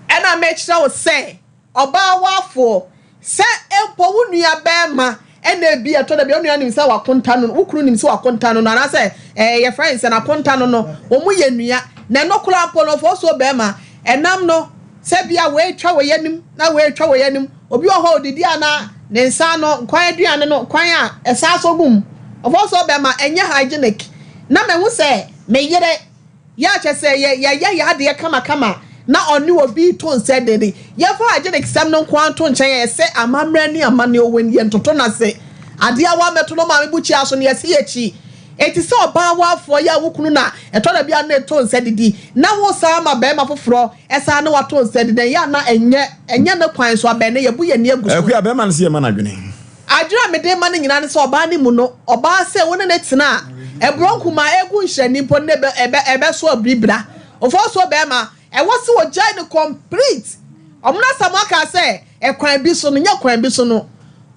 Ɛna mekyerɛ wo sɛ Ɔbaa wafoɔ, sɛ mpo wo nua barima na ebia ɛtɔ da bi a wo nua nim sɛ wakonta no, wo kunu nim sɛ wakonta no no, anaasɛ ɛɛ yɛfrɛ no sɛ n'akonta no no, wɔn yɛ nua, na ɛno koraa mpo no ɔfɔɔ soɔ barima, ɛnam no sɛ bia wei twa wei anim na wei twa wei anim, obi wɔ hɔ a ɔdidi a na ne nsa ano kwan aduane no kwan a ɛsan so gu mu, ɔfɔɔ soɔ barima ɛnyɛ hygienic, na mahu sɛ me yere. Yɛ a kyerɛ sɛ yɛ yɛyɛ yɛn adeɛ kamakama na ɔne obi reto nsa dede. Yɛmfa hygienic sɛm no nko ara nto nkyɛn a, ɛsɛ amammerɛ ne amanneɛ wɔ mu, yɛntoto no ase. Adeɛ a woammɛto no maame bukyia so no, yɛse yɛkyi. Enti sɛ ɔbaa wafoɔ yɛ a wo kunu na ɛtɔ da bi a ne to nsa didi na wosan ama barima foforɔ san ne wato nsa didi no, ɛyɛ a na ɛnyɛ ɛnyɛ ne kwan so abɛn no, yɛbu yɛn ani agu so. Akua, bɛrima no se yɛma no adwene. Adwene a mede rema no nyinaa ne sɛ ɔbaa no mu no, ɔbaa sɛ wo ne no tena a, ɛborɔ nkumaa ɛgu nhyerɛnne mpo no na ɛbɛ ɛbɛso abiribira. Ofosuo bɛrima, ɛwɔ sɛ ɔgyae no complete. Ɔmo no Asamoah kaa sɛ ɛkwan bi so no, nyɛ kwan bi so no,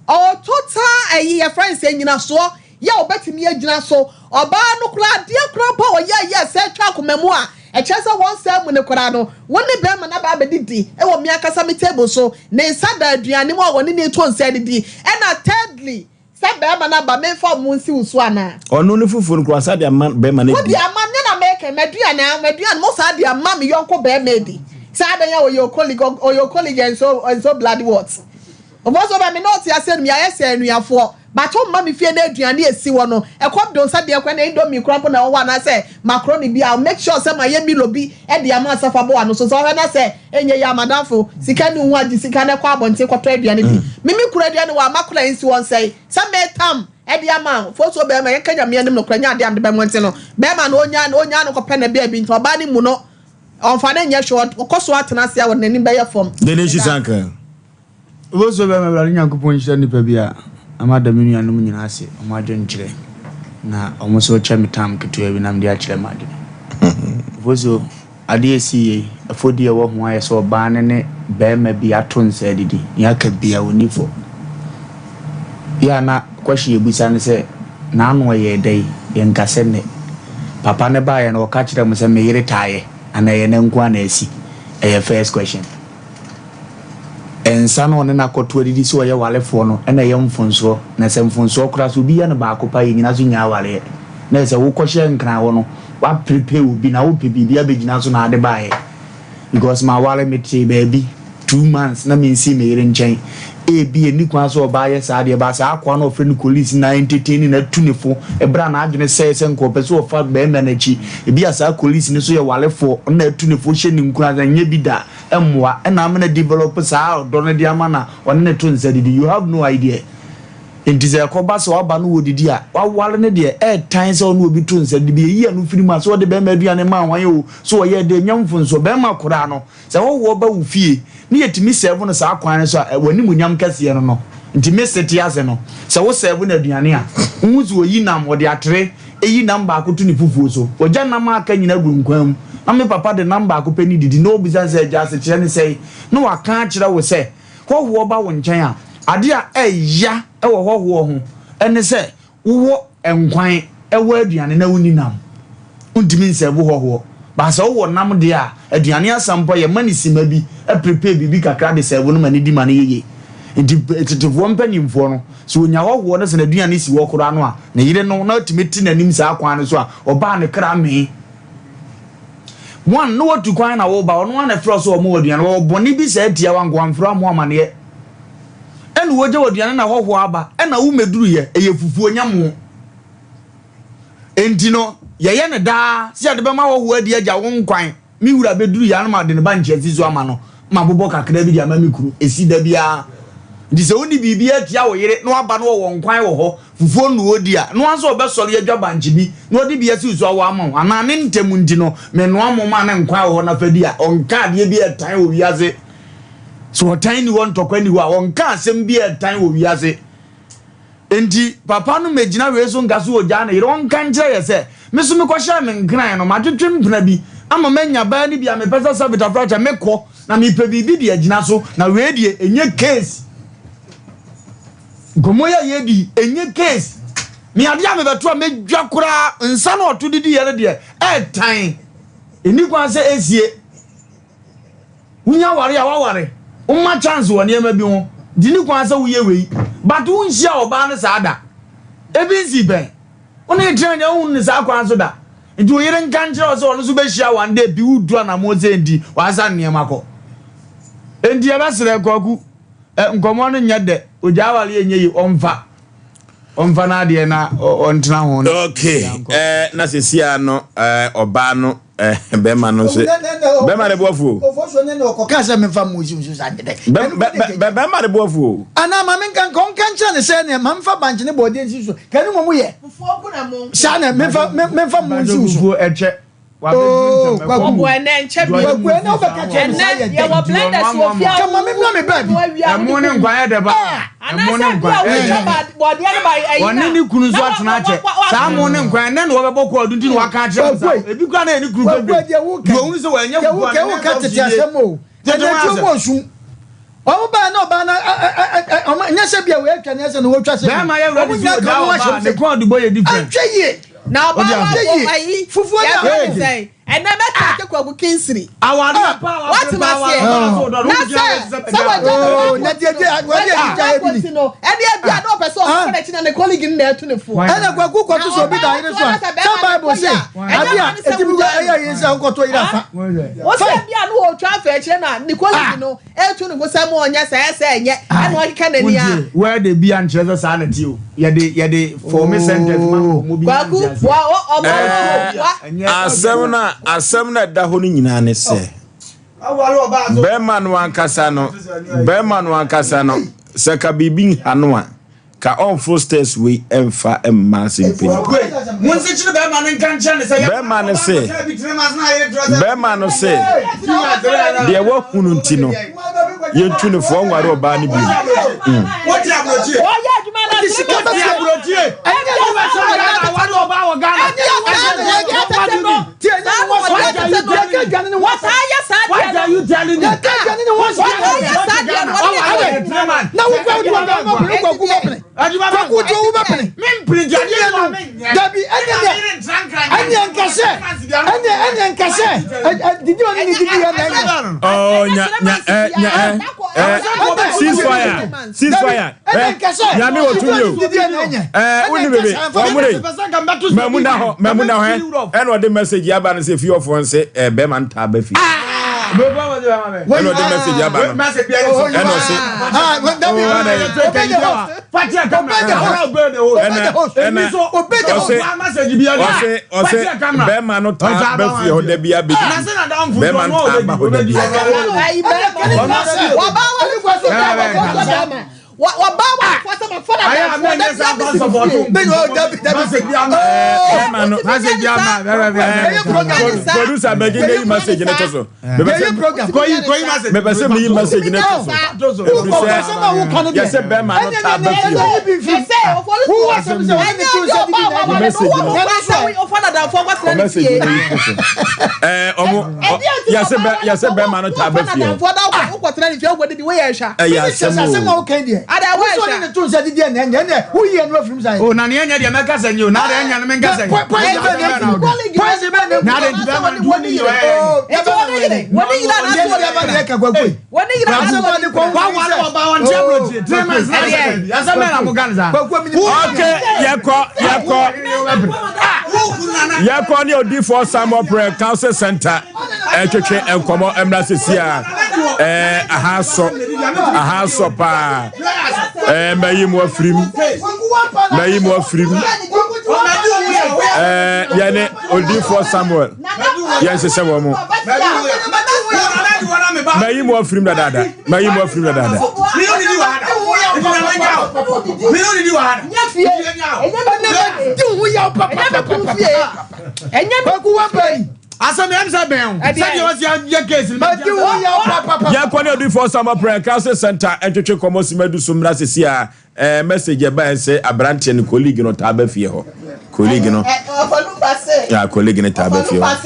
ɔwɔ total ɛyi yɛfrɛ no sɛ nyinasoɔ yɛ a ɔbɛtumi agyina so. Ɔbaa no koraa, adeɛ koraa mpo a ɔyɛɛ yɛ sɛ atwa akoma mu a, ɛkyerɛ sɛ wɔn saa mu no koraa no, wo ne bɛrima no aba abɛdidi wɔ me ankasa me table so, ne nsa da aduane mu a wɔne no reto nsa adidi. Ɛna thirdly, sɛ bɛrima no aba, memfa ɔmo nsi wo so anaa? Ɔno ne fufuo no koraa, ɔsan de ama bɛrima no Wode adi. ama, nyɛ na meka, m'aduane, m'aduane, mo saa de ama me yɔnko bɛrima adi. Sɛ adɛn a ɔyɛ wo colleague, ɔyɛ wo colleague and so, and so bloody what? Ɔfɔ so bɛ me na ɔte aseɛ no yɛayɛ sɛ anuafoɔ but womma me fie na aduane a ɛsi hɔ no ɛkɔm de wo nsa deɛ koraa na indomie koraa mpo na ɛwɔ hɔ anaasɛ macaroni bi a make sure sɛ mayɛ milo bi de ama sɛ fa bɔ w'ano so sɛ ɔhwɛ na sɛ ɛnyɛ yie a madamfo sika nni wo ho a gye sika na kɔ abɔnten kɔtɔ aduane di me me kura aduane wɔ a makora nsi hɔ nsɛe sɛ metam de ama wo fo so bɛrima yɛnka Nyame anim nokorɛ nyɛ adeɛ a mede bɛmo nti no bɛrima no ɔnya ɔnya no kɔpɛ na baabi nti ɔbaa no mu no ɔmfa no nyɛ hwee ɔkɔ so atena ase a wɔde n'anim bɛyɛ fam. Dede Shisanka. Obosuo bɛma Awurade Nyankopɔn nhyira nnipa bi a na mada me nuanom nyinaa ase wɔn adwenkyerɛ na wɔn nso rekyɛ me tam ketewa bi na mede akyerɛ m'adwene. Obosuo. Adeɛ a ɛsii yei, ɛfɔdie a ɛwɔ ho ayɛ sɛ ɔbaa no ne barima bi ato nsa adidi, nea aka biara ɔnni fɔ. Yɛ a na question yɛbisa ne sɛ, n'ano ɛyɛɛ dɛn? Yɛnka sɛ nnɛ. Papa no baeɛ no ɔka kyerɛɛ mo sɛ me yere taa yɛ anaa ɛyɛ nnɛ nko ara na asi? Ɛyɛ first question. Nsa no ɔne no akɔto adidi sɛ ɔyɛ warefoɔ no na ɛyɛ mfonsoɔ, na sɛ mfonsoɔ koraa sɛ obi yɛ no baako pɛ a yɛnyina so nnya awareɛ. Na ɛsɛ wokɔhyɛ nkran hɔ no woaprepare obi na wopɛ biribi abɛgyina so na ade baeɛ. Because maware metee baabi 2 months na mensii me yere nkyɛn. Ebia ɛnni kwan sɛ ɔbaa yɛ saa deɛ but saa akoa no a ɔfrɛ no colleagues no entertain no atu ne fo ɛberɛ a n'adwene sɛe sɛ nka ɔpɛ sɛ ɔfa barima no akyi. Ebia saa colleagues no nso yɛ warefoɔ na atu ne fo hyɛ ne nkuran sɛ nyɛ bi da. mmoa na ama no adevelop saa ɔdɔ no de ama na ɔne no to nsa didi you have no idea nti sɛ ɛkɔba sɛ waba no wɔdidi a waware no deɛ ɛɛtan sɛ ɔne obi to nsa didi bi ɛyi ɛno firi mu a sɛ ɔde bɛrima aduane maa hwan o sɛ ɔyɛ deɛ nyɛ mfonsoɔ bɛrima koraa no sɛ hɔhoɔ ba wo fie ne yɛtumi sɛɛvo no saa kwan no so a w'animuonyam kɛseɛ no no nti me se te ase no sɛ wo sɛɛvo no aduane a wohu sɛ ɔyi nam ɔde atere Eyi nam baako to ne fufuo so. Ɔgya nam a aka nyina gu nkwan mu. Na me papa de nam baako pɛ ne didi. Na ɔbisa no sɛ, Agya, asekyerɛ ne sɛn? Na waka akyerɛ wo sɛ, hɔhoɔ ba wo nkyɛn a, adeɛ a ɛya wɔ hɔhoɔ ho ne sɛ wowɔ nkwan wɔ aduane na wonni nam. Wontumi nsɛɛvo hɔhoɔ. But sɛ wowɔ nam deɛ a, aduane asa mpo a, yɛma no sima bi, prepare biribi kakra de sɛɛvo no ma no di ma no yɛ yie. Nti tetefoɔ mpanimfoɔ no, Sɛ onya hɔhoɔ no sɛ n'aduane si hɔ koraa no a, ne yere no na atumi te n'anim saa kwan no so a, ɔbaa ne kra mee. One, na watu kwan na woba, ɔno ara na ɛfrɛ wo sɛ ɔma wo aduane. Ɔwɔ bɔne bi saa tia wo anka wamfrɛ wo ammɔ amaneɛ. Ɛna wogya w'aduane na hɔhoɔ aba, ɛna wo mmɛduruiɛ, ɛyɛ fufuo nyɛ mo. Enti no, yɛyɛ no daa sɛ yɛde bɛma hɔhoɔ adi agya wo nkwan. Me wura bɛduru yɛ a na made ne ba nkyɛnse so ama no, mabobɔ kakra bi de ama me kunu. Ɛsi da biara. Nti sɛ wonni biribi atia wo yere na waba na ɔwɔ nkwan wɔ hɔ, fufuo na ɔredi a, noa sɛ ɔbɛsɔre adwa bankye bi na ɔde bi asi wo so awɔ ama wo. Anaa ne ntɛm nti no, menoa mo ma ne nkwan wɔ hɔ na fa di a, ɔnka adeɛ bi a ɛtan wɔ wiase. Sɛ ɔtan nni hɔ, ntɔkwa nni hɔ a, ɔnka asɛm bi a ɛtan wɔ wiase. Enti papa no mmegyina wei so nka sɛ ogyaa ne yere, ɔnka nkyerɛ yɛ sɛ, Me nso mekɔhyɛɛ me nkran no, matwetwe mpena bi ama manya baa no bi a mepɛ sɛ Sabita fra kyɛ mekɔ na mepɛ biribi de agyina so, na wei deɛ ɛnyɛ case. Nkɔmmɔ yi a yɛredi yi, ɛnyɛ case. Me adeɛ a mebɛto a mɛdwa koraa, nsa no ɔto didiiɛ no deɛ, ɛɛtan. Ɛnni kwan sɛ ɛsie. Wonya ware a waware, woma chance wɔ nneɛma bi ho, nti ne kwan sɛ woyɛ wei, but wonhyia ɔbaa no saa da. Ebi nsii pɛn. Wo ne tena deɛ wohunu no saa kwan so da. Nti wo yere nka nkyerɛ wo sɛ ɔno nso bɛhyia one day bi wotu anammɔn sɛ nti wasa nneɛma kɔ. Nti yɛbɛsrɛ Kwaku, nkɔmmɔ no nyɛ dɛ, ogyaa aware ɛnyɛ yie, ɔmfa. Ɔmfa n'adeɛ na ɔntena ho. Na okay eh, na sesia no eh, ɔbaa no eh, bɛrima no nso bɛrima no bo afu o. Ɔkɔka sɛ memfa mo nsi nso sa nyɛ dɛ. Bɛrima no bo afu o. Anaa ma menka nka ɔnka nkyerɛ ne sɛ neɛ ma memfa bankye ne bɔɔdeɛ nsi so ka ne mmom yɛ saa na memfa memfa mo nsi so. Fufuo ɛkyɛ. Oh, kwaku. Ɔbɔ ɛnɛ nkyɛ bi. Kwaku ɛnɛ wobɛka kyerɛ me saa yɛ dɛ. Yɛwɔ blenders wɔ fie a Kama me mmra me baabi. Ɛmo ne nkwan yɛ dɛ ba. Ɛmo ne nkwan yɛ dɛ. Ɔne ne kunu nso atena akyɛ. Saa mo ne nkwan ɛnɛ na wɔbɛbɔ kɔɔ do nti na waka akyerɛ me saa. Ebi kura na yɛ ne kunu fɛ bi. Deɛ ohunu sɛ wɔnyɛ fufuo a ne nan tɔ si yie. Tete ho asɛm. Wɔn baa na ɔbaa na ɔmo nyɛ sɛ bia wɔatwa ne ɛsɛ na wɔtwa sɛ bɛrima yɛ ready sɛ ɔgya ɔbaa ne kɔn adubɔ yɛ different. Antwa yie. Na ɔbaa wa wɔ ayi fufuo yɛ fɛ ne sɛn ɛnɛ bɛ ta ake kwaku kinsiri. Awade pa wa Wate ma seɛ na sɛ sɛ wagya ne Oh, na deɛ deɛ wɔde adi gya ebi ni. no ɛne ebi a na ɔpɛ sɛ ɔkɔ n'akyi na ne colleague no na ɛtu ne fo. Ɛna kwaku kɔto sɛ obi da yere so a sɛ Bible se ade a ɛtumi gya ɛyɛ yere sɛ wokɔto yere afa. Wosɛ bi a na ɔtwa afɛ akyire na ne colleague no etu ne ho sɛ mo ɔnyɛ sɛ ɛsɛ ɛnyɛ ɛna ɔkeka n'ani a. Wɛde bi ankyerɛ sɛ saa na ti o yɛde yɛde fɔmi sentence ma nkɔmɔ bi Kwaku wa ɔmo ɔmo wa. Asɛm no asɛm no ɛda hɔ no nyinaa ne sɛ bɛrima no ankasa no bɛrima no ankasa no sɛ ka biribi nha no a Ka ɔnforo stairs wei ɛnfa mma ase mpɛ nipa. Bɛɛma no se, bɛɛma no se, deɛ wahunu nti no, yɛntu no fo ɔnware ɔbaa no bio. Mm. you telling me? Yɛka aduane ne ho asɛm. Na wo kura wo bɛ ma pene kwaku bɛ pene. Kwaku tí wo bɛ pene. Dabi ɛnyɛ dɛ ɛnyɛ nkasɛ ɛnyɛ ɛnyɛ nkasɛ didi ɔne ne didi yɛ na ɛnyɛ. Ɔ nya nya ɛ nya ɛ ɛ ceasefire ceasefire ɛ nyame wɔ tumi o ɛ wuni bebe wɔn mu de mɛmu na hɔ mɛmu na hɔ ɛ ɛna ɔde message aba no sɛ fi ɔfɔ nse ɛ bɛrima ntaa bɛ fi ɛna ɔde message aba no ɛna ɔse ɛna ɔse ɔse ɔse bɛrima no taa bɛ fie hɔ dabi abɛdi bɛrima no taa ba hɔ dabi. Producer bɛgye ne yi message ne to so. Mepɛ sɛ meyi message ne to so. Ɛfiri sɛ yɛsɛ bɛrima no taa ba fie hɔ. Message no. Message no yi to so. Ɛɛ ɔmo yɛsɛ bɛ yɛsɛ bɛrima no taa ba fie hɔ. Ɛyɛ asɛm o. O na nea ɛnyɛ deɛ mɛka sɛ nye o na deɛ ɛnyɛ no menka sɛ nye. Na deɛ nti bɛrima no tuo ne yere Okay, yɛkɔ yɛkɔ yɛkɔ ne odifoɔ Samuel Prayer Council Center ɛtwetwe nkɔmɔ mmra sisi a ɛɛ aha sɔ aha sɔ paa ɛɛ mɛyi mu afirim mɛyi mu afirim ɛɛ yɛne odifoɔ Samuel yɛn hyehyɛ wɔn mo mɛyi mu afirim dadaada mɛyi mu afirim dadaada. Asɛm yɛn sɛ bɛn o. Sɛdeɛ ɔsi ayɛ case no. Madi wo yaw papapapa. Yɛkɔ ne odifoɔ Samuel Prayer Council Center ntwetwe nkɔmmɔ sima du so mmra sisi a eh, message ɛbaɛ sɛ aberanteɛ no colleague no taa ba fie hɔ colleague no yeah, colleague no taa ba fie hɔ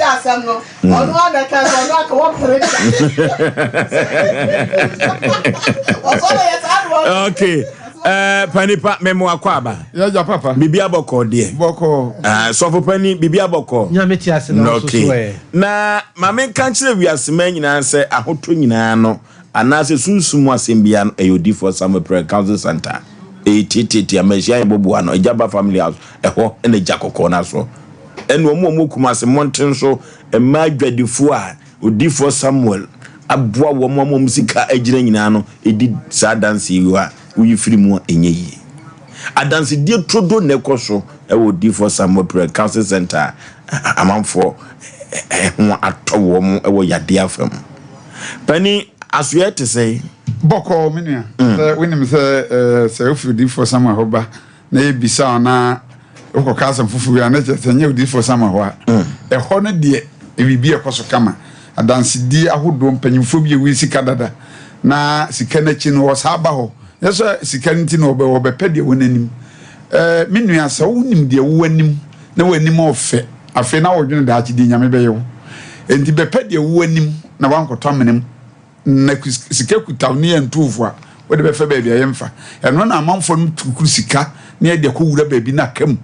okay Eh, panipa memo akɔ aba. Yɛgya papa. Biribi abɔkɔ deɛ. Bɔkɔ. Ah, sɔfo pani biribi abɔkɔ. Nyame te ase na ɔso so ɛ. Na maame nka nkyerɛ wiase nyinaa sɛ ahotɔ nyinaa no anaasɛ sunsum mu asɛm biara no ɛyɛ odiifoɔ Samuel Prayer Council Center. Ɛyɛ tietietie amanhyia yɛn bɔboa no agya ba family house ɛhɔ ɛna agya kɔkɔɔ no aso. Ɛna wɔn a wɔn Kumasi mmɔnten so mmaa adwadifoɔ a Odiyifoɔ Samuel aboa wɔn ama wɔn sika agyina nyinaa no di saa adanseɛ yi a woyi firi mu a ɛnyɛ yie. Adansedie turodoo na ɛkɔ so wɔ Odiyifoɔ Samuel Prayer Counseling Center a amanfoɔ ho atɔ wɔn wɔ yadeɛ afa mu. Panin, asoɛɛ te sɛn? Bɔkɔɔ, me nua. Sɛ wonim sɛ sɛ wofiri Odiyifoɔ Samuel hɔ ba na yɛbisa wo na wokɔka asɛm foforɔ bi a na kyerɛ sɛ nyɛ odiyifoɔ Samuel hɔ a mm. ɛhɔ no deɛ biribi ɛkɔ so kama adansedie ahodoɔ mpanyinfoɔ bi ɛwɔ sika dada na sika no akyi no wɔsaa ba hɔ nyɛ sɛ sika no nti na wɔbɛ wɔbɛpɛ deɛ wɔn anim ɛɛ me nua sɛ wonim deɛ wo anim na wɔn anim ɔfɛ afei na wɔdwene daakye deɛ nyame bɛyɛ wo nti bɛpɛ deɛ wo anim na wankɔtɔ amena mu Na sika kuta wo ne yɛ ntoofo a wode bɛfa baabi a yɛmfa. Ɛno na amanfoɔ no kukuru sika na yɛde akɔwura baabi na aka mu.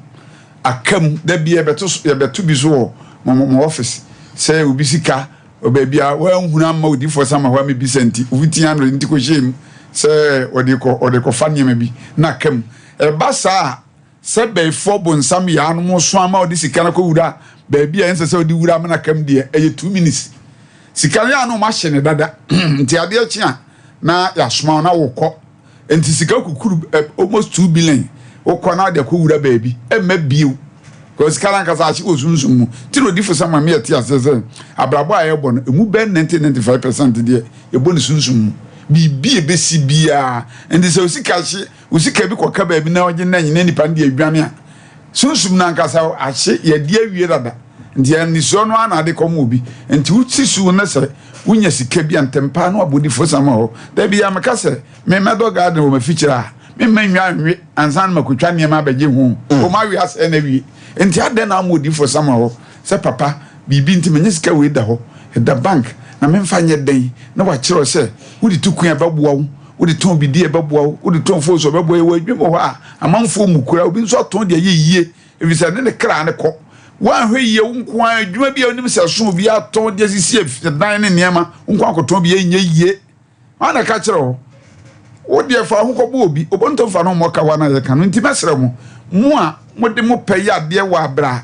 Aka mu. Da bi yɛbɛto so yɛbɛto bi so wɔ mo mo office sɛ obi sika wɔ baabi a wanhunu amma odiifoɔ sama hɔ amebisa nti obi tia no nti kɔhyɛɛ mu sɛ ɔde kɔ ɔde kɔfa nneɛma bi na aka mu. Ɛba saa a Sɛ bɛyifoɔ bonsam yaa nom so ama ɔde sika no akɔwura baabi a ɛnsɛ sɛ ɔde wura amena kam deɛ, ɛyɛ 2 minutes. Sika no yɛ a na wɔahyɛ no dada nti adeɛ kye a na yɛasoma wo na wokɔ. Nti sika kukuru eh, almost 2 billion wokɔ na wode akɔwura baabi ɛmma bio. Because sika no ankasa ahye wɔ sunsum mu. Nti na odifo sɛ maame yɛte aseɛ sɛ abrabɔ a yɛbɔ no ɛmu bɛyɛ 90-95% deɛ yɛbɔ no sunsum mu. Biribi a ɛbɛsi biara. Nti sɛ osika hye Wo sika bi kɔka baabi na ɔgye na nyina nipa no de adwane a, sunsum no ankasa ahye, yɛde awie dada. Nti anisoɔ no ara na ade kɔma obi. Nti wosi so na sɛ wonya sika bi a, ntɛm paa na wabɔ difo san ma hɔ. Da biara meka sɛ, me mɛdɔ garden wɔ m'afikyire a, memma nnwa nwe ansa na makɔtwa nneɛma abɛgye ho. Wɔn awe asɛe no awie. Nti adɛn na amma odifo san ma hɔ sɛ papa, biribi nti manya sika wei da hɔ, ɛda bank. Na memfa nyɛ dɛn? Na wakyerɛ wo sɛ wode tu kwan a ɛbɛboa wo, wode tɔn biribi a ɛbɛboa wo, wode tɔn fon so a ɛbɛboa. Yɛwɔ adwuma wɔ hɔ a amanfoɔ mmu koraa, obi nso atɔn de ayɛ yie ɛfiri sɛ ne ne kra no kɔ. Woanhwɛ yie wo nko ara adwuma bi a wonim sɛ ɛso obi atɔn de asisi dan ne nneɛma, wo nko akɔtɔn bi ɛnyɛ yie. Hwan na ɛka kyerɛ wo? Wo deɛ fa wo ho kɔbɔ obi, obonto mfa no mmɔ kawa no a yɛka no. Nti mɛsrɛ mo, mo a mode mo pɛ yɛ adeɛ wɔ aberɛ a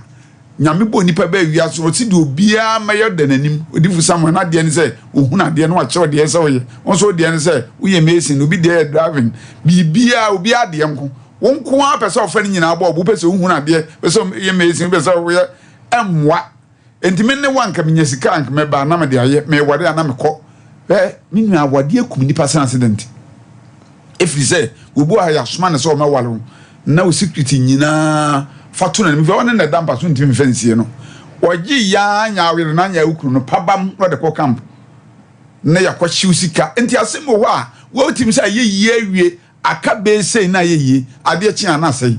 Nyame bɔɔ nnipa baa wiase no, ɔse deɛ obiara mmɛyɛ da n'anim. Odifo Samuel n'adeɛ ne sɛ ɔhunu adeɛ na wakyerɛ wo deɛ ɛsɛ sɛ woyɛ. Wo nso wo deɛ ne sɛ woyɛ mason, obi deɛ yɛ driving, biribiara, obiara deɛ nko. Wo nko ara pɛ sɛ ɔfa ne nyinaa bɔ wo bo, wopɛ sɛ wohunu adeɛ, wopɛ sɛ woyɛ mason, wopɛ sɛ woyɛ, ɛmmoa. Enti me ne wo anka menya sika a anka mɛba na mede ayɛ, meware a na mekɔ. Hwɛ, me nua, awadeɛ kum nnipa sene accident. Ɛfiri sɛ, obi wɔ ha yɛasoma no sɛ ɔmmɛware wo, na wo secret nyinaa fa to n'anim, fɛ ɔne na ɛda mpa so ntumi mfa nsie no. Ɔgye yaa nya wo yere na anya wo kunu no, pabam na ɔde kɔ camp na yɛakɔhyew sika. Enti asɛm wɔ hɔ a, wotumi sɛ ayɛ yie awie, Aka bee sei na ayɛ yie, adeɛ kye a na asɛe.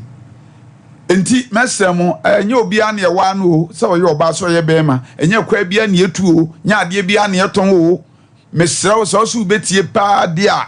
Enti mɛsrɛ mo, ɛnyɛ obiara na yɛwaa no o, sɛ ɔyɛ ɔbaa sɛ ɔyɛ bɛɛma, ɛnyɛ kwaa biara na yɛtu o, nyɛ adeɛ biara na yɛtɔn o. Mesrɛ wo, sɛ wo so wobɛtie paa deɛ a,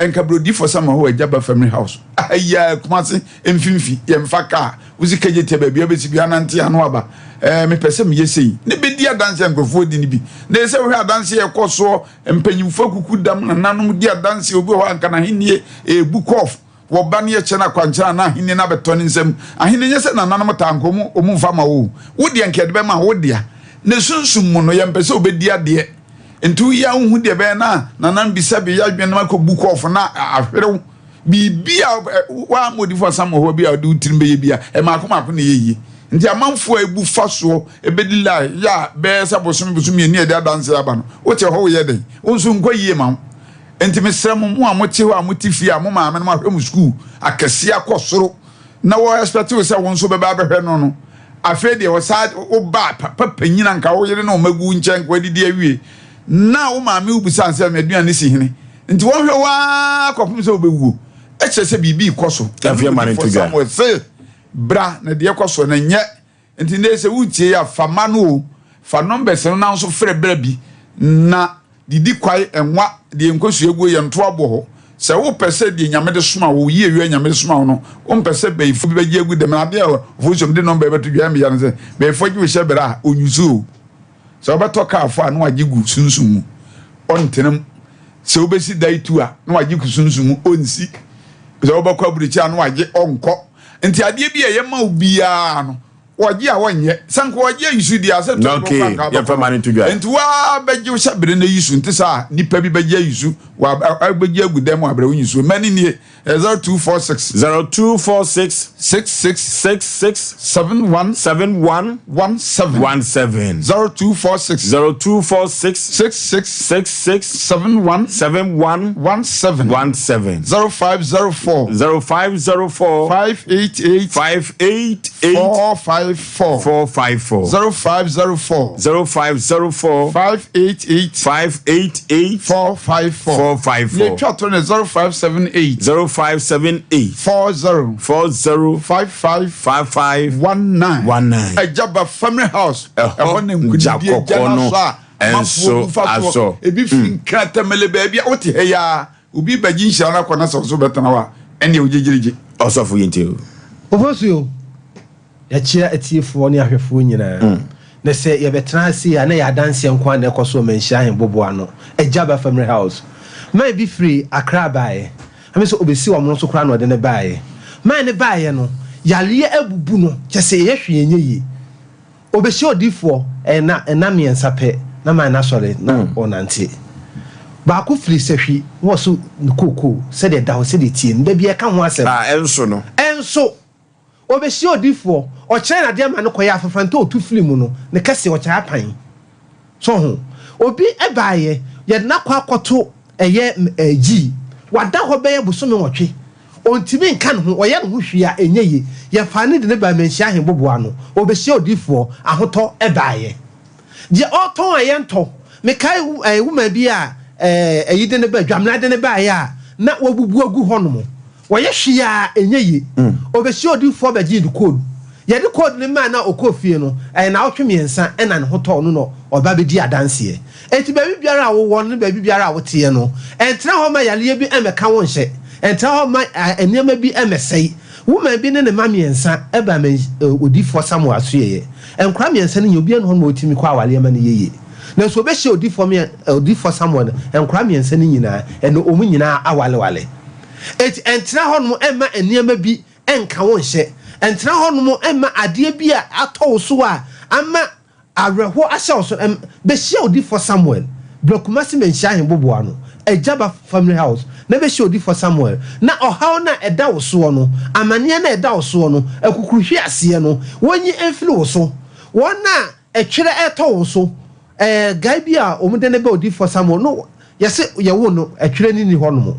nka brɛ Odiyifoɔ Samuel hɔ wɔ Agyaba Family House, aha yi ara, Kumasi mfimfi, yɛmfa kaa, wosi Kejetia baabi a wobɛsi biara nante ano aba. Ɛɛ, mepɛ sɛ meyɛ sei, ne bɛdi adanseɛ a nkurɔfoɔ di no bi. Na ɛsɛ sɛ wohwɛ adanseɛ a ɛkɔ soɔ Mpanyimfo akukudam nananom di adanse obi wɔ hɔ a anka n'ahenni rebu kɔf wɔ ba ne ɛkyɛ no akwankyerɛ a na ahenni no abɛtɔ ne nsam. Ahenni nyɛ sɛ nananom taa nka wɔn wɔn mfa ma wo o. Wo deɛ nka yɛde bɛma wo dea. Ne sunsum mu no yɛmpɛ sɛ obedi adeɛ. Nti woyɛ a wonhu deɛ ɛbɛyɛ na nananom bisa bi yɛ adwene no akɔbu kɔf na ahwerew. Biribi a woamma odifo Asamoah bi a ɔde wo tirim bɛyɛ bi a ɛmaako maako na ɛyɛ yie. Nti amanfoɔ a ebu fa soɔ ebedi line yɛ a bɛyɛ sɛ bosome bosome mmienu yɛde adanse aba no, wote hɔ woyɛ dɛn? Wo nso nkɔ yie ma wo. Nti mesrɛ mo, mo a mote hɔ a mote fie a mo maame nom ahwɛ mo sukuu akɛseɛ akɔ soro na wɔ expect wo sɛ wo nso bɛba abɛhwɛ no no, afei deɛ ɔsaa wo ba papa panyin anka wo yere ne wo mma gu wo nkyɛn nka wadidi awie na wo maame wobisa no sɛ aduane si hene nti wɔnhwɛ wo ara kɔpem sɛ wobɛwuo. Ɛkyerɛ sɛ biribi rekɔ so. Afei ma no nto dwa. Samuel se, Bra na deɛ ɛkɔ soɔ no nyɛ. Nti nnɛ sɛ woretie a, fa ma no o, fa numbers no na nso frɛ bra bi na didi kwae nwa deɛ nkosua guo yɛ nto aboɔ hɔ. Sɛ wopɛ sɛ deɛ Nyame de soma wo, yie wia Nyame de soma wo no, wompɛ sɛ bayifoɔ bi bɛgye agu dɛm na adeɛ a ofosuom de number bɛto dwa ɛmmeya no sɛ bayifoɔ gye wo hyɛ berɛ a ɔnyusu o. Sɛ wobɛtɔ kaa fo a na wagye gu sunsum mu, ɔntena mu. Sɛ wobɛsi dan tu a na wagye gu sunsum mu, ɔnsi. Sɛ wobɛkɔ aburokyire a na wagye, ɔnkɔ. Nti adeɛ bi a ɛyɛ ma wo biara no, wɔgye a wɔnyɛ. Sɛ nka wɔgye ayi so deɛ a, sɛ tɔ Okay, kɔ nka yɛmfa ma no nto dwa. Nti waa bɛgye wo hyɛ bere na yi so. Nti saa nipa bi bɛgye ayi so, wa bɛgye agu dan mu abrɛ wo nyi so. Mma no nie, 0246. 0246. 66. 66. 71. 71. 17. 17. 0246. 0246. 66. 66. 71. 71. 17. 17. 0504. 0504. 588. 588. 454. 454. 0504. 0504. 588. 588. 454. 454. Nea etwa to no 0578. 0578. 40. 40. 55. 55. 19. 19. Agya ba family house. Ɛhɔ Ɛhɔ na gya nkunimdie gya kɔkɔɔ no no asɔ a amanfoɔ nso bu fa soɔ. asɔ. Ebi firi Nkratamele baabi a wote ha yi ara obi bɛgye nhyira no akɔ na sɛ wo nso wobɛtena hɔ a ɛnneɛ wogyegyirigye. Ɔsɔfo yi nti o. Ofosuo, Yɛkyea atiefoɔ ne ahwɛfoɔ nyinaa. Na sɛ yɛbɛtena ha sei a, na ɛyɛ adanseɛ nko ara na ɛkɔ so wɔ Manhyia Ahenboboa ano, Agya Ba Family House. Man bi firi Accra baeɛ. Ɛme sɛ ɔbɛsi wɔn so koraa na ɔde no baeɛ. Man no baeɛ no, yareɛ abubu no, kyerɛ sɛ yɛyɛ hwee ɛnyɛ yie. Ɔbɛhyia odiyifoɔ, ɛyɛ nna, nna mmiɛnsa pɛ na man no asɔre na ɔrenante. Baako firi sahwi na ɔso ne kookoo sɛdeɛ ɛda hɔ, sɛdeɛ ɛtie no, da biara ɛka ho asɛm. A ɛnso no. Ɛnso. Ɔbɛhyia odiyifoɔ, ɔkyerɛ no adeɛ ma no kɔyɛ afafrantɔ a ɔtu firi mu no, ne kɛseɛ, ɔkyerɛ apan. So ho? Obi baeɛ, yɛde no akɔ akɔto ɛyɛ ɛɛ G. Wada hɔ bɛyɛ bosome nwɔtwe. Ɔntumi nka ne ho, ɔyɛ ne ho hwee a ɛnyɛ yie. Yɛfaa no de no baa Manhyia Ahenboboa ano. Ɔbɛhyia odiyifoɔ, ahotɔ baeɛ. Deɛ ɔretɔn a yɛntɔ. Mekae ɛɛ woman bi a ɛɛ ayi de no bae, Dwamena de no baeɛ a na wabubu agu hɔnom. Wɔyɛ hwee a ɛnyɛ yie. Ɔbɛhyia odiyifoɔ bɛgyee no code. Yɛde code no maa no a ɔkɔɔ fie no, ɛyɛ naawɔtwe mmiɛnsa na ne ho tɔɔ no na ɔba bɛdii adanseɛ. Enti baabi biara a wowɔ no ne baabi biara a woteɛ no, ɛntena hɔ mma yareɛ bi mmɛka wo nhyɛ. Ɛntena hɔ mma nneɛma bi mmɛsɛe. Woman bi ne ne mma mmiɛnsa baa odiyifoɔ Samuel asoɛeɛ. Nkwadaa mmiɛnsa no nyinaa, obiara nni hɔ nom a ɔtumi kɔ awareɛ ma no yɛ yie. Nanso wɔbɛhyia odiyifoɔ Samuel no, nkwadaa mmiɛnsa no nyinaa, ɛnnɛ wɔn nyinaa awareware. Enti ɛntena hɔnom mma nneɛma bi nka wo nhyɛ. Ɛntena hɔnom mma adeɛ bi a atɔ wo so a ama awerɛhoɔ ahyɛ wo so. Bɛhyia odiyifoɔ Samuel. Bra Kumasi Manhyia Ahenboboa no, Agyaba Family House, na bɛhyia odiyifoɔ Samuel. Na ɔhaw no a ɛda wo soɔ no, amaneɛ no a ɛda wo soɔ no, akukuruhweaseɛ no, wɔnyi mfiri wo so. Wɔn a ɛtwerɛ retɔ wo so, ɛɛ, guy bi a wɔde no ba odiyifoɔ Samuel no, Yɛse yɛwoo no ɛtwerɛ no nni hɔ nom.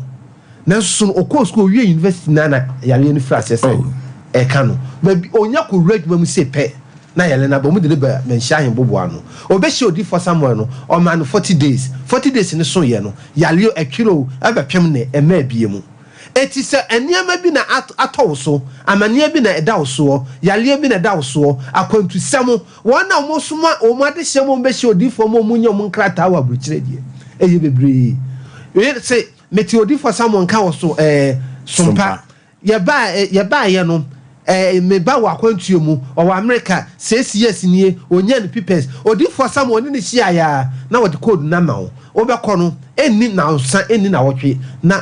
Nanso so no ɔkɔɔ sukuu ɔwiee university no ara na yareɛ no firi aseɛ sɛ ɛreka no. Baabi ɔnya kɔwura adwuma mu sei pɛ na yareɛ no aba. Wɔde no ba Manhyia Ahenboboa ano. Ɔbɛhyia Odiyifoɔ Samuel no, ɔmaa no 40 days. 40 days no soeɛ no, yareɛ o, ɛtwerɛ o, ɛbɛpem no ɛmmaa bie mu. Enti sɛ nneɛma bi na atɔ wo so, amaneɛ bi na ɛda wo soɔ, yareɛ bi na ɛda wo soɔ, akwantusɛm, Wɔn a wɔsoma wɔn adehyeɛ ma wɔbɛhyia odiyifoɔ ma wɔnya wɔn nkrataa wɔ aburokyire deɛ, ɛyɛ bebree. Wei se, mete odiyifoɔ Samuel nka wɔ so ɛɛ Sompa. Yɛbaa yɛbaeɛ no, ɛɛ me ba wɔ akwantuo mu, ɔwɔ Amerika, six years nie, ɔnyaa ne pipɛs. Odiyifoɔ Samuel ɔne no hyiaeɛ ara, na wɔde code no ama wo. Wobɛkɔ no, ɛnni nnansa, ɛnni nnawɔtwe, na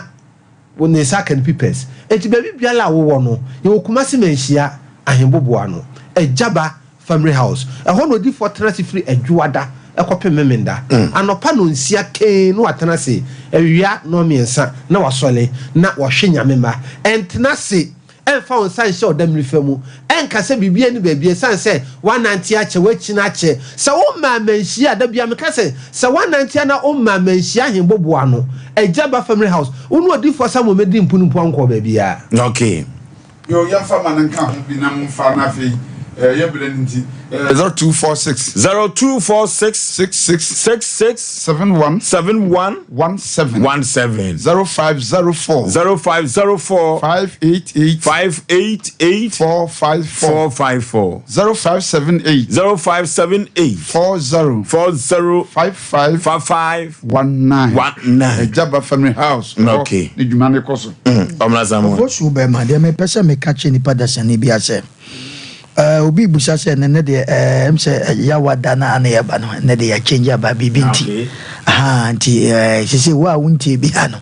Wo ne nsa aka no pipɛs. Enti baabi biara a wowɔ no, yɛwɔ Kumasi Manhyia, Ahenboboa no, Agyaba Family House. Ɛhɔ na odifoɔ tena ase firi Adwoada kɔpem Memenda. Anɔpa nɔnsia kee na watena ase, awia nɔnmiɛnsa na wasɔre na wahwɛ Nyame mma. Ɛntena ase Ɛmfa wo nsa nhyɛ ɔdammirifa mu. Ɛnka sɛ biribiara nni baabi ɛsiane sɛ woanante akyɛ, woakyini akyɛ. Sɛ womma amanhyia a, da biara meka sɛ, sɛ woanante anaa womma amanhyia ahenboboa ano, Agya ba Family House, wo ne Odiyifoɔ Samuel mmɛdi mpunumpu nkɔɔ baabiara. Okay. Yo, yɛmfa ma no nka ho bi na momfa na afei eh, yɛ berɛ no nti. Eh, 0246. 0246. 66. 66. 71. 71. 17. 17. 0504. 0504. 588. 588. 454. 454. 0578. 0578. 40. 40. 55. 55. 19. 19. Agyaba Family House. Okay. Ne dwuma ne kɔ so. Ɔmra Samuel. Ofosu bɛma deɛ mepɛ sɛ meka kyerɛ nipa dasani bia sɛ eh, obi busa sɛ ɛnɛ ne deɛ eh, ɛm sɛ yawa da no a na yɛba no ɛnɛ deɛ yɛakyɛngye aba biribi nti aha nti eh, sese wo a wontie bia no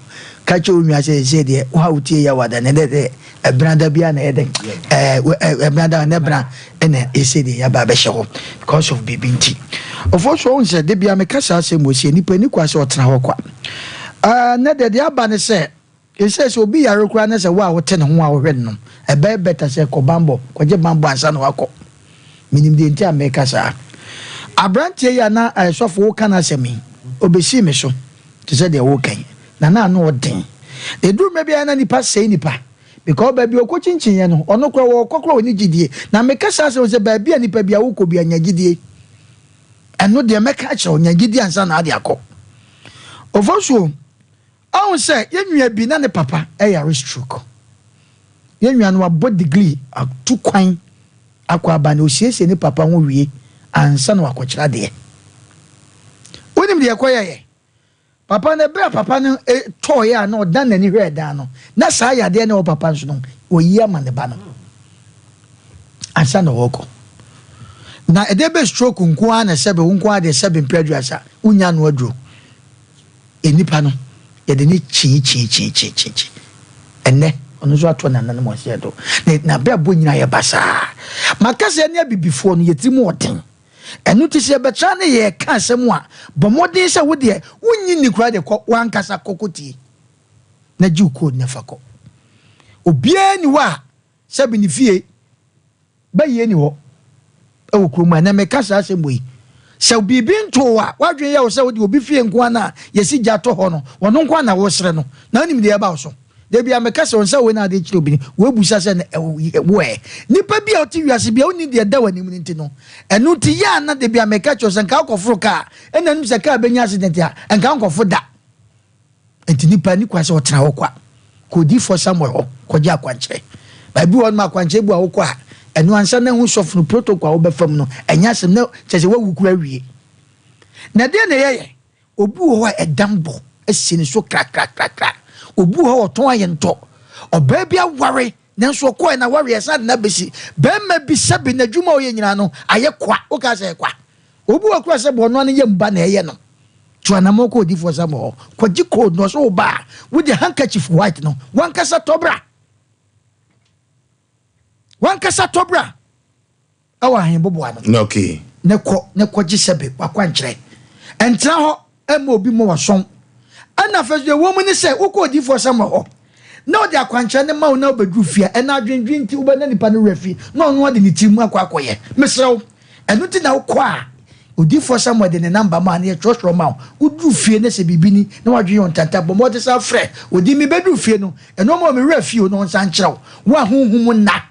ka kyerɛ wo nua sɛ sese deɛ wo a wotie yawa da no ɛnɛ deɛ ɛbena da bia na ɛyɛ dɛn eh, ɛbena da ɛnɛ bena ɛna ɛsɛ deɛ yɛaba abɛhyɛ hɔ because of biribi nti Ofosu ɔhu sɛ de bia meka saa asɛm wɔ sie nipa ni kwa sɛ ɔtena hɔ kwa eh, nɛ deɛ deɛ aba ne sɛ Seesei sɛ obi yare koraa na sɛ wo a wote ne ho a wohwɛ no no, ɛbɛyɛ better sɛ kɔ bammɔ, kɔgye bammɔ ansa na wakɔ. Menim deɛ nti a meka saa. Aberanteɛ yi a na eh, sɔfo woka n'asɛm yi, ɔbɛsii me so te sɛ deɛ woka yi, na na ano ɔden. Na ɛduru mmerɛ biara na nipa sɛe nipa because baabi a ɔkɔkyinkyiniiɛ no, ɔno koraa ɔɔkɔ koraa ɔnni gyidie. Na meka saa asɛm sɛ baabi a nipa biara wokɔ biara nya gyidie. Ɛno deɛ mɛka akyerɛ wo, nya gyidie ansa na ade akɔ. Ofosuo, Ɔhu sɛ yɛn nua bi na ne papa yare stroke. Yɛn nua no wabɔ degree atu kwan akɔ aba na osiesie ne papa ho wie ansa na wakɔkyerɛ adeɛ. Wonim deɛ ɛkɔyɛeɛ? Papa no ɛberɛ a papa no tɔeɛ a na ɔdan n'ani hwɛɛ dan no na saa yadeɛ no ɛwɔ papa no so no wɔyi ama ne ba no ansa na ɔrekɔ. Na ɛdeɛ bɛ stroke nko ara na sɛbe wo nko ara deɛ sɛbe mpere aduasa wonya ano aduro. Nnipa no, yɛde no kyiikyiikyiikyiikyi. Ɛnnɛ, ɔno nso ato nananom ɔseɛ do. Na n'abrabɔ nyinaa yɛ basaa. Maka sɛ yɛne abibifoɔ no, yɛn tirim wɔ den. Ɛno nti sɛ yɛbɛtra ne yɛreka asɛm a, bɔ mmɔden sɛ wo deɛ, wonnye nni koraa deɛ, kɔ w'ankasa kɔ kɔtie na gye wo code na fa kɔ. Obiara nni hɔ a sɛbe ne fie Bayie nni hɔ wɔ kurom ha. Ɛnnɛ meka saa asɛm wei. Sɛ biribi ntoo wo a, w'adwene yɛ wo sɛ wode obi fie nko ara no a yɛsi gya tɔ hɔ no, ɔno nko ara na woresrɛ no. Na wonim deɛ ɛba wo so. Da biara meka sɛ wo nsa wei na ade kyerɛ obi no, woabisa sɛ na wo ɛ. Nipa bi a ɔte wiase bi a wonni deɛ ɛda w'anim no nti no, ɛno nti yɛ a na da biara meka kyerɛ wo sɛ nka wokɔforo kaa, ɛna nim sɛ kaa bɛnya accident a, nka wonkɔfo da. Enti nipa nni kwan sɛ ɔtena hɔ kwa. Kɔ odiyifoɔ Samuel hɔ kɔgye akwankyerɛ. Baabi wɔ hɔ nom akwankyerɛ bi wɔ a wokɔ a, Ɛno ansa na ahu sɔfo no protocol a wobɛfa mu no, ɛnyɛ asɛm na kyerɛ sɛ woawu koraa awie. Na ɛdeɛn na ɛyɛyɛ? Obi wɔ hɔ a ɛdam bɔ si ne so krakrakrakra. Obi wɔ hɔ a ɔtɔn ayɛntɔ. Ɔbaa bi aware nanso ɔkɔɛ na awareɛ ɛsan de no abɛsi. Barima bi sɛbe n'adwuma a ɔyɛ nyinaa no ayɛ kwa. Wokaa sɛ ɛyɛ kwa. Obi wɔ hɔ koraa sɛbe ɔno ara ne yam ba na ɛyɛ no. Tu anammɔn kɔ odiyifoɔ Samuel hɔ kɔgye code na ɔsɛ wo ba a wode handkerchief white no wankasa tɔ bra. Wankasa tɔ bra. Ɛwɔ ahenboboa no. Okay. Ne kɔ ne kɔgye sɛbe w'akwankyerɛ. Ɛntena hɔ mma obi mmɔ w'asɔn. Ɛna afei nso deɛ ɛwɔ mu ne sɛ wokɔ odiyifoɔ Samuel hɔ na ɔde akwankyerɛ no ma wo na wobɛduru fie a, ɛna adwendwen nti wobɛna nipa no werɛ afi na ɔno ara de ne tiri mu akɔ akɔyɛ. Mesrɛ wo, ɛno nti na wokɔ a odiyifoɔ Samuel de ne namba ma na yɛtwerɛtwerɛ ma wo. Woduru fie na sɛ biribi ni na w'adwene yɛ wo ntanta, bɔ mmɔden san frɛ odi mebɛduru fie no, ɛno ama me werɛ afi o na ɔnsan nkyerɛ wo. Wo a honhom nna.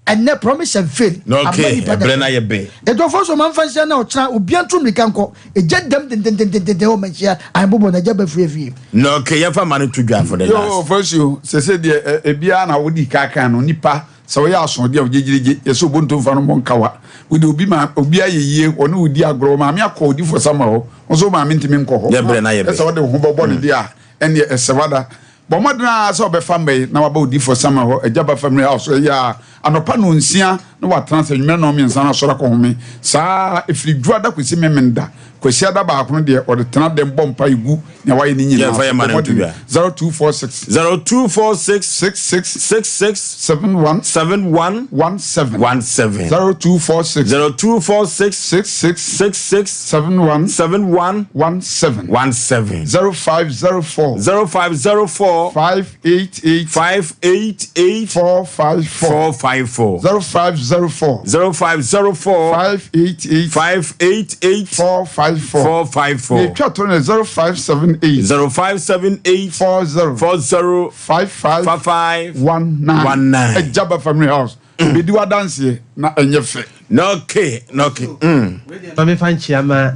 Ɛnnɛ promise and fail Na ama okay, nipa ɛbrɛ da. no ayɛ bɛ. Nkurɔfoɔ nso ɔma mfa nhyia na ɔkyena obia ntu mmirika nkɔ egya dam dendendendenden wɔ manhyia ahenbobɔ na agya ba firi afie. Na okay, yɛmfa ma no to dwa for the Yo, last. Ofosuo, sese deɛ ɛ, ebiara na wodi ka kan no, nipa, sɛ woyɛ asoɔden a wogyegyegye, yɛsɛ obonto mfa no mmɔ nkawa. Wode obi ma, obi ayɛ yie, ɔne wo di agorɔ, wo maame akɔ odifoɔ Samuel hɔ, wo nso wo maame ntumi nkɔ hɔ. Yɛ brɛ na yɛ bɛ. Ɛsɛ wode wo ho bɛbɔ no deɛ a, ɛnneɛ ɛsɛ wada. Bɔ mmɔden ara sɛ wobɛfa mma yi na waba Odiyifoɔ Samuel hɔ, Agya Ba Family House, ɛyɛ a anɔpa nnɔnsia na watena ase, anwummerɛ nnɔnmiɛnsa na wasɔre akɔhome. Saa ara, ɛfiri Dwoada kɔsi Memenda. Kwasiada baako no deɛ, ɔde tena dɛm bɔ mpaeɛ gu nea wayɛ no nyinaa Yɛmfa so. yɛn Bɔ mma no nto mmɔden, dwa. 0246. 0246. 66. 66. 71. 71. 17. 17. 0246. 0246. 66. 66. 71. 71. 17. 17. 0504. 0504. 588. 588. 454. 454. 0504. 0504. 588. 588. 454. 454. Deɛ ɛtwa to no yɛ 0578. 0578. 40. 40. 55. 55. 19. 19. Agya Ba Family House. Bɛdi w'adanseɛ na ɛnyɛ fɛ. Nɔke, nɔke, mm. Ma memfa nkyea ma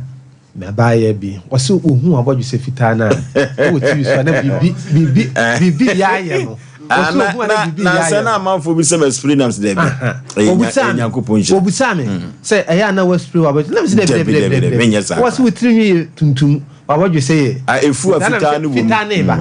me abaayewa bi. Ɔse ohuu abɔdwesɛ fitaa no a ɛwɔ TV so a na biribi biribi biribi yɛ ayɛ no. Ah, Ɔse na ohuu a na na biribi na yɛ sɛ ayɛ na no. amanfoɔ bi sɛ ma spray nam sɛ daabi. Aha. Ɛyɛ nya Obisaa ɛyɛ me Nyankopɔn nhyira. obisaa me sɛ ɛyɛ a na woaspray w'abɔdwesɛ. Na mese daabi Dabi daabi dabi daabi dabi daabi. menyɛ saa Ɔse koraa. wo tirinwi yɛ tuntum w'abɔdwesɛ yɛ Ah, efu a fitaa. Na fitaa mese no wɔ mu. fitaa ne ba.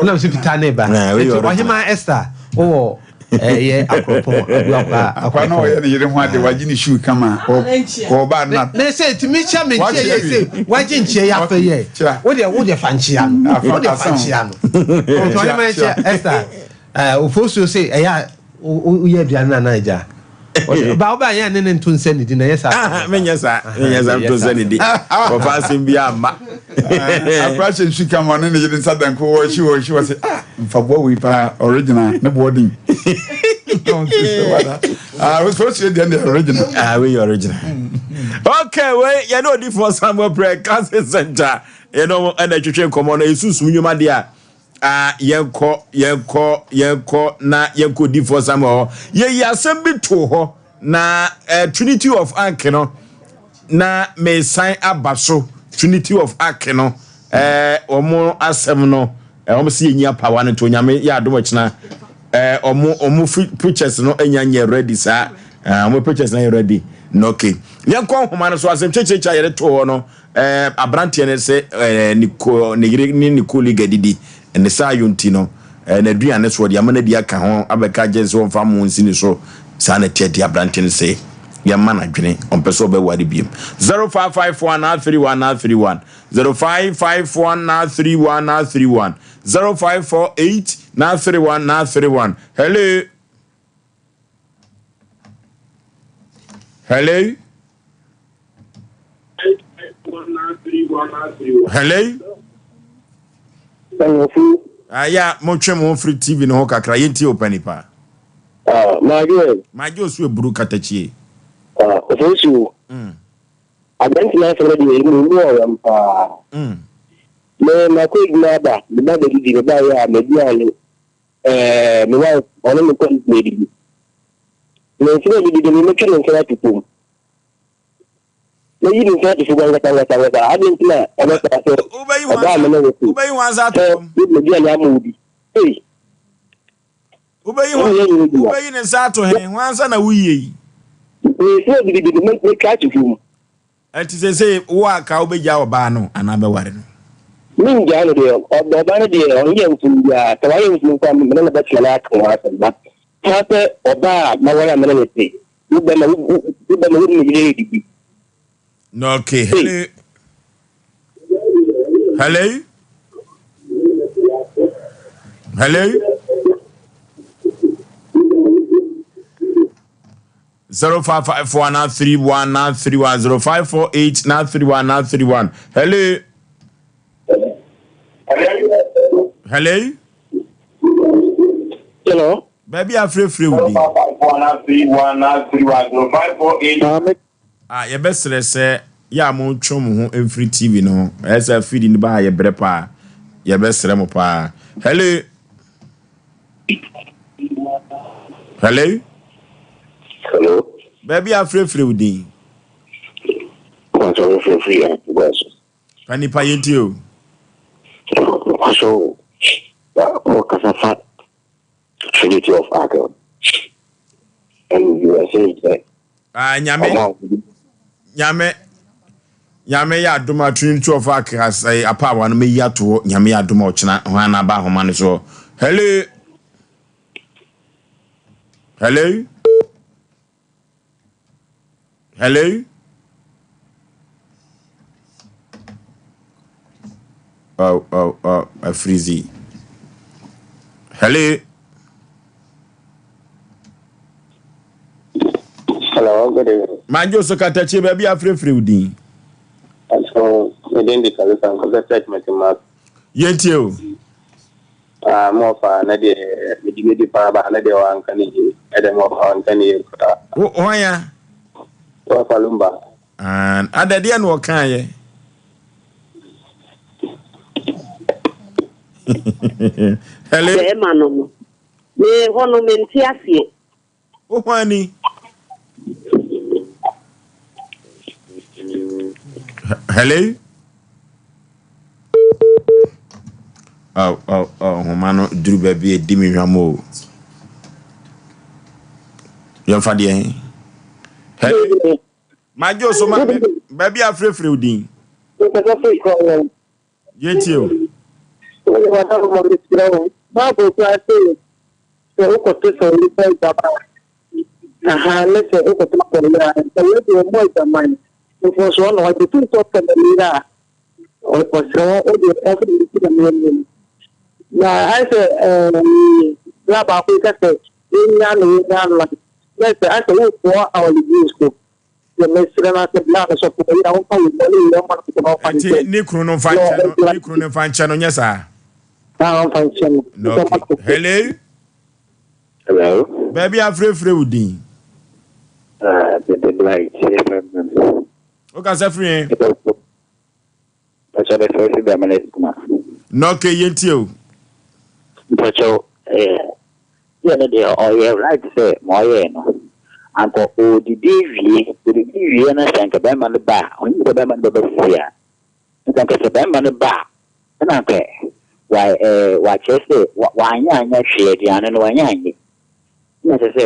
Na mese fitaa ne ba. Ah, wei Nti yɛ original. Ɔhemaa Esther wowɔ ɛyɛ akoropɔn abuakwa Akwa na ɔyɛ ne yere ho ade wagye ne shoe kama ɔba na. Ne sɛ tumi kyɛ me nkyia yɛ sɛ wagye nkyia yɛ afɛ yɛ wo deɛ wo deɛ fa nkyia no wo deɛ fa nkyia no nti ɔne ma nkyia Esther ɛɛ ofosuo sɛ ɛyɛ a woyɛ aduane na anan agya ba wo ba yɛ ne ne nto nsa nidi na ɛyɛ saa. Menyɛ saa menyɛ saa nto nsa nidi wɔfa asɛm bi amma. Akora hyɛ nsu kama ɔne ne yere nsa danko wɔhye wɔhye wɔ sɛ ah mfaboa wei paa original ne boɔ den. Ah, wosɛ deɛ ne original. Ah, wei yɛ original. Okay, wei yɛne odifoɔ Samuel Prɛ Cancer Center yɛne ɔmo ɛna ɛtwetwe nkɔmmɔ no ɛsunsum nnwuma deɛ a ah, yɛnkɔ yɛnkɔ yɛnkɔ na yɛnkɔ odifoɔ Samuel hɔ. Yɛyi asɛm bi too hɔ na eh, Trinity of Ank no na mesan aba so Trinity of Ark no eh, wɔn asɛm no eh, wɔn si yɛnyi apawa no nti onyame yɛ adom ɔkyena eh, wɔn wɔn pictures no anya nyɛ ready saa eh, wɔn pictures no yɛ ready na okay yɛnkɔ nhoma no so asɛm kyekyekye a yɛde too hɔ no eh, aberanteɛ no sɛ eh, ne ko ne yere ne ne colleague adidi ne saa yɔ nti no eh, n'aduane so ɔde ama no adi aka ho abɛka gye sɛ wɔmfa mo nsi ne so saa na ɛteɛ de aberanteɛ no sɛ yɛmma no adwene ɔmpɛ sɛ ɔbɛware biom 0551 931 931 0551 931 931 0548 931 931 hello hello hello ayɛ a motwe mo ho firi tv no ho kakra yɛntie wo pani paa Ah, Maadwo. Maadwo so eburu katakyie. Ah, Ofosu. Aberante no asɛm no deɛ emu emu ɔwɛm paa. Me makɔ adwuma aba, me ba bɛdidi, me ba yɛ a m'aduane ɛɛ me wife ɔne me kɔ na adidi. Me nsa na adidi de me metwe me nsa ato fam. Meyi me nsa ato fam ankasa ankasa ankasa. Adɛn nti na ɔbɛka sɛ ɔbaa me ne wo se sɛ mede m'aduane ama obi. Ei! Wobɛyi ne nsa ato he? Hwan nsa na woyie yi? Mesrɛ gidigidi mɛtwa ato fam. Ɛnti seesei wo a ka wobɛgyaa ɔbaa no anaa bɛware no? Mengyaa no deɛ, ɔbaa no deɛ ɔnyɛɛ mfom biara, sɛ wayɛ mfom mpo a me ne no bɛtena na yɛaka ho asɛm but paa sɛ ɔbaa a maware a me ne no te, wo bɛma wo bɛma wo ne me yere redidi. Okay, hello. Hello. Hello. 0554 931 931 0548 931 931. Hello. Hello. Hello. Baabi afrɛfrɛ wo din. Ah, yɛbɛsrɛ sɛ yɛ a montwe mo ho mfiri TV no ho. Ɛyɛ sɛ afidi no ba a yɛbrɛ paa. Yɛbɛsrɛ mo paa. Hello. Hello. Hello. Baabi a afrɛfrɛ wo din. Pàṣẹ frɛfrɛ yɛ akogua so. Ka nipa yɛn ti o. Pàṣẹ o, ɔkasa fa Trinity of Arkel. And you are saying that. Ah, nyame. Nyame. Nyame yɛ adom a Trinity of Arkel asɛe apaawa no meyi ato hɔ. Nyame yɛ adom a ɔkyena hwan na aba ahoma no so. Hello. Hello. Hello. Oh, oh, oh, afirizi. Hello. Hello, good evening. Manjo so katakye baabi afrɛfrɛ wo din. So, me din de Khalifa Nkɔsɛ Church Mɛtima. Yɛntie o. Ah mo ɔfa na deɛ medi medi paa ba na deɛ wanka ne yie ɛdɛ mo ɔfa wanka ne yie koraa. Wo hwan ya? Ɔfa lumba. Ah adɛ deɛ na ɔka yɛ. Hello. Bɛɛma no no me hɔ no mente aseɛ. Wo hwan ni? Hello? Oh, oh, oh, nhoma no duru baabi a ɛdi me hwam o. Yɛmfa deɛ he. Hello? Magye so ma baabi a frɛfrɛ wo din. Yɛntie o. Wode w'adaworoma mesrɛ wo. Bible koraa se sɛ wokɔto sɛ onipa adwaman a, ahaa, ne sɛ wokɔto sɛ ɔyere a, sɛ wei deɛ ɔmmɔ adwaman, mfomsoɔ na wagye tom sɛ ɔpɛ ne yere a, ɔsrɛ wo wode ɔmfa ne ti na anim. Na ayɛ sɛ ɛɛ bra baako yi ka sɛ yɛnnya no yɛnnya no a, na sɛ ayɛ sɛ wofoɔ awɔledie so. Deɛ mesrɛ no sɛ bra no sɔfo ɛyɛ a ɔmfa wo bɔne nyɛ ɔma no kɔkɔ na ɔmfa nkyɛ. Nti ne kunu no mfa nkyɛ no ne kunu no mfa nkyɛ no nyɛ saa. Ah ɔmfa nkyɛ no. No, okay. Hello. Hello. Baabi afrɛfrɛ wo din. Ah, Bebe Blight, FM. Wokasa firi he? Mpakyɛw mefrɛ fi Bramale Sukuma. Na okay yɛntie o. Mpakyɛw eh deɛ no deɛ ɔyɛ right sɛ ma ɔyɛɛ no anka ɔɔdidi wie ɔdidi wie na sɛ anka bɛrima no ba a ɔnim sɛ bɛrima no bɛba sisi a nti anka sɛ bɛrima no ba a ɛna anka wa eh wakyerɛ sɛ wanyɛ anyɛ hwee aduane no wanyɛ anyɛ Nna ɛsɛ sɛ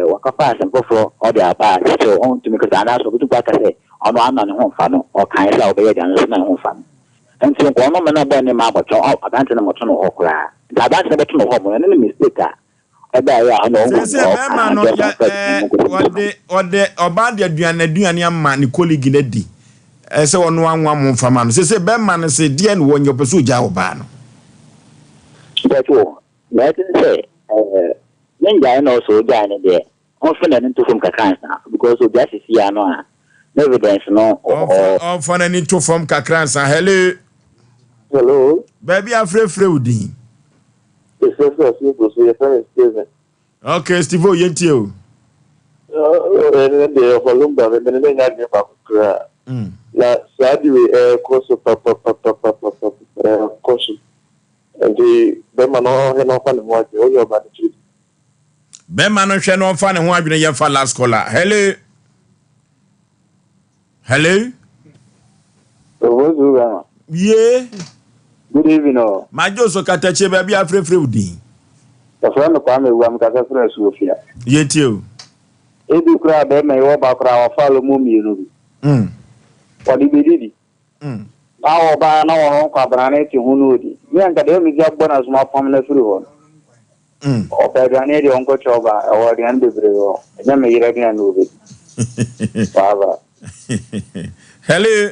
wɔkɔfa asɛm foforɔ ɔde aba a kyerɛ sɛ ɔntumi kasa anaasɛ ɔbɛtumi mpo aka sɛ ɔno ara na ne ho mfa no, ɔkaeɛ sɛ ɔbɛyɛ aduane nso na ne ho mfa no. Nti nka ɔno mma no bɔ ne mma abɔtɔ, aberante no mmɔto no hɔ koraa. Nti aberante no bɛto no hɔ mo, ɛno ne mistake a ɛbaeɛ a ɔno ɔhu Seesei bɛrima no yɛ ɛɛ ɔde ɔde ɔbaa de aduane aduane ama ne colleague no adi ɛsɛ ɔno anwa mo nfa ma no. Seesei bɛrima no se deɛ na wɔnyɛ ɔpɛ sɛ ɔgyaa ɔbaa no. Mpakyɛw, Nea ɛte ne sɛ, eh, ne ngyae na ɔsɛ ogyae no deɛ, ɔmfa n'ani nto fam kakra ansa, because ogyae sisi ano a, ne evidence no wɔ hɔ. Ɔmfa n'ani nto fam kakra ansa. Hello. Hello. Baabi a frɛfrɛ wo din. Yɛfrɛfrɛ ɔsoro kuro so, yɛfrɛ me Steven. Okay, Steve o, yɛntie o. Ɛnɛ deɛ ɔfa lumba me mene ne nya adwene baako koraa. Na saa de wei ɛrekɔ so papapapapapa ɛrekɔ so. Nti bɛma no ɔnhwɛ na ɔmfa ne ho adwene woyɛ ɔba no tiri. Bɛma no nhwɛ na ɔmfa ne ho adwene yɛmfa last caller hello hello. Obozu bɛma. Yee. Good evening o. Madwo so katakyie baabi a afrɛfrɛ wo din. Yɛfrɛ me Kwame Awuah mekasa frɛ Asuofia. Yɛtie o. Ebi koraa bɛrima yi ɔba koraa wafa alomo mmienu bi. Ɔde bɛdidi. Na ɔbaa na ɔno Kwabena no te ho na ɔdi. Me anka deɛ mesi abɔ no asom apam no afiri hɔ no. Ɔpɛ aduane deɛ ɔnkɔkyɛ ɔbaa. Ɛhɔ aduane bebree wɔ hɔ. Ɛnyɛ me yere aduane na ɔbɛdi. Bye bye. Hello.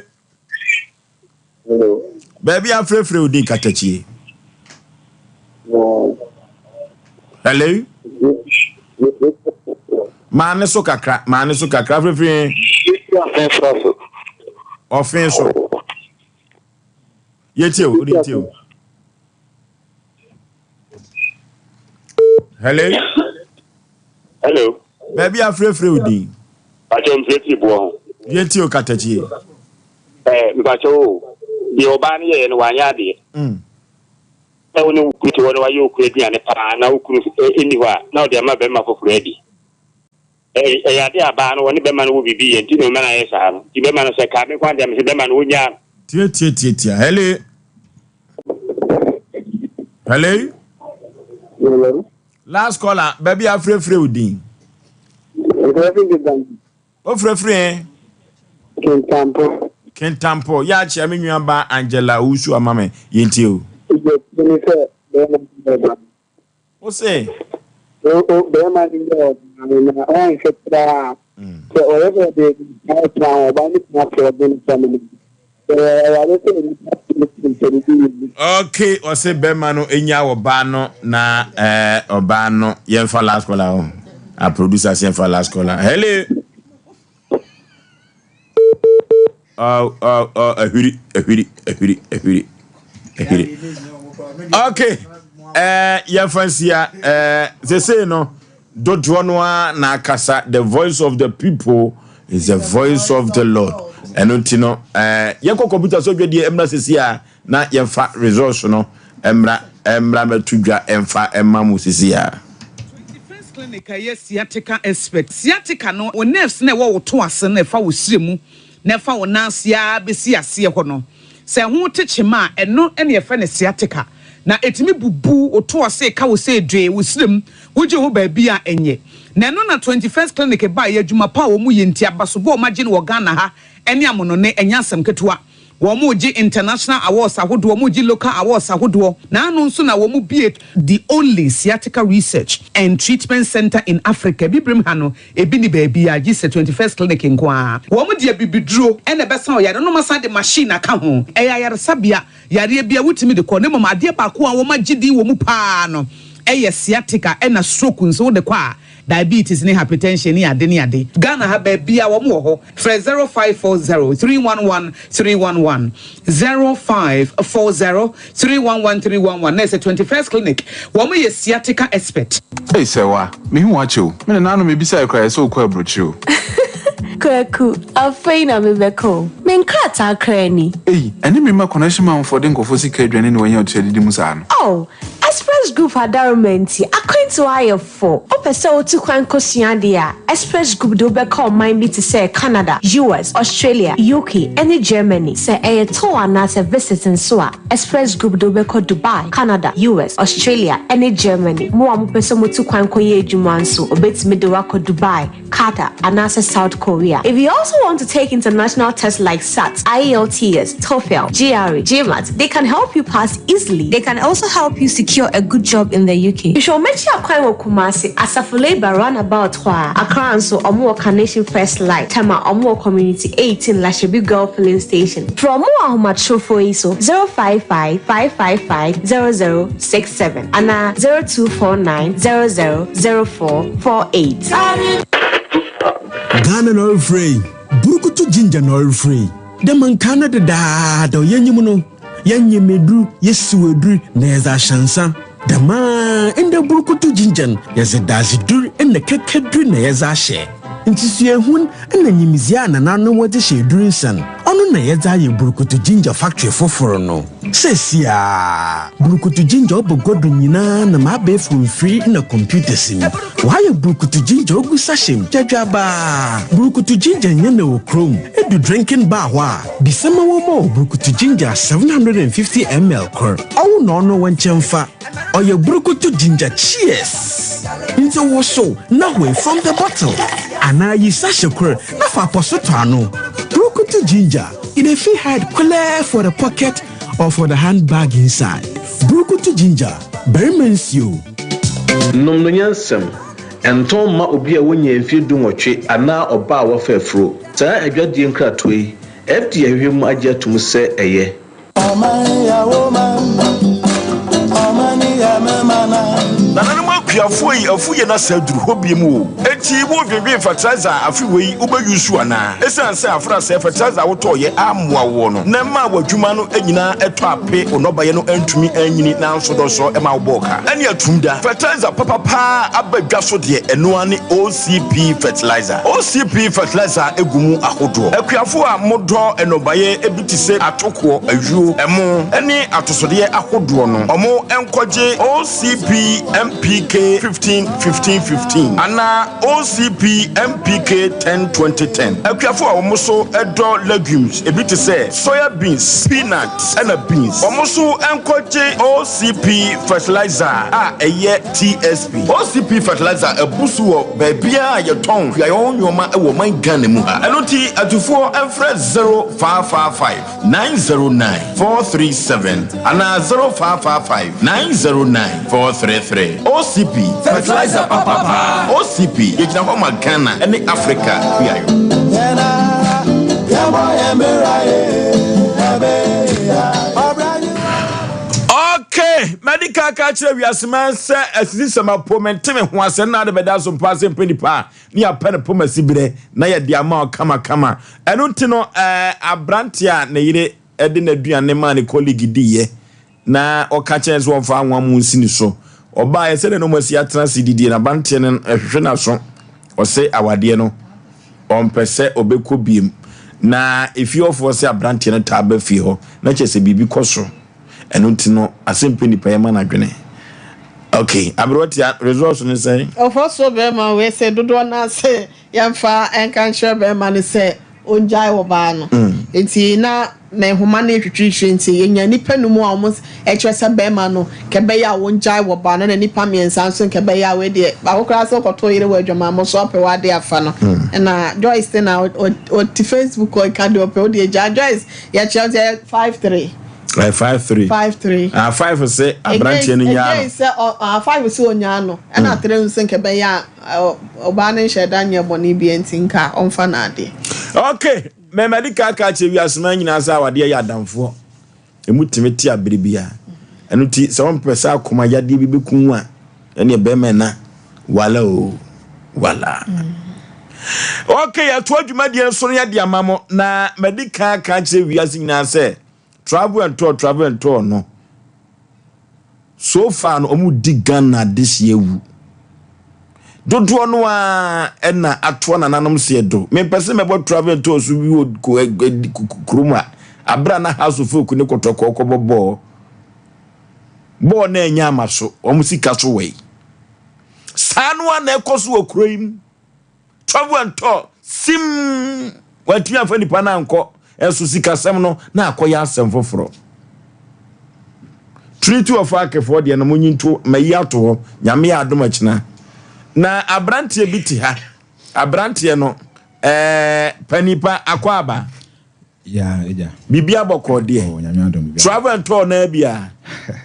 Hello. Baabi afrɛfrɛ wo din katakyie. Hello. Maa ne so kakra, maa ne so kakra afrɛfrɛ. Ɔfe so. Yɛtie o, wode tie o. Hello. Hello. Baabi afrɛfrɛ wo din. Mpakyɛw mfirafiri boɔ ho. Yɛntie o katakyie. Ɛɛ mpakyɛw o, deɛ ɔbaa no yɛeɛ no wanyɛ adeɛ. Sɛ wo ne wo kunu te hɔ na wayɛ okunu aduane paa na wo kunu nni hɔ a na ɔde ama barima foforɔ adi. Ɛyɛ adeɛ a baa no ɔne bɛrima no wɔ biribi yɛ nti na ɔma no ayɛ saa no. Nti bɛrima no sɛ ɛkaa me nko ara deɛ a mese bɛrima no ɔnyaa no. Tia tia tia tia hello. Hello. Hello. Last caller, baabi a afirafira wo din. Ofirafiri ɛ? Kintampo. Kintampo. Yɛ akyea me nua ba Angela Owusu ama me. Yɛntie o. Wo se? Bɛrima no yɛ ɔbaa no na ɔnhwɛ koraa. Sɛ ɔyɛ sɛ ɔde nsa tena ho, ɔbaa no tena ase ɔde ne nsa no mu. Okay, ɔse bɛma no nya ɔbaa no na eh, ɔbaa no yɛmfa last caller ho. A producer se yɛmfa last caller. Hello. Oh, oh, oh, ahwiri, ahwiri, ahwiri, ahwiri, ahwiri. Okay, eh, yɛmfa nsia, eh, sesei no, Dodoɔ no ara na akasa, the voice of the people is the voice of the Lord. Ɛno nti no, eh, yɛnkɔ kɔmputa so dwadie mmra sisi a na yɛmfa results no mmra mmra mɛto dwa mfa mma mo sisi a. First Clinic a ɛyɛ sciatica expert. Sciatica no, wo nerves no a ɛwɔ wo to ase no a ɛfa wo srɛ mu na ɛfa wo nan ase ara bɛsi aseɛ hɔ no, sɛ ɛho te kyema a, ɛno na yɛfrɛ no sciatica. Na ɛtumi bubu wo to ase ka wo sɛ dwee, wo srɛ mu, wogye ho baabi a ɛnyɛ. Na ɛno na 21st Clinic baeɛ, adwuma pa a wɔyɛ nti, abasobɔ a wɔagye no wɔ Ghana ha ne amonone, ɛnyɛ asɛm ketewa. Wɔregye international awards ahodoɔ, wɔregye local awards ahodoɔ. Na ano nso na wɔbue the only sciatica research and treatment centre in Africa. Abibirem ha no, ebi nni baabiara gye sɛ 21st Clinic nko ara. Wɔde abibiduro na ɛbɛsa ɔyare no, na wɔasan de machine aka ho. Ɛyɛ ayaresabea, yareɛ biara wotumi de kɔ. Na mmom adeɛ baako a wɔagye din wɔ mu pa ara no yɛ sciatica ɛna stroke nso wode kɔ a, Diabetes ne hypertension ne ade ne ade. Ghana ha baabiaa wɔn wɔ hɔ. Frɛ 0540 311 311, 0540 311 311 na ɛsɛ 21st clinic wɔn yɛ sciatica expert. Ei Sɛwa, mehu wo akyɛ o. Me nananom mebisae koraa yɛ sɛ wokɔ aburokyire o. Kwaku, afei na mebɛka o. Me nkrataa koraa ni. Ei, ɛne me mma connection manfoɔ de nkurɔfoɔ sika aduane na wɔanya ɔtua didi mu saa no. Oh, Express Group adaworoma nti, akwantuo ayɛ fo. Wopɛ sɛ wotu kwan kosua adeɛ a, Express Group de wo bɛkɔ ɔman bi te sɛ Canada, US, Australia, UK, ne Germany. Sɛ ɛyɛ tour anaasɛ visit nso a, Express Group de wo bɛkɔ Dubai, Canada, US, Australia, ne Germany. Mo a mopɛ sɛ motu kwan kɔyɛ adwuma nso, wɔbɛtumi de wo akɔ Dubai, Qatar, anaasɛ South Korea. If you also want to take international tests like SAT, IELTS, TOEFL, GRE, GMAT, they can help you pass easily. They can also help you secure a good job in the UK. Hwehwɛ wɔn akyi akwan wɔ Kumasi, Asafo Labour roundabout hɔ ara. Accra nso, wɔn wɔ Carnation First Light, Tema, wɔn wɔ Community 18, Lashibi Girl Filling Station. Frɛ wɔn wɔ ahomatrofoɔ yi so, 055 555 0067 anaa 0249 00 0448. Ghana na ɔrefrɛ yi, Burukutu Ginger na ɔrefrɛ yi. Dɛ ma nkaa no dedaada yɛnyim no, yɛnyem edur, yesiw edur na yɛdze ahyɛ nsa. Dɛmara ndɛ Burukutu Ginger no, yɛdze dadzedur na kɛkɛdur na yɛdze ahyɛ. Ntsi suahun na nyimdzee a nananom dze hyɛ edur nsa no, ɔno na yɛdze ayɛ Burukutu Ginger factory fofor no. Seseiara, Burukutu Ginger ɔba gua do nyina nam abaɛfor mfir na computers mu. Wɔayɛ Burukutu Ginger ogu sachet mu gyadwabaa. Burukutu Ginger nnyɛ na wɔ kurom. Edu drinking bar hɔ a, bisa ma wɔmma wo Burukutu Ginger 750 ml kor. Ɔwo na ɔno wo nkyɛmfa. Ɔyɛ Burukutu Ginger Cheers! Ntsi wosow na hoe from the bottle anaa yi sachet kor na fa apɔso tɔ ano. Brukutu ginger, e dey fit hide kwelɛɛ for the pocket or for the handbag inside. Brukutu ginger, barima nsuo. Nom no nyansam. Ɛntɔn mma obi a wonyaa mfeɛ dunwɔtwe anaa ɔbaa a wafa afuro. Saa adwadie nkratoɔ yi, FDA ahwehwɛ mu agye atom sɛ ɛyɛ. Nananom akuafoɔ yi afu yɛn asa aduru hɔ biom o. Enti wo dwendwen fertilizer a afe wei wo bɛ use anaa? Esiane sɛ afrasɛɛ fertilizer a wo tɔɔ yɛ ammoa woɔ no na ɛmaa w'adwuma no nyinaa ɛtɔ ape wo nnɔbaeɛ no antumi anyini nanso dɔsɔ ɛma wo bɔɔ ka ɛne atum da. Fertilizer papa paa aba dwa so deɛ ɛno ara ne OCP fertilizer. OCP fertilizer gu mu ahodoɔ. Akuafoɔ a modɔ nnɔbaeɛ bi te sɛ atokoɔ, ayuo, ɛmo ne atosodeɛ ahodoɔ no, ɔmo nkɔgye OCP MPK 15 15 15 anaa OCP MPK 10 20 10. Akuafoɔ a wɔn nso dɔ legumes ebi te sɛ soya beans, peanut ɛna beans, wɔn nso nkɔgye OCP fertilizer a ɛyɛ TSP. OCP fertilizer abu so wɔ baabiara a yɛtɔn kuayɔ ho nnoɔma wɔ ɔman Ghana mu ha. Ɛno nti atufoɔ mfrɛ 0555 909 437 anaa 0555 909 433. OCP, fertilizer papa paa. OCP, yɛgyina hɔ ma Ghana ne Africa kuayɔ. Okay, madi kan aka akyerɛ wiaseman sɛ asisisɛm apo mente me ho ase na ade bɛda so mpa ase mpɛ nipa a ne yɛapɛ no poma siberɛ na yɛde ama wo kamakama. Ɛno nti no ɛɛ aberante a ne yere de n'aduane maa ne colleague diiɛ na ɔka kyerɛ sɛ ɔmfa anwa mu nsi ne so. Ɔbaeɛ sɛdeɛ na wɔn asi atena ase didie no aberanteɛ no ɛhwehwɛ n'aso ɔse awadeɛ no ɔmpɛ sɛ ɔbɛkɔ biem na efie hɔfoɔ sɛ aberanteɛ no taa ba fie hɔ na kyerɛ sɛ biribi kɔ so. Ɛno nti no asɛm pɛ nipa yɛ ma no adwene. Ok aberewa tia results ne sɛn? Ɔfɔ so bɛɛma wei se dodoɔ naa se yɛnfa nka nkyerɛ bɛɛma no sɛ ongyae ɔbaa no nti na na nhoma no retwitwitwi nti yɛnya nnipa num a wɔn kyerɛ sɛ bɛɛma no kɛbɛyɛ a wɔngyae wɔbaa no na nnipa mmiɛnsa nso nkɛbɛyɛ a wei deɛ baako koraa sɛ ɔkɔtɔ yere wɔ adwamammɔ so apɛ w'ade afa no ɛna Joyce te na ɔte Facebook ɔka deɛ ɔpɛ wodeɛ gyaa Joyce yɛkyerɛ sɛ 5 3. Ɛyɛ 5 3. 5 3. Ah 5 sɛ aberanteɛ no nyaa no. Again sɛ ɔ ah 5 sɛ ɔnyaa no ɛna 3 nso nka ɛbɛyɛ a ɔbaa no nhyɛ da nyɛ bɔne biara nti nka ɔmfa no adeɛ. Ok, mɛmɛde ka ka kyerɛ wiase man nyinaa sɛ awadeɛ yɛ adamfoɔ. Emu tumi te abere biara. Ɛno ti sɛ wɔmpɛ sɛ akoma yadeɛ bi bɛku wo a, ɛneɛ bɛrima ɛna wala o wala. Ok, yɛtoa dwumadie no so no yɛde ama mo na madi kan aka akyerɛ wiase nyinaa sɛ travel and tour travel and tour no so far no wɔn di Ghana adehyeɛ awu dodoɔ no ara ɛna atoa nananom seɛ do mempɛ sɛ mɛbɔ travel and tour so bi wɔ kurom a abere a na house of folk ne kɔtɔkɔɔ kɔbɔ bɔɔl bɔɔl na ɛnyɛ ama so wɔn sika so wɔ yi saa no ara na ɛkɔ so wɔ kuro yi mu. Travel and tour sim wantumi amfa nipa no ankɔ ɛso sikasɛm no na akɔyɛ asɛm foforɔ. Trinity of Akefoɔ deɛ no monyi nto mayi ato hɔ nyame yɛ adom akyina na aberanteɛ bi te ha aberanteɛ no ɛɛ panipa akɔ aba Yeah, agya. Biribi abɔkɔɔ deɛ. Oh, nyame adom biribi. Travel and tour naa bia.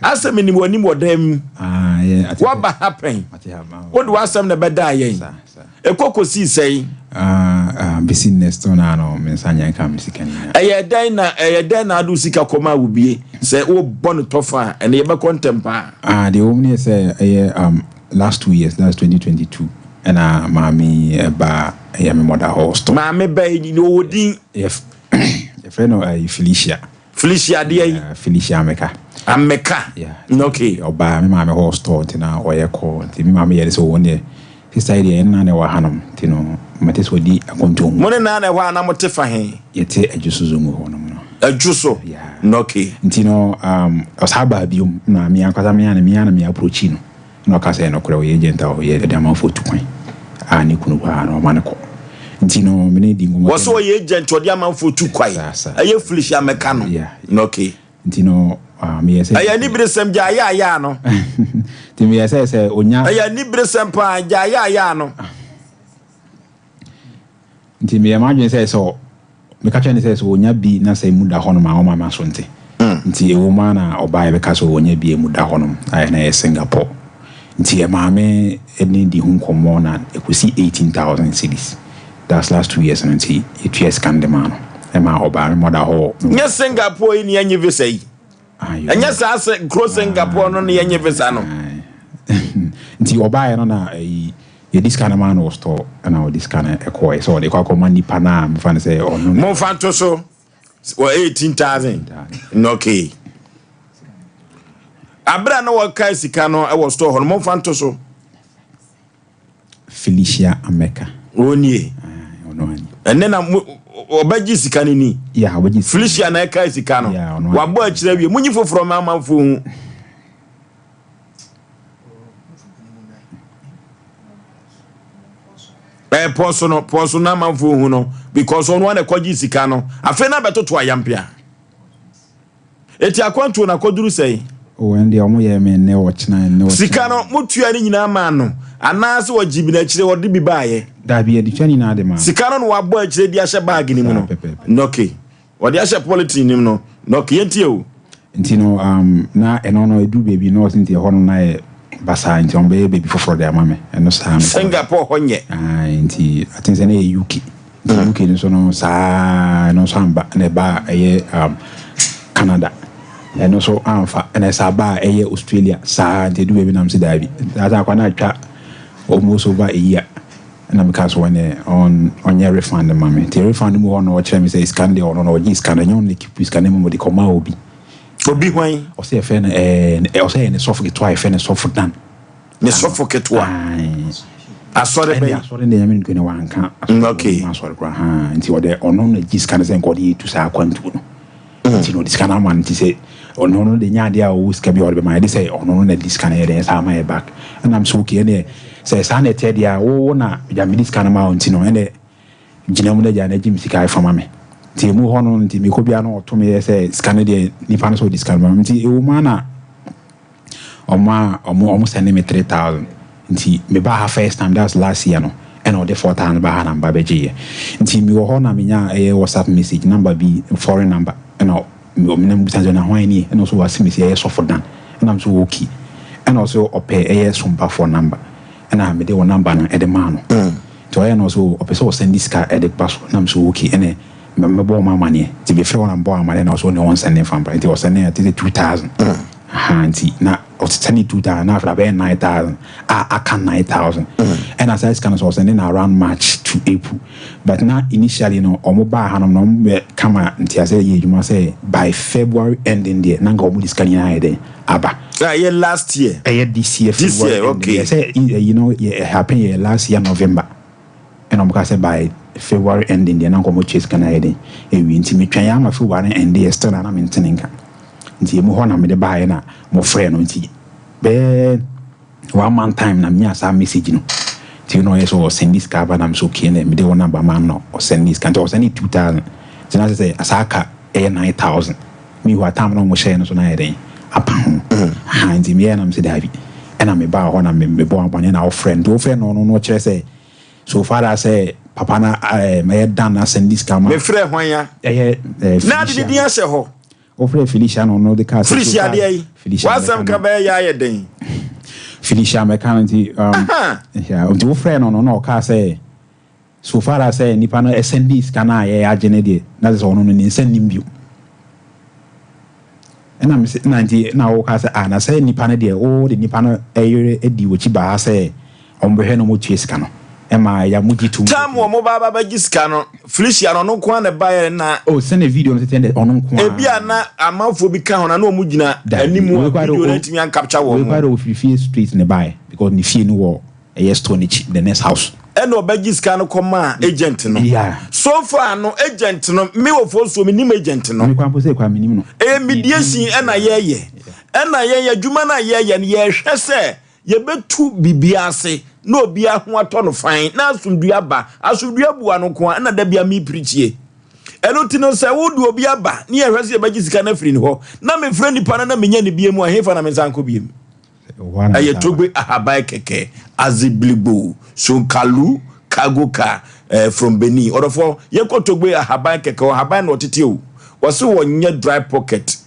Asɛ menim w'anim wɔ dan mu. Ah, yeah, ate. Waba ha pɛn. Ate ha ma. Wode w'asɛm na ɛbɛdaa yɛn. Sa, sa. Ɛkɔ kɔsii sɛn? Ah, ah, bɛsi nnɛ still naa no, me nsa nyɛ nka me sika no nyinaa. Ɛyɛ dɛn na ɛyɛ dɛn na ade wo sika kɔmaa wo bie? Sɛ wobɔ no tɔfa a, ɛnde yɛbɛkɔ ntɛm paa. Ah, deɛ ɛwɔ mu ne yɛ sɛ ɛyɛ um, last 2 years, that's 2022, ɛna maame yi ɛbaa ɛyɛ me mother hɔ store. Maame bɛn, ɔwɔ din? Yɛfrɛ no uh, Felicia. Felicia adeɛ yi? Felicia Ameka. Ameka. Yeah. Okay. Ɔbaa me maame hɔ store nti na ɔyɛ kɔ nti me maame yɛ de sɛ wɔn deɛ sister yi deɛ yɛn nana wɔ hanom nti no mate sɛ ɔdi akɔntu ho. Mo ne nana ɛhɔ a na mo te fa he? Yɛte Adwo so zongo hɔ nom no. Adwo so? Yeah. Okay. Nti no um, ɔsaa baa biom na me ankasa me ana me ana me approach no. Na ɔka sɛ nokorɛ ɔyɛ agent a ɔyɛ de amanfoɔ tu kwan a ne kunu paa na ɔma no kɔ. Nti no me ne di nkɔmmɔ Wɔsɛ ɔyɛ agent ɔde amanfoɔ tu kwan. Ɛyɛ foolish a mɛka no. Yeah. Okay. Nti no uh, meyɛ sɛ Ɛyɛ aniberesɛm gya ayɛ ayɛ ano. Nti meyɛ sɛ sɛ onya. Ɛyɛ aniberesɛm paa, gyae yaayaa no. Nti meyɛ m'adwene sɛ sɛ meka kyerɛ no sɛ sɛ ɔnya bi na sɛ emu da hɔnom a ɔma m'aso nte. Nti ɛwɔ mu ara na ɔbaeɛ bɛka sɛ ɔnya bi a emu da hɔnom a na ɛyɛ Singapore. Nti ɛmaa me ne di ho nkɔmmɔ na ɛkɔsi 18,000 cedis. That's last 2 years no nti yɛtua sika no de maa no. Ɛmaa ɔbaa me mother hɔ. Nyɛ Singapore yi na yɛnye visa yi. Ɛnyɛ saa sɛ kuro Singapore no na yɛnye visa no. Nti ɔbaeɛ no na ɛyi yɛde sika no maa no wɔ store ɛna ɔde sika no ɛkɔɛ sɛ ɔde kɔ akɔma nipa no a mefa no sɛ ɔno. Momfa nto so wɔ 18,000. Okay. Abere a na wɔkae sika no wɔ store hɔ no momfa nto so. Felicia Ameka. Wɔnie. Ɛnɛ na ɔbɛgye sika no ni. Yeah, ɔbɛgye sika. Felicia na ɛkae sika no. Yeah, ɔno. Wabɔ akyerɛ awie. Munyi foforɔ ma amanfoɔ hu. Ɛɛ pɔso no pɔso na amanfoɔ hu no because ɔno ara na ɛkɔgye sika no. Afei na abɛtoto ayampea. Eti akwantuo no akɔduru sɛn? Oh, ɛn deɛ ɔmo yɛɛ me nnɛ ɔkyena nnɛ ɔkyena. Sika no motua ne nyinaa maa no anaasɛ ɔgye bi na akyire ɔde bi baeɛ? Daabi, yɛde tua ne nyinaa de maa no. Sika no na wabɔ akyire de ahyɛ bag no mu no? Saa pɛpɛɛpɛ. Okay. Ɔde ahyɛ polythene no mu no? Okay, yɛntie o. Nti no um, na ɛno no ɛduru baabi na ɔse nti ɛhɔ no na yɛ basaa nti ɔmo bɛyɛ baabi foforɔ de ama me ɛno saa mekɔɔ. Singapore hɔ nyɛ. Ae, nti I think sɛ na ɛyɛ UK. Nti UK no nso no saa ɛno nso amba ɛna ɛbaa ɛyɛ um, Canada ɛno nso amfa ɛna ɛsa baa ɛyɛ Australia saa nti ɛdu baabi na mese daabi saa sɛ akwa no atwa almost over a year ɛna meka so wɔn ɔn ɔnyɛ refund ma me nti refund mu hɔ no ɔkyerɛ me sɛ sika no deɛ ɔno na ɔgye sika no ɛnyɛ ɔno na keep sika no mmom ɔde kɔmaa obi. Obi hwan? Ɔsɛ yɛfrɛ no ɛɛ ɔsɛ yɛ ne sɔfo ketewa a yɛfrɛ no sɔfo Dan. Ne sɔfo ketewa. Asɔre bɛn? Asɔre deɛ nyame nko ne wanka. Okay. Asɔre koraa haa nti ɔde ɔno na gye sika no sɛ nka ɔde yɛtu saa akwantuo no. Nti na ɔde sika no ama no nti sɛ ɔno no de nyɛ adeɛ a ɔwɔ sika bi a ɔde bɛma yɛde sɛ ɔno no na de sika no yɛ dɛn saa ama yɛ back. Ɛna m sɛ okay ɛneɛ sɛ saa na ɛteɛ deɛ a wo wo na gya mede sika no ma wo nti no ɛneɛ gyina mu na gya na gye me sika ɛfa ma me. Nti ɛmu hɔ no nti mekɔ biara no ɔto me yɛ sɛ sika no deɛ nipa no sɛ ɔde sika no ma me nti ɛwɔ mu ara na Ɔmo a ɔmo ɔmo sɛnde me 3000 nti me baa ha first time that's last year no ɛna ɔde 4000 baa ha na me ba bɛgye yɛ nti me wɔ hɔ na me nya ɛyɛ WhatsApp message number bi foreign number ɛna me na me bisa sɛ na hwan nie ɛna ɔsɛ wase me si ɛyɛ sɔfo Dan ɛna me sɛ okay ɛna ɔsɛ ɔpɛ ɛyɛ sompafoɔ number ɛna me de wɔ number no ɛde maa no nti ɔyɛ na ɔsɛ ɔpɛ sɛ ɔsɛnde sika ɛde ba so na me sɛ okay ɛna mɛbɔ wɔn amaneɛ nti mefrɛ wɔn na mebɔ wɔn amaneɛ na ɔsɛ ɔne wɔn sɛnde mfa mbra nti ɔsɛnde ɛte sɛ 2000. Ahaa nti na ɔsɛne 2000 na afei abɛyɛ 9000 a aka 9000 ɛna saa sika no sɛ ɔsɛne na around March to April but na initially no ɔmo baa hanom na ɔmo bɛ kama nteaseɛ yɛ adwuma sɛ by February ending deɛ na nka ɔmo de sika no nyinaa ayɛ dɛn aba. Ɛyɛ last year. Ɛyɛ this year This February year ending okay. deɛ sɛ ɛyi no yɛ happen yɛ last year November. Ɛna ɔmo kaa sɛ by February ending deɛ na nka ɔmo atua sika no ayɛ dɛn awie nti me twɛn ara ma February no end yɛ still a na mente ne nka nti emu hɔ na mede baeɛ na mo frɛɛ no nti bɛyɛ one month time na menyaa saa message no nti na ɔyɛ sɛ ɔsɛnde sika aba na me sɛ okay na mede wo number maa no na ɔsɛnde sika nti ɔsɛnde 2000 nti na sɛ sɛ saa ka ɛyɛ 9000 meanwhile time na ɔmo hyɛɛ no so na ayɛ dɛn apa ho aha nti meyɛɛ na me sɛ daabi ɛna mebaa hɔ na mebɔ abɔne na ɔfrɛ no nti ɔfrɛ no no no ɔkyerɛ sɛ So far as sɛ papa na ɛɛ mɛyɛ dan na sɛndi sika ma. Mefrɛ hwan ya? Ɛyɛ ɛɛ Felicia. Na ade ne din ahyɛ hɔ. Wofrɛ Felicia na ɔno de kaa sɛ. Felicia adeɛ yi. Felicia W'asɛm ka bɛyɛ yɛ ayɛ den. Felicia mɛka no nti um, yeah, nti wofrɛ no no na ɔkaa sɛ so far as sɛ nipa no ɛsɛndi sika no a yɛyɛ agye no deɛ na sɛ ɔno no ne nsa nnim bio. Ɛna mese na nti na woka sɛ ah na sɛ nipa no deɛ wo de nipa no yere di w'akyi baa ha sɛ wɔn bɛhwɛ na wɔn tua sika no ɛma ya mo gye tom. Time wɔn ba ba bɛgye sika no Felicia no ɔno nko ara na ɛbaeɛ na. Oh sɛnea video no tete no deɛ ɔno nko ara. Ebi a na amanfoɔ bi ka ho na na wɔn gyina anim a video no antumi ancapture wɔn. Wei koraa deɛ ɔfiri fie straight na ɛbaeɛ because ne fie no wɔ Ɛyɛ store no akyi, the next house. Ɛna ɔbɛgye sika no kɔmaa agent no. Yeah. So far no agent no me wɔ Fosuo me nim agent no. Me kwan po sɛ kwan me nim no. Ɛyɛ mediation ɛna yɛyɛ. Ɛna yɛn adwuma no a yɛyɛ no yɛhwɛ sɛ yɛbɛtu biribi ase na obiara ho atɔ no fann na asomdue aba. Asomdue abu ano nko a ɛna da bia me preachie. Ɛno ti no sɛ wode obi aba ne yɛhwɛ sɛ yɛbɛgye sika no afiri ne hɔ na mefrɛ nipa no na menya ne bie mu a hefa na me nsa nkɔ biem. Ɛyɛ Togbe ahaban kɛkɛ, Azibligbo, Sonkalu, cargo car eh, from Benin. Ɔdɔfoɔ, yɛnkɔ Togbe ahaban kɛkɛ, ɔhaban na ɔtete o. Wɔse wɔnyɛ dry pocket.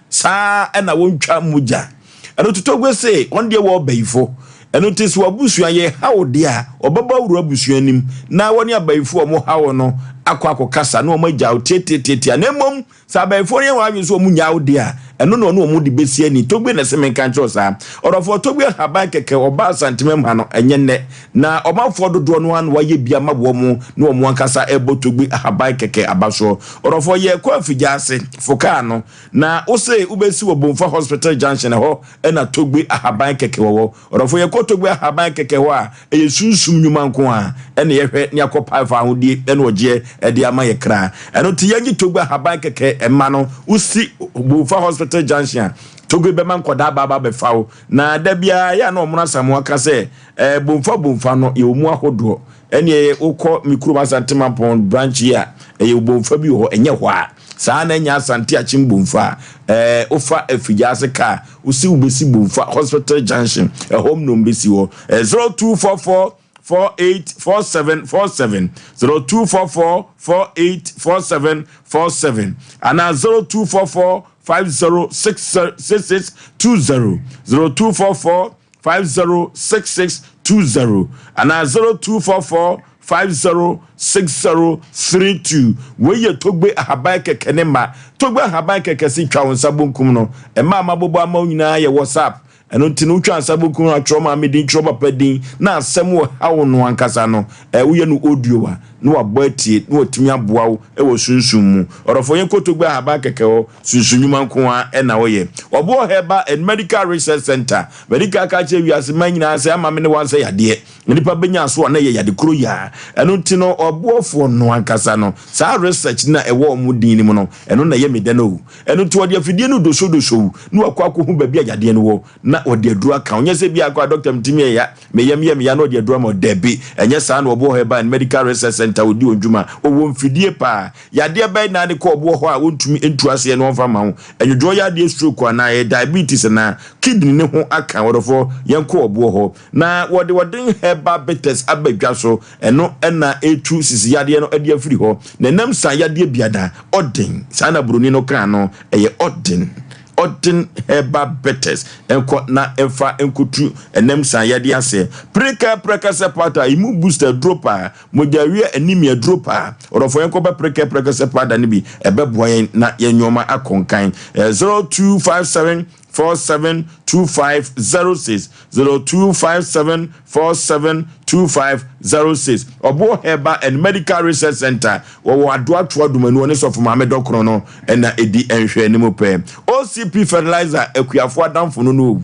Saa ɛna wɔntwa mogya. Ɛno nti Togbe se wɔn deɛ wɔ ɔbayifo. Ɛno nti sɛ w'abusua yɛ haw deɛ a, ɔbɛbɔ awura abusua anim na wɔne abayifo a wɔn haw no akɔ akɔkasa na wɔn agya wo tiatiatiatia. Na mmom Sɛ abayifoɔ no yɛ wɔn adwene sɛ wɔn nnyaa wo deɛ a, ɛno na ɔne wɔn de bɛsi ani. Togbe na ɛse menka nkyerɛ wo saa. Ɔdɔfoɔ, Togbe ahaban kɛkɛ, ɔbaa Asantemam ha no, ɛnyɛ nnɛ. Na ɔmanfoɔ dodoɔ no ara na wɔayɛ bi ama wɔn na wɔn ankasa rebɔ Togbe ahaban kɛkɛ aba soɔ. Ɔdɔfoɔ, yɛrekɔ Afigya-ase, fo kaa no, na wose wobɛsi wɔ Bomfa Hospital Junction, ɛhɔ na Togbe ahaban kɛkɛ wɔwɔ. Ɔdɔfo, yɛkɔ Togbe ahaban kɛkɛ hɔ a, ɛyɛ sunsum nnwuma nko ara na yɛhwɛ na yɛakɔ pae fawohodie ne ɔgyeɛ de ama yɛ kra. Ɛno nti yɛngye Togbe ahaban kɛkɛ mma no. Wosi Bofa Hospital Junction a, Togbe bɛma nkɔdaa aba aba abɛfa wo. Na da biara ɛyɛ a na Ɔmono Asamoah ka sɛ, eh, Bomfa Bomfa no, yɛwɔ mu ahodoɔ. Ɛneɛ wokɔ me kurom Asante Mampɔn branch yi a, ɛyɛ Bomfa bi wɔ hɔ, ɛnyɛ hɔ a. Saa na ɛnyɛ Asante Akyem Bomfa a, eh, wofa Afigya-ase kaa, Wosi wo besi Bomfa Hospital Junction, ɛhɔ na wɔn besi hɔ. Ɛyɛ 0244 48 47 47, 0244 48 47 47, anaa 0244 50 66 20, 0244 50 66 20, anaa 0244 506032 Wei yɛ Togbe ahaban kɛkɛ ne mma. Togbe ahaban kɛkɛ se twa wo nsa bonkum no. Mma a mabobɔ ama wo nyinaa yɛ WhatsApp. Ɛno nti no wotwa nsa bonkum no a twerɛ maame din, twerɛ papa din na asɛm wɔ haw no ankasa no eh, woyɛ no audio a na wabɔ atie na watumi aboa wo wɔ sunsum mu. Ɔdɔfoɔ yɛnkɔ Togbe ahaban kɛkɛ hɔ, sunsum nnwuma nko ara na wɔyɛ. Ɔboɔ Herbal and Medical Research Center. Madi kan aka akyerɛ wiase man nyinaa sɛ ama me ne wo ansɛ yadeɛ. Nnipa bɛnya aso a na ɛyɛ yade koro yi ara. Ɛno nti no, ɔboɔfoɔ no ankasa no, saa research no a ɛwɔ wɔn din no mu no, ɛno na ɛyɛ me dɛ no o. Ɛno nti wɔde afidie no dosodoso wo na wakɔ akɔhu baabi a yadeɛ no wɔ na wɔde aduro aka wo. Nyɛ sɛ bi akɔ a dɔkta metumi yɛ ya, me yam yɛ me ya na ɔde aduro ama wo. Dabi, ɛnyɛ saa na ɔboɔ Herbal and Medical Research Center ɔdi wɔn dwuma. Ɔwɔ mfidie paa. Yadeɛ bɛn na de kɔ ɔboɔ hɔ a wɔntumi ntu aseɛ na wɔmfa mma wo? Ɛnwodwoɔ yadeɛ, stroke anaa ɛyɛ diabetes anaa kidney ne ho aka? Ɔdɔfoɔ, yɛnkɔ ɔboɔ hɔ. Na wɔde ɔden herbal bitters aba dwa so, ɛno na ɛretu sisi yadeɛ no de afiri hɔ. Na ɛnam saa yadeɛ biada, ɔden, saa na buroni no kaa no, ɛyɛ ɔden, ɔden herbal bitters, nkɔ na ɛmfa nkɔtu ɛnam saa yadeɛ aseɛ. Prekɛ prɛkɛsɛ powder, immune booster aduro paa, mogyaweɛ anemia aduro paa. Ɔdɔfoɔ yɛnkɔpɛ prekɛ prɛkɛsɛ powder no bi, ɛbɛboa yɛn na yɛn nnoɔma akɔ nkan. 0257 47 25 06 0257 47 25 06 Ɔboɔ Herbal and Medical Research Center wɔwɔ Adoatoa Dumanu ɔne Sɔfo Maame Dɔkono no na ɛdi nhwɛanim pɛɛ. OCP Fertilizer akuafoɔ adamfo no no owu.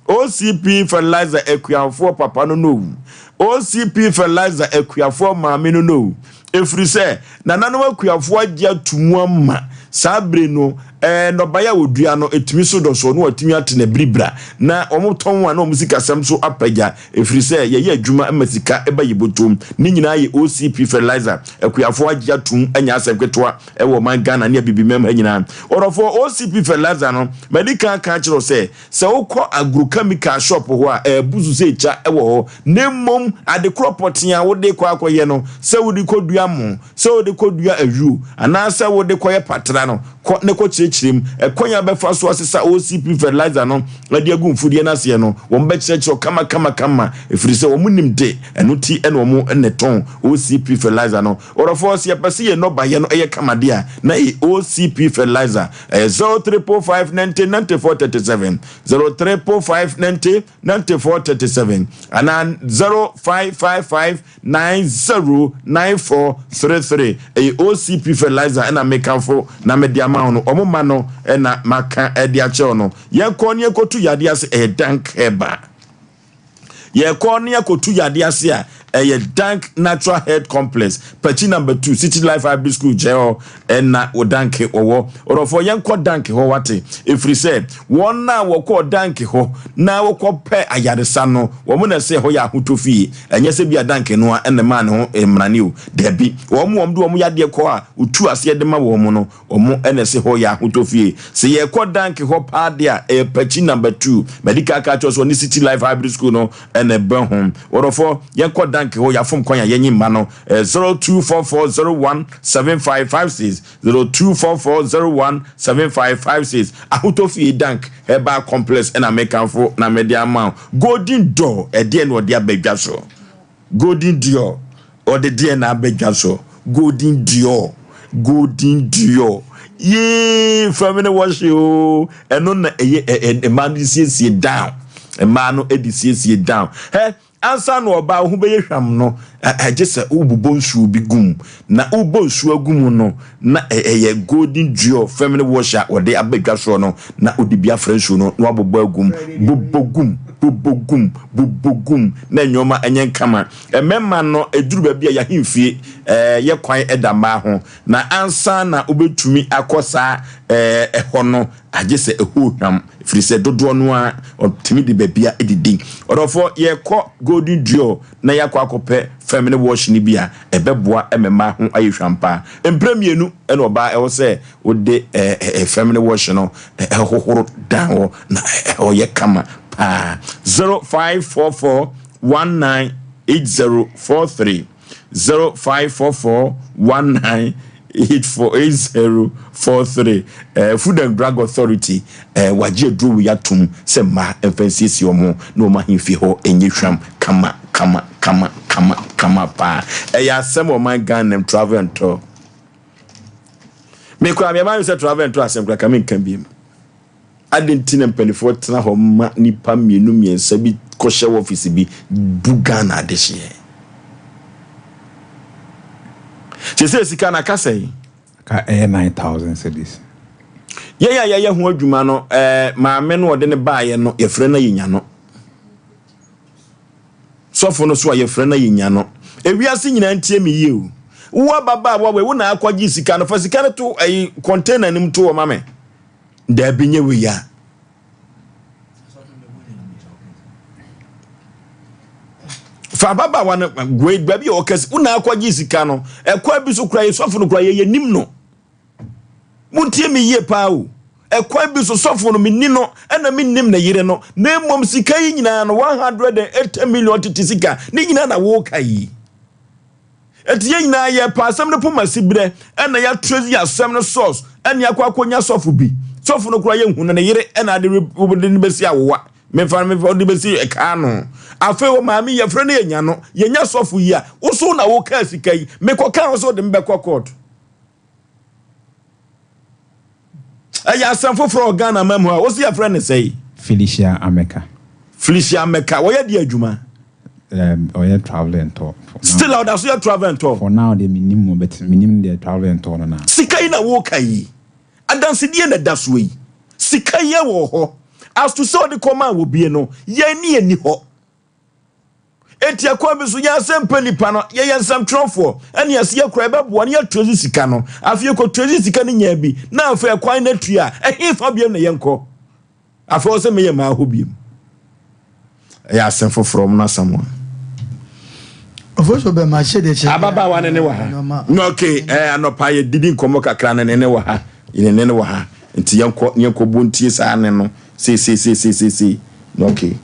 OCP Fertilizer akuafoɔ papa no no owu. OCP Fertilizer akuafoɔ maame no no owu. Ɛfiri sɛ, nananom akuafoɔ agye ato mu ama saa bere no, ɛɛ, nnɔbaeɛ a wɔdua no, ɛtumi so dɔ soɔ na wɔatumi ate no abiribira, na wɔtɔn a na wɔn sikasɛm nso apagya, ɛfiri sɛ yɛyɛ adwuma ma sika ba yɛn bɔtɔm. Ne nyinaa yɛ OCP fertilizer. Akuafoɔ agye atom anya asɛm ketewa wɔ ɔman Ghana ne Abibimam ha nyinaa. Ɔdɔfoɔ, OCP fertilizer no, madi kan aka akyerɛ wo sɛ, Sɛ wokɔ agrochemical shop hɔ a, ɛrebu so sɛ kya wɔ hɔ, na mmom ade korɔ pɔtee a wode rekɔ akɔyɛ no, sɛ wode kɔdua mo, sɛ wode kɔdua ayuo, anaasɛ wode kɔyɛ patra no, kɔ na kɔkyerɛkyerɛ mu. Ɛkwan a bɛfa so asesa OCP fertilizer no de agu mfudeɛ no aseɛ no, wɔbɛkyerɛkyerɛ wo kamakamakama, ɛfiri sɛ wɔn nim de, ɛno ti na wɔn na ɛtɔn OCP fertilizer no. Ɔdɔfoɔ, sɛ yɛpɛ sɛ yɛn nnɔbaeɛ no yɛ kama deɛ a, na ɛyɛ OCP fertilizer. Ɛyɛ 0345 90 94 37, 0345 90 94 37 anaa 0555 90 94 33. Ɛyɛ OCP fertilizer ɛna mekamfo na mede ama wo no. Wɔn ma no ɛna maka ɛde akyerɛ wo no. Yɛnkɔ ne yɛnkɔtu yadeɛ ase, ɛyɛ dank herbal. Yɛkɔ ne yɛkɔtu yadeɛ ase a, Ɛyɛ Dank Natural Health Complex, Pakyi Number 2, City Life Hybrid School nkyɛn hɔ ɛna wo Dank wɔwɔ. Ɔdɔfoɔ yɛnkɔ Dank hɔ wate, ɛfiri sɛ wɔn a wɔkɔɔ Dank hɔ na wɔkɔpɛ ayaresa no, wɔn na ɛsɛ ɛhɔ yɛ ahotɔ fie. Ɛnyɛ sɛ bia Dank no ara na ɛmaa ne ho mmarane o, dabi, wɔn a wɔde wɔn yadeɛ kɔ a wɔtu aseɛ de ma wɔn no, Wɔn na ɛse hɔ yɛ ahotɔ fie. Sɛ yɛkɔ Dank hɔ paa de a, ɛyɛ Pakyi number 2. Madi kan aka akyerɛ wo sɛ ɔne City Life Hybrid School no na ɛbɛn ho. Wɔdɔfoɔ, yɛnkɔ Dank hɔ, yɛafom kwan a yɛnye mma no. Ɛyɛ 0244017556, 0244017556. Ahotɔ fie Dank Herbal Complex na mekamfo na mede ama wo. Golden Door, ɛdeɛn na ɔde aba dwa so? Golden Dior, ɔde deɛn na aba dwa so? Golden Dior, Golden Dior, yee fam ne wɔhye oo, ɛno na ɛyɛ ɛ ɛ mmaa no de siesie down, mmaa no de siesie down. Hɛ, ansa na ɔbaa wo ho bɛyɛ hwam no, ɛgye sɛ wobobɔ nsuo bi gu mu, na wobɔ nsuo agu mu no, na ɛyɛ Golden Dior fam ne wɔhye a wɔde aba dwa soɔ no, na wode bi afra nsuo no na wabobɔ agu mu, bobɔ gu mu. Bobɔ gum, bobɔ gum na nnoɔma nyɛ nkama. Mmarima no, ɛduru baabi a yɛahemfie yɛ kwan da mmaa ho. Na ansa na wobɛtumi akɔ saa ɛhɔ no, agye sɛ ɛhɔ hwam, ɛfiri sɛ dodoɔ no ara wɔtumi de baabi a didi. Ɔdɔfoɔ, yɛrekɔ Golden Dior na yɛakɔ akɔpɛ fam ne wash no bi a, ɛbɛboa ma mmaa ho ayɛ hwam paa. Mprɛ mmienu na ɔbaa ɛwɔ sɛ wode fam ne wash no hohoro dan hɔ na ɛhɔ yɛ kama paa. 0544 198043 0544 19848043 eh, Food and Drug Authority eh, wagye aduro wei atom sɛ mmaa mfa nsiesie wɔn ho na wɔn ahemfie hɔ nyɛ hwam kama kama kama kama kama paa. Ɛyɛ asɛm wɔ ɔman Ghana mu travel and tour. Me koraa meɛma sɛ travel and tour asɛm koraa ka menka biem. Adɛn nti na mpanimfoɔ tena hɔ ma nnipa mmienu mmiɛnsa bi kɔhyɛ ɔfisi bi bu Ghana adehyeɛ? Seesei sika no aka sɛn? Aka ɛyɛ 9,000 cedis. Yɛn a yɛyɛ ho adwuma no, ɛɛ maame no ɔde ne baeɛ no, yɛfrɛ no yɛnya no. Sɔfo no so a yɛfrɛ no yɛnya no. Ewiase nyinaa ntie me yie o. Wo ababaawa wei, wo na akɔgye sika no, fa sika no to ɛyi container no mu to hɔ ma me. Daabi nyɛ wei a. Fa ababaawa no wei baabi a ɔkɛse wo na akɔgye sika no ɛkwan bi so kora yɛ sɔfo no kora yɛyɛ nim no. Montie me yie paa o. Ɛkwan bi so sɔfo no menni no ɛna mennim ne yere no na mmom sika yi nyinaa no 180 million tete sika ne nyinaa na woka yi. Enti yɛn nyinaa yɛpɛ asɛm no poma siberɛ ɛna yɛatrace asɛm no source ɛne akɔ akɔnya sɔfo bi. Sɔfo no koraa yɛnhu no, ne yere ɛna ade wode no bɛsi awowa. Memfa no memfa wode bɛsi ɛkaa no. Afei wɔ maame yi yɛfrɛ no yɛnya no, yɛnya sɔfo yi a, wo so na wokaa sika yi, mekɔkaa wo sɛ wode me bɛkɔ court. Ɛyɛ asɛm foforɔ wɔ Ghana ma mu a wosi yɛfrɛ no sɛi? Felicia Ameka. Felicia Ameka, wɔyɛ deɛ adwuma? Ɔyɛ travel and tour. Still a ɔda so yɛ travel and tour? For now deɛ menim mu but menim deɛ travel and tour no na. Sika yi na woka yi, adansedie na ɛda soɔ yi. Sika yi wɔ hɔ. As to sɛ ɔde kɔmaa wɔ bie no, yɛn ne yɛnni hɔ. Enti ɛkwan bi so, yɛn asɛmpɛ nipa no, yɛyɛ nsɛmtwerɛfoɔ, ɛne ɛsɛ yɛkura yɛbɛboa no yɛatrace sika no. Afei yɛkɔtrace sika no nyaa bi, na afei ɛkwan no atua a, ɛhefa biom na yɛnkɔ? Afei ɔsɛ meyɛ maa hɔ biom. Ɛyɛ asɛm foforɔ ɔmo no asɛm a. Ofosu bɛ ma hyɛ de kyɛ. Ababaawa ne ne wɔ ha. No okay, eh, anɔpa yɛ didi nkɔmmɔ kakra ne ne ne wɔ ha. Ne ne ne wɔ ha. Nti yɛnkɔ yɛnkɔ bɔ ntie saa ne no. Sei sei sei sei sei sei. No okay.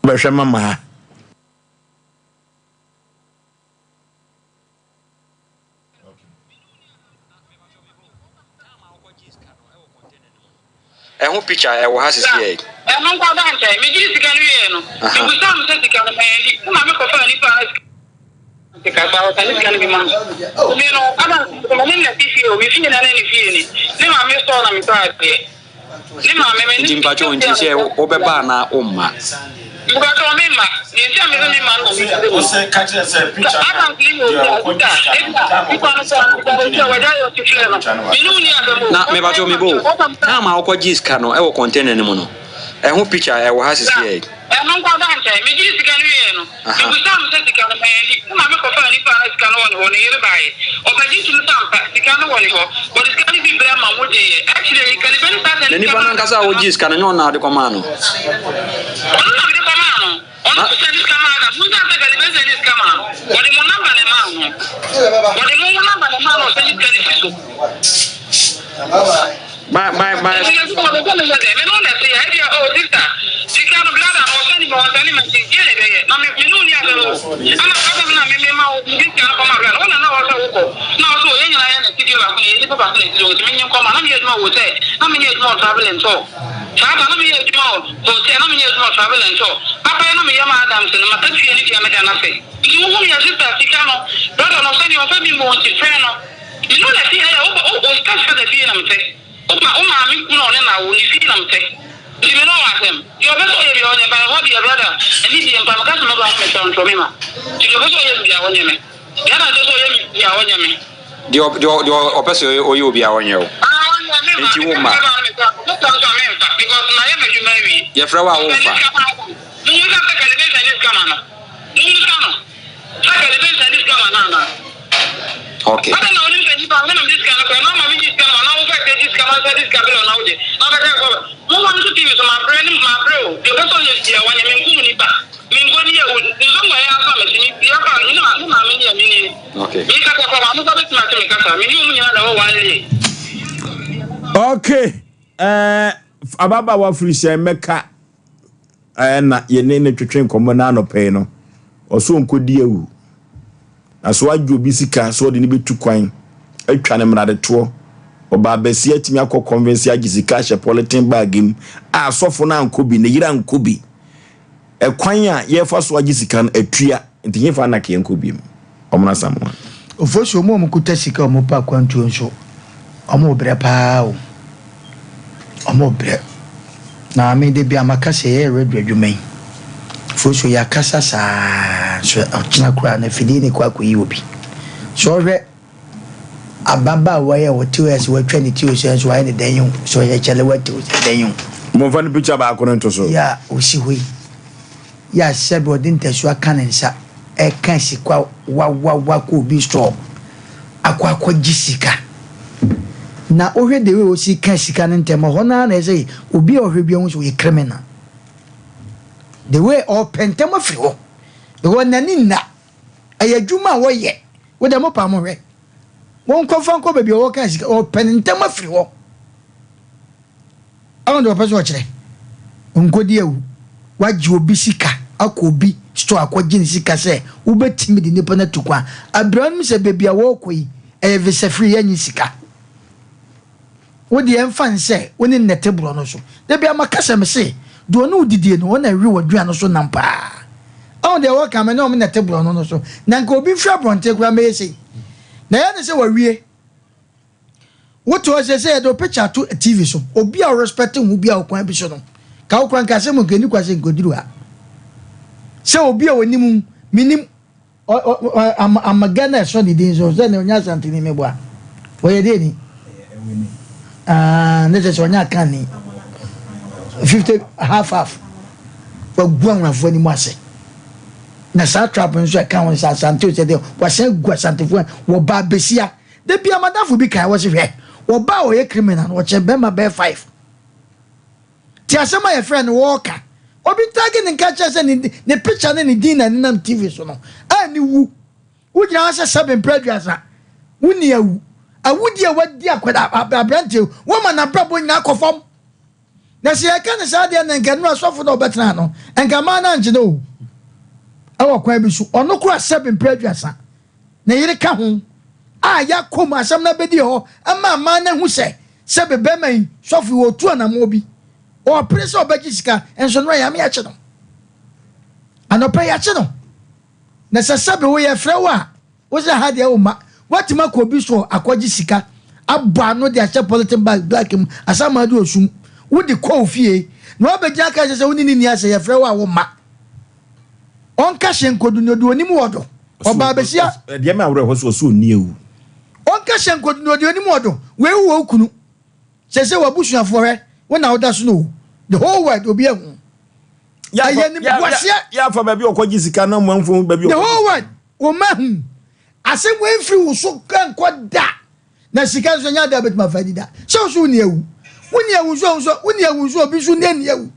Bɛhwɛ mama ha. Ɛho picture ɛwɔ ha sisi ɛ. Ɛno nko ada nkyɛn. Megyee sika no wieɛ no, mebusaa no sɛ sika no manni. Me maame kɔfaa nipa a na sika no kasa ɔsane sika no bi ma me. Me no, ada me ne no na ɛte fie o, me fie na na ne fie ni. Ne maame store na metɔ adeɛ. Ne maame me ne Nti mpakyɛw nti sɛ wobɛba anaa womma? Mpakyɛw memma. Deɛ nti a mese me ma no na mese wo. Sɛ Adams ne yɛ obi a, sista, ebia nipa no koraa no, sɛ ɔsi a wagya yɛ ɔsi frɛ no. Me ne wo ni asɛm o. Na mepakyɛw me bo o, time a wokɔ gyee sika no ɛwɔ container no mu no, ɛho picture ɛwɔ ha sisi ɛ? Ɛno nko ara nkyɛn. Megyee sika no wieɛ no, mebisaa no sɛ sika no manni. Me maame kɔfaa nipa a na sika no wɔ ne hɔ no yere baeɛ. Ɔbɛgye toom sɛ ampa, sika no wɔ ne hɔ. Wɔde sika no bi brɛ ma wɔgyeeɛ. Akyire yi, Kalibani san Na sane sika nipa no maa ankasa a wogyee sika no, ɛnyɛ ɔno na wode kɔmaa no? Ɔno na mede kɔmaa no. Ɔno nso sane sika maa Adam. Monsan sɛ Kalibani sane sika maa no. Wɔde mo namba na ɛmaa no. Wɔde mo namba na ɛmaa no a ɔsane sika no firi so. By by by. Nti sɛ ɔpɛ sɛ meyɛ dɛn? Me ne wo na ɛte a, ebia oh sister, sika no brother no ɔsɛne me ɔnsɛne me nti deɛn na ɛbɛyɛ? Na me me ne wo nni asɛm o. Ɛna asɛm no a me mema wo mede sika no kɔma brother no, wo na na ɛwɔ sɛ wokɔ. Na ɔse oh yɛn nyinaa yɛ na fidie baako na yɛyɛ nipa baako na ɛsi so nti menye nkɔma. Na meyɛ adwuma wɔ hotel, na menyɛ adwuma wɔ travel and tour. Saa da na meyɛ adwuma wɔ hotel, na menyɛ adwuma wɔ travel and tour. Papa yi na meyɛ ma Adams no, makatua ne deɛ meda no ase. Nti wohu me a sister sika no brother no ɔsɛne ɔmfa bi mmɔ wo nti frɛ no. Me no na fi ha yɛ wo ba wo step father fie na me te wo ma wo maame kunu a ɔne na wo ne fie na me te nti me ne ɔwɔ asɛm deɛ ɔpɛ sɛ ɔyɛ bia ɔnyɛ ba ɛhɔ deɛ brother ɛne die mpa me ka sɛ mɛba no me sɛ ɔntrɔ me ma nti deɛ ɔpɛ sɛ ɔyɛ me bia ɔnyɛ me deɛ na sɛ sɛ ɔyɛ me bia ɔnyɛ me. Deɛ deɛ deɛ ɔpɛ sɛ ɔyɛ obi a ɔnyɛ wo Ah ɔnyɛ me ma nti me wo ka sɛ mma mɛba no me sɛ me sɛ nso a me nfa because mayɛ m'adwuma awie yɛfrɛ wo a wo ɔsɛ ne nfa. sika ma mo mu sa sɛ kɛlɛ bɛ sɛ ne sika ma no mo mu sa no. Sɛ kɛde bɛ sɛnde sika ma no anaa? Okay. Adɛn na wonim sɛ nnipa me na mede sika no kɔɛ na woma megye sika no ma na wofa sɛ gye sika ma sɛ de sika bɛlɛ na wogye na wobɛka sɛ momma me so TV so mabrɛ ne mabrɛ o deɛ ɔpɛ sɛ ɔyɛ bia wanyɛ menkum nipa menkɔ ni yɛ nzongo ɛyɛ aso a mɛsi me bia kɔ a me ne maame ne yɛ me nie Okay. Me kasa kɔ maame kɔ bɛtumi ate me kasa me ne ɔmu nyinaa na ɛwɔ one lane. Okay. Eh, ababaawa firi hyɛn mɛka na yɛne no twetwe nkɔmmɔ no anɔpa yi no, ɔsɛ ɔnkɔdi awu. Na so agye obi sika sɛ ɔde no bɛtu kwan atwa no mmaradetoɔ. Ɔbaa bɛsi atumi akɔ convince agye sika ahyɛ polythene bag mu a asɔfo no ankɔ bi, ne yere ankɔ bi. Ɛkwan a yɛfa so agye sika no atua, nti hefa na ka yɛnkɔ biom? Ɔmono Asamoah. Ofosu, wɔn a wɔkuta sika a wɔpɛ akwantuo nso, wɔrebrɛ paa o. Wɔrebrɛ. Na me da biara maka sɛ yɛyɛ radio adwuma yi, Ofosu yɛakasa saa nso ɔkyena koraa no afidie no kɔ akɔyi obi. Sɛ ɔhwɛ ababaawa yi a ɔte hɔ yi a sɛ watwa ne ti o sɛ nso wayɛ ne dɛn o, sɛ ɔyɛ kyɛlɛ wate o sɛ dɛn o. Momfa ne picture baako no nto so. Yi a ɔsi hɔ yi. Yɛ a sɛbe ɔde ntasuo aka ne nsa reka sikwa wawawa kɔ obi store akɔ akɔgye sika. Na wohwɛ the way ɔsi ka sika no ntɛm, ɛhɔ no ara na ɛsɛ obi a ɔhwɛ bi ahu sɛ ɔyɛ criminal. The way ɔpɛ ntɛm afiri hɔ because n'ani nna. Ɛyɛ adwuma a wɔyɛ. Wo deɛ mo paa mo hwɛ. Wɔnkɔfa nkɔ baabi a wɔka sika, ɔpɛ ne ntɛm afiri hɔ. Ɔno deɛ ɔpɛ sɛ ɔkyerɛ. Nkɔdi awu. Wagye obi sika akɔ obi store akɔgye ne sika sɛ wobɛtumi de nipa no atu kwan. Abira no sɛ baabi a wɔrekɔ yi ɛyɛ visa free yɛnnye sika. Wo deɛ ɛmfa nsɛ wo ne nnɛte borɔ no so. Da biara maka sɛ mese deɛ ɔne wo didie no ɔna ɛwe w'aduane no so nam paa. Ɔho deɛ wɔka me ne ɔmo nnɛte borɔ no no so. Na nka obi mfiri abrɔnten koraa mmɛyɛ sei. Na ɛyɛ ne sɛ wawie. Wote hɔ sɛ yɛde wo picture ato TV so. Obi a ɔrespect ho bi a ɔkwan bi so no, ka wo kora nka asɛm nka ɛni kwa sɛ nkɔduru ha. Sɛ obi a ɔnim menim amaga na ɛsɔ ne din so sɛ ne ɔnyɛ asanteni meboa. Ɔyɛ deɛ ni? Ah, ne kyɛ sɛ ɔnyɛ akanni. 50 half half. Wagu anwurafoɔ anim ase. Na saa trap nso ɛka ho sɛ asante sɛ deɛ wasan gu asantefoɔ wɔba abesia. Da bia madamfo bi kae wɔse hwɛ ɔbaa a ɔyɛ criminal no ɔkyɛn bɛrima bɛyɛ five te asɛm a yɛfrɛ no wɔɔka obi tagi ne nka kyerɛ sɛ ne ne picture ne ne din na nenam TV so no a ne wu wogyina hɔ sɛ sɛbe mpɛ aduasa wonni awu awudi a wadi akwadaa aberanteɛ wɔma n'abrabɔ nyinaa kɔ fam na sɛ yɛka ne saa deɛ na nka nnura sɔfo na ɔbɛtena no nka maa no ankye no o ɛwɔ kwan bi so ɔno kora sɛbe mpɛ aduasa ne yere ka ho a yɛakɔ mu asɛm no abɛdi hɔ ama aman no ahu sɛ sɛbe bɛrima yi sɔfo yi ɔtu anammɔn bi ɔpere sɛ ɔbɛgye sika nso no yame akye no anɔpɛ yɛakye no na sɛ sɛbe woyɛ frɛ wo a wo sɛ ha deɛ wo ma woatumi akɔ obi so akɔgye sika abɔ ano de ahyɛ polythene bag black mu asama de osum wode kɔ wo fie na woabɛgyina aka sɛ sɛ wo ne ne ni asɛ yɛfrɛ wo a wo ma. Ɔnka hyɛ nkodu na ɔde onim wɔ do. Ɔbaa besia. Deɛ ma awerɛhɔ so ɔsɛ ɔnni awu. Ɔnka hyɛ nkodu na ɔde onim wɔ do. Wei wɔ wo kunu. Sɛsɛ w'abusuafoɔ hwɛ wo na woda so no o. The whole world obi ahu. Ɛyɛ animguaseɛ. Yɛafa baabi ɔkɔgye sika na mmanfoɔ baabi The whole world wɔn ahu. Asɛm wei mfiri wo so nkɔ da. Na sika nso ɛnyɛ ade a wobɛtumi afa adi da. Sɛ wo so wonni awu. Wonni awu nso nso wonni awu nso obi nso nni awu.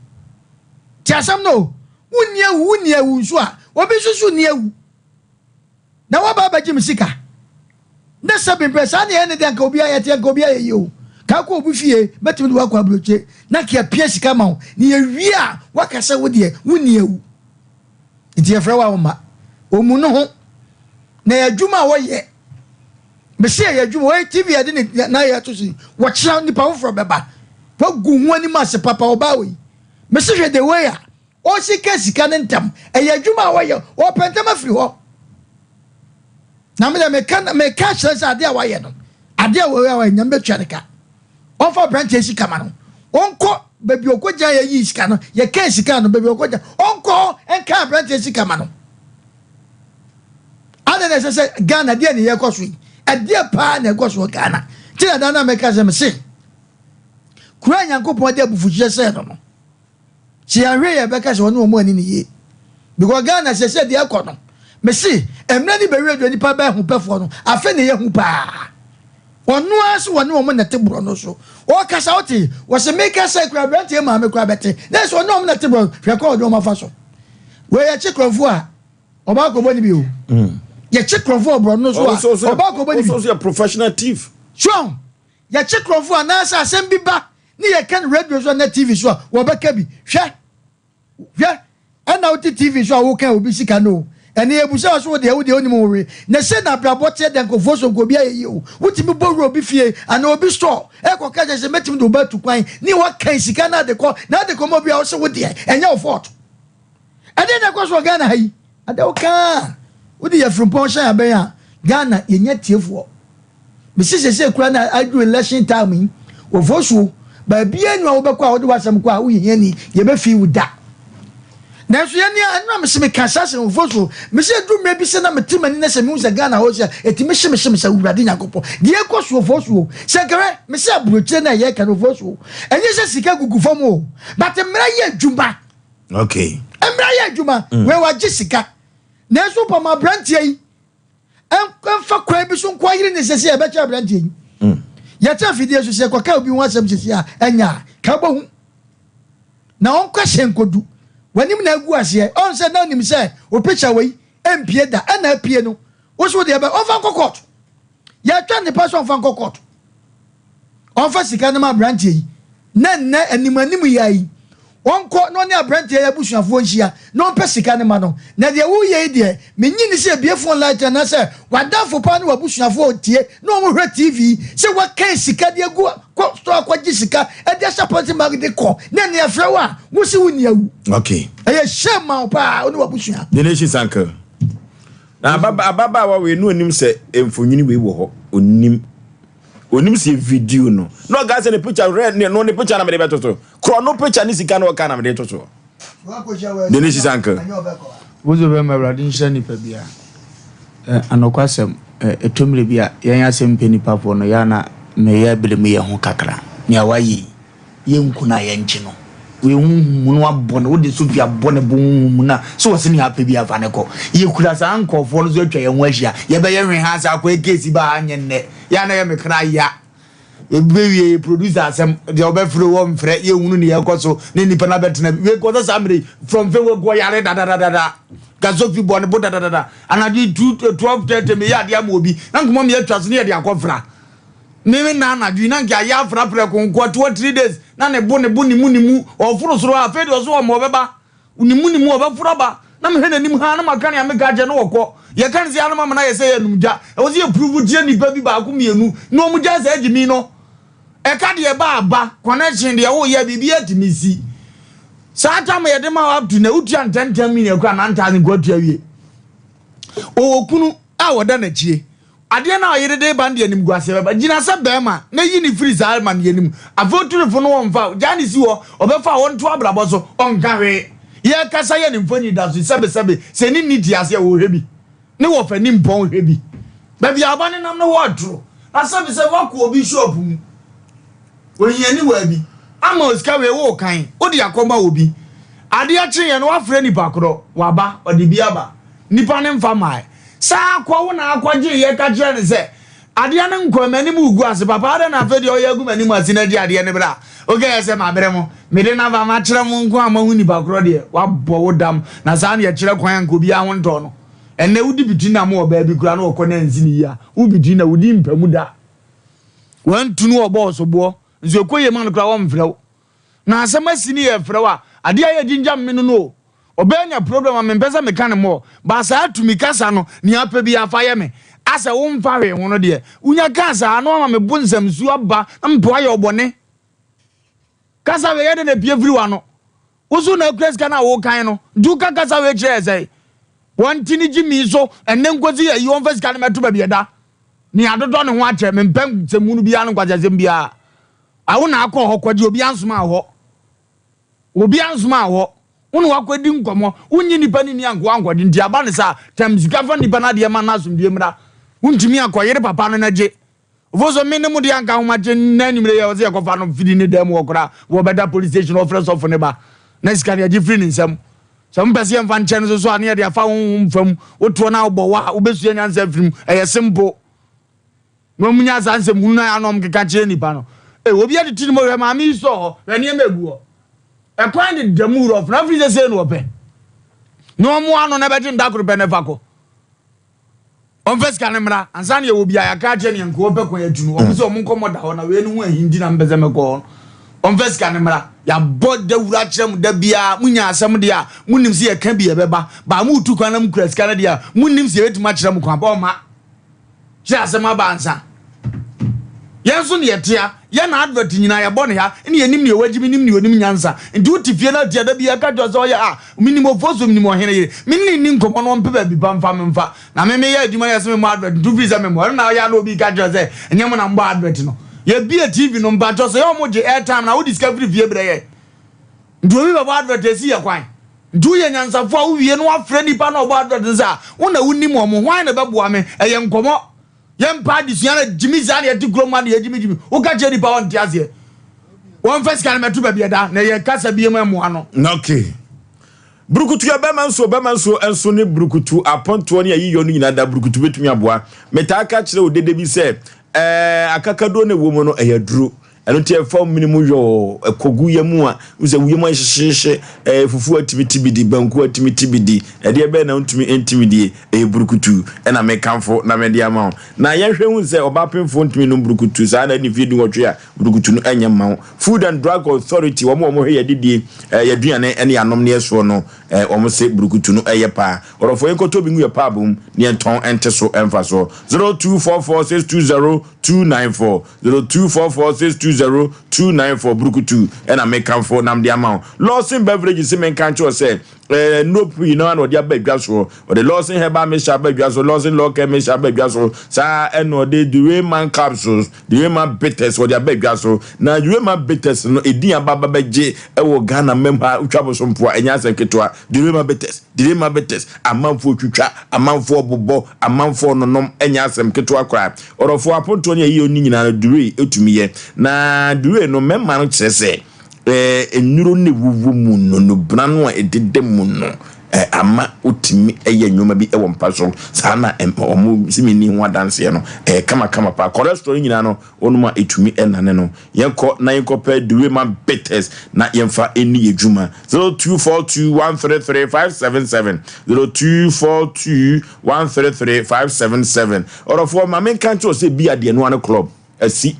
Te asɛm no o. Wonni awu wonni awu nso a obi nso so nni awu. Na waba abɛgye me sika. Na sɛ bempɛ saa ne ɛyɛ ne deɛ nka obi ayɛ teɛ nka obi ayɛ yie o. Ka kɔ obi fie mɛtumi de wakɔ aburokye na nka yɛpia sika ma wo. Na yɛwie a waka sɛ wo deɛ wonni awu. Nti yɛfrɛ wo a womma. Ɔmmu no ho. Na yɛ adwuma a wɔyɛ. Mese ɛyɛ adwuma wei TV yɛde ne na yɛ to so yi wɔkyerɛ nipa foforɔ bɛba wagu ho anim ase papa ɔbaa wei mese hwɛ the way a ɔsi ka sika ne ntɛm ɛyɛ adwuma a wɔyɛ ɔpɛ ntɛm afiri hɔ na me deɛ meka meka kyerɛ sɛ adeɛ a wayɛ no adeɛ a wɔyɛ a wɔyɛ nyame bɛtua ne ka ɔmfa aberanteɛ sika ma no ɔnkɔ baabi ɔkɔ gyina yɛyi sika no yɛka sika no baabi ɔkɔ gyina ɔnkɔ hɔ nka aberanteɛ sika ma no Adɛn na ɛsɛ sɛ Ghana deɛ ne yɛkɔ so yi? Ɛdeɛ paa na ɛkɔ so wɔ Ghana. Nti na da no a mɛka sɛ mese kuro a Nyankopɔn de abufuhyeɛ sɛɛ no no, sɛ yɛanhwɛ yɛ bɛka sɛ ɔne wɔn ani ne yie. Because Ghana sɛ sɛ deɛ ɛkɔ no, mese mmerɛ ne bɛwie deɛ nipa bɛɛ ho pɛfoɔ no, afe ne yɛ hu paa. Ɔno ara so wɔne wɔn na ɛte borɔ no so. Ɔkasa wote, wɔse meka sɛ kura aberanteɛ maame kura bɛte. Na ɛsɛ ɔne wɔn na ɛte borɔ no, hwɛ kɔ ɔde wɔn afa so. Wei yɛkye korɔmfoɔ a, ɔbaa kɔbɔ ne bi o. Mm. Yɛkye korɔmfoɔ wɔ borɔno no so a, ɔbaa kɔbɔ ne bi. Ɔso yɛ professional thief. So, yɛkye korɔmfoɔ anaasɛ asɛm bi ba ne yɛka no radio so anaa TV so a, wɔbɛka bi. Hwɛ, hwɛ, ɛna wote TV so a woka obi sika no o. Ɛne yɛbusa wɔ so wo deɛ wo deɛ wonim wo we. Na sɛ na abrabɔ teɛ dɛ nkurɔfoɔ so nka obi ayɛ yie o. Wotumi bɔ wura obi fie anaa obi store ɛkɔka kyerɛ sɛ mɛtumi de wo ba atu kwan ne wakan sika no ade kɔ na ade kɔma obi a wo se wo deɛ ɛnyɛ wo fault. Ɛdeɛn na ɛkɔ so wɔ Ghana ha yi? Adeɛ wo kaa wode yɛ frimpɔn hyɛn abɛn a Ghana yɛnya tiefoɔ. Mesi sese kura na aduru election time yi wɔ vosuo baabiara ni a wobɛkɔ a wode w'asɛm kɔ a woyɛ hiani yɛbɛfii wo da. Nanso yɛn nea ɛno a mese meka saa sɛ wɔ vosuo mese aduru mmerɛ bi sɛ na mete m'ani na sɛ mehu sɛ Ghana hɔ sɛ ɛtumi hye me hye me sɛ Awurade Nyankopɔn deɛ ɛkɔ so wɔ vosuo sɛ nkɛhwɛ mese aburokyire na ɛyɛ ka no vosuo ɛnyɛ sɛ sika gugu fam o but mmara yɛ adwuma. Okay. Mmra yɛ adwuma. Mm. Wei wagye sika. Nanso pam aberanteɛ yi mfa kwan bi so nko ayere ne sɛsi a ɛbɛkyɛ aberanteɛ yi. Mm. Yɛte afidie so sɛ kɔka obi ho asɛm sɛsi a ɛnyɛ a ka bɔ hu. Na ɔnkɔ hyɛ nkodu. W'anim na agu aseɛ. Ɔn sɛ na onim sɛ o picture wei mpie da ɛna apue no. Wo so deɛ bɛ ɔmfa nkɔ court. Yɛtwa nnipa sɛ ɔmfa nkɔ court. Ɔmfa sika no ma aberanteɛ yi na nnɛ anim anim yi ara yi ɔnkɔ na ɔne aberanteɛ yi abusuafoɔ nhyia na ɔmpɛ sika no ma no. Na deɛ woreyɛ yi deɛ mennye nni sɛ ebie phone light anaasɛ w'adamfo paa ne w'abusuafoɔ retie na wɔhwɛ TV sɛ woakan sika de agu kɔ store akɔgye sika de ahyɛ pɔlithin bag de kɔ na ɛnɛ yɛfrɛ wo a wose wonni awu. Okay. Ɛyɛ shame ma wo paa wo ne w'abusua. The nation's uncle. Na ababaawa wei no onim sɛ mfonini wei wɔ hɔ onim. Onim sɛ video no. Na ɔka sɛ ne picture rɛ ne no ne picture na mede bɛto so. Korɔ no picture ne sika na ɔka na mede to so. De ne sisa nka. Wozo bɛma Awurade nhyira nipa bia. Eh, anokwasɛm, eh, ɛtɔ mmerɛ bi a yɛn asɛm mpɛ nipa foɔ no, yɛ a na meyɛ bere mu yɛ ho kakra. Nea wayɛ yi, yɛnku no a yɛnkye no. Wei honhom mu no abɔ no, wode sofi abɔ ne bo honhom mu no a, sɛ ɔse nea apɛ bi afa ne kɔ. Yɛkura saa nkurɔfoɔ no so atwa yɛn ho ahyia. Yɛbɛyɛ hwe ha sɛ akɔyɛ keesi ba ha nyɛ nnɛ. Yɛ a na ɛyɛ me kra ya. Yɛbɛwie yɛ producer asɛm, deɛ ɔbɛfrɛ o ɔmfrɛ, yɛnhunu nea ɛkɔ so, ne nnipa no abɛtena bi. Wei kɔ sɛ saa mmerɛ yi, from fɛ wei kɔ yare dadadadada. Ka sofi bɔ ne bo dadadada. Anadwo yi 2, 12:30 meyɛ adeɛ ama obi, na nkɔmmɔ meyɛ atwa so ne yɛde akɔfra. Me me nna anadwo yi na nka ayɛ afra prɛko nkoa 2 or 3 days na ne bo ne bo ne mu ne mu ɔforo soro a afei deɛ ɔso ɔma ɔbɛba ne mu ne mu ɔbɛforo aba na mehwɛ n'anim haa na maka nea meka akyerɛ no ɔkɔ yɛka no sɛ anoma amana yɛ sɛ yɛ anum gya ɛwɔ sɛ yɛ prove kyerɛ nipa bi baako mmienu na wɔn gya saa gyimi no ɛka deɛ ɛba aba connection deɛ woyɛ biribi atumi si saa tam yɛde ma up to na wotua ntɛntɛm mi na ɛkura 9000 kɔ atua wie ɔwɔ kunu a wɔda n'akyie Adeɛ no a ɔyere de reba no de animguaseɛ bɛba. Gyina sɛ barima na yi no firi saa amaneɛ no mu. Afei otu no fo no ɔmfa. Gyaa no si hɔ. Ɔbɛfa a ɔnto abrabɔ so. Ɔnka hwee. Yɛkasa yɛ ne mfoni da so sɛbesɛbe sɛ ne nni te ase a wɔhwɛ bi. Ne wɔfa ni mpɔn hwɛ bi. Baabi a ɔba ne nam no hɔ atoro. Na sɛbesɛbe wakɔ obi shop mu. Ohiani waa bi ama wo sika wei wo kan wode akɔma obi. Adeɛ kyeeɛ no wafrɛ nipa korɔ waba ɔde bi aba. Nipa no mfa mmaeɛ. Saa akɔ wo na akɔgyeeɛ ka kyerɛ no sɛ adeɛ no nkɔɛ m'anim regu ase papa adɛn na afei deɛ ɔyɛ agu m'anim ase na gye adeɛ no bra. Wokɛyɛ sɛ mabrɛ mo mede no aba makyerɛ mo nko a moahu nipa korɔ deɛ wabɔ wo dam na saa na yɛkyerɛ kwan a nka obiara ho ntɔɔ no. Ɛnnɛ wodi bitiri nam wɔ baabi koraa na ɔkɔ na ansi no yie a wo bitiri na wodi mpa mu da. Wantu no ɔbɔɔ soboɔ nso ɛkɔ yie ma no koraa wɔmfrɛ wo. Na asɛm asi ne yɛfrɛ wo a adeɛ a ɛyɛ gyingya me no no o. Ɔbɛɛ nya problem a mempɛ sɛ meka no more but saa tumi kasa no nea apɛ biara fa yɛ me asɛ womfa hwee ho no deɛ wonya kaa saa na wama me bo nsɛmsuo aba na mepɛ wayɛ wo bɔne. Kasa wei yɛ dɛn na epie firi w'ano? Wo so na akura sika no a wokan no nti woka kasa wei kyerɛ yɛ sɛn? Wɔn ti ne gyimii so ɛnɛ nkosi ayi wɔmfa sika no mɛto baabi ɛda. Nea adodɔ ne ho akyɛ mempɛ nsɛmhunu biara ne nkwaseasɛm biara. Awo na akɔ hɔ kɔgye obi ansoma hɔ. Obi ansoma hɔ. Wo na wakɔdi nkɔmmɔ. Wonnye nnipa no nni anka woankɔgye nti aba no saa. Tɛm sika fa nnipa no adeɛ ma no asomdwie mmra. Wontumi akɔyere papa no na gye. Ofoso me ne mo deɛ anka ahomakye nnɛ anwummere yi a ɔsɛ yɛkɔfa no firi ne dan mu hɔ koraa wɔbɛda police station ɔfrɛ sɔfo ne ba na sika no yɛgye firi ne nsam. Sɛ mopɛ sɛ yɛmfa nkyɛ no so so a ne yɛde afa honhom fam wotoɔ no a wobɔ wa a wobɛsua nyansa afiri mu ɛyɛ simple. Na wɔn nya saa nsɛm hunu no a na wɔn keka kyerɛ nipa no. Ee obi ade ti ne mu hwɛ maame yi sɔ hɔ hwɛ nneɛma egu hɔ. Ɛkwan de da mu rɔf na afiri sɛ sei na wɔpɛ. Na wɔn ano na ɛbɛgye nda koro pɛ na ɛfa kɔ. Ɔmfa sika no mmra ansa na yɛwɔ bi a yɛaka akyerɛ no yɛn nkoa ɔpɛ kwan atu no. Wɔn sɛ wɔn nkɔmmɔ da hɔ na wei no ho ahi nti na mepɛ sɛ mɛkɔ hɔ no. Ɔmfa sika no mmra. Yɛabɔ dawuro akyerɛ mo da biara monya asɛm deɛ a monim sɛ yɛka bi ɛbɛba. Baa moretu kwan na mokura sika no deɛ a monnim sɛ yɛbɛtumi akyerɛ mo kwan. Ɔmma. Kyerɛ asɛm aba ansa. Yɛn nso ne yɛtea. Yɛn na advert nyinaa yɛbɔ no ha. Ɛne yɛnim nea wagye menim nea onim nyansa. Nti wote fie na atia da biara ka kyerɛ sɛ ɔyɛ a menim ofosu menim ɔhene yere. Me ne no nni nkɔmmɔ na ɔmpɛ baabi pa mfa me mfa. Na me meyɛ adwuma na yɛse memmɔ advert nti wofiri sɛ memmɔ. Ɛno na ɔyɛ a na obi ka kyerɛ sɛ ɛnyɛ mo na mobɔ advert no. Yɛbie TV no mpakyɛw sɛ yɛ ɔmo gye airtime na wode sika firi fie brɛ yɛn. Nti obi bɛbɔ advert esi yɛ kwan. Nti woyɛ nyansafo a wowie no wafrɛ nipa na ɔbɔ advert no sɛ a wo na wonim wɔn hwan na ɛbɛboa me ɛyɛ nkɔmɔ yɛmpa adesua na gyimi saa na yɛte kurom ha na yɛgyimi gyimi woka kyerɛ nipa ɔnte aseɛ wɔmfa sika no mɛto baabi ɛda na yɛ kasa biem ɛmmoa no. Okay. Burukutu yɛ bɛma nsuo, bɛma nsuo nso ne burukutu apɔntoɔ ne ayiyɔ no nyinaa da burukutu bɛtumi aboa. Metaa ka kyerɛ odede bi sɛ ɛɛ akakaduro na ɛwɔ mu no ɛyɛ aduro. Ɛno nti ɛfa wo mene mu yɔɔ, ɛkɔgu yam a, wohu sɛ wo yam ayɛ hyehyeehye, ɛɛ fufuo atumi ti bi di, banku atumi ti bi di, ɛdeɛ bɛn na wontumi ntumi die, ɛyɛ burukutu ɛna mekamfo na mede ama wo. Na yɛnhwɛ hu sɛ ɔbaa pemfoɔ ntumi nnom burukutu saa na adi mfeɛ dunwɔtwe a, burukutu no ɛnyɛ mma wo. Food and Drug Authority, wɔn a wɔhwɛ yɛadidie, ɛɛ yɛaduane ɛne yɛanomneɛ soɔ no, ɛɛ wɔn se burukutu no ɛyɛ paa. Ɔdɔfoɔ yɛnkɔtɔ bi ngu yɛ paabo mu na yɛntɔn ɛnte so ɛmfa soɔ. 0244 620 294. 0244620294 Burukutu ɛna mekamfo nam de ama wo. Lawson Beverage se menka nkyerɛ wo sɛ eh, nnuro pii no na ɔde aba adwa soɔ. Ɔde Lawson Herbal Mixture aba adwa so, Lawson Local Mixture aba adwa so, saa ɛna ɔde Durema Capsules, Durema Bitters ɔde aba adwa so. Na Durema Bitters no edin aba aba bɛgye ɛwɔ Ghana mmam ha, wotwa bosompo a ɛnyɛ asɛm ketewa. Durema Bitters, Durema Bitters, amanfoɔ twitwa, amanfoɔ bobɔ, amanfoɔ nonom, ɛnyɛ asɛm ketewa koraa. Ɔdɔfoɔ, apontoɔ ne ayiyɔ no nyinaa no Durey tumi yɛ. Na Durey no, mmarima no kyerɛ sɛ eh, nnuro no ɛwuwu mu no, nnubena no a ɛdeda mu no, eh, ama wotumi yɛ nneɛma bi wɔ mpa so. Saa na wɔn si menni ho adanseɛ no, ɛyɛ kamakama paa. Cholesterol no nyinaa no, wɔnom a ɛtumi nane no. Yɛnkɔ na yɛnkɔpɛ Durema Bitters na yɛmfa nni yɛ dwuma. 0242133577, 0242 133577. Ɔdɔfoɔ ma menka nkyerɛ wo sɛ bia deɛ ɛnoa ne club asi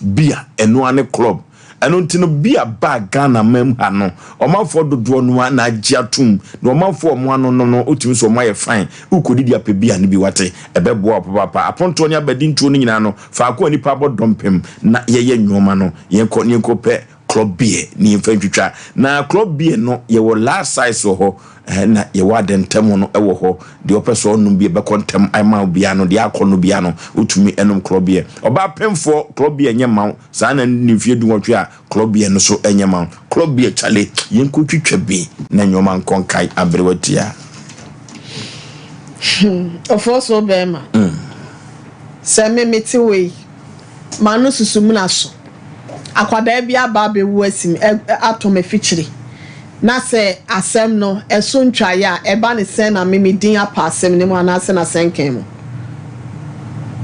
bia ɛnoa ne club ɛno nti no bia baa Ghana mam ha no ɔmanfoɔ dodoɔ no ara na agye atom na ɔmanfoɔ ɔmo ano nom no wotumi sɛ ɔmo ayɛ fine wokɔdidi apɛ bia no bi wate ɛbɛboa wo papaapa apontoɔ ne abadintoɔ no nyinaa no faako a nipa abɔ dɔmpem na yɛyɛ nnoɔma no yɛnkɔ ne yɛnkɔ pɛ. Club beer ne yɛmfa ntwitwa. Na club beer no yɛwɔ large size wɔ hɔ eh, na yɛwɔ adɛntɛm no wɔ hɔ. Deɛ ɔpɛ sɛ ɔnom bi ɛbɛkɔ ntɛm ama wo biara no, deɛ akɔ no biara no, wotumi nom club beer. Ɔbaa pemfoɔ, club beer nyɛ mma wo. Saa na ne mfeɛ dunwɔtwe a club beer no so nyɛ mma wo. Club beer kyale, yɛnkɔtwitwa bi na nneɛma nkɔ nkae aberewa tia. Hmm, ɔfoɔ so bɛrima. Sɛ me mete hɔ yi, m'ano susu mena so. Akwadaa bi aba abɛwu asi me, ɛ, atɔ m'afikyiri. Na sɛ asɛm no, ɛso ntwaeɛ a, ɛba ne sɛn na me me din apa asɛm no mu anaasɛ n'asɛnkan mu?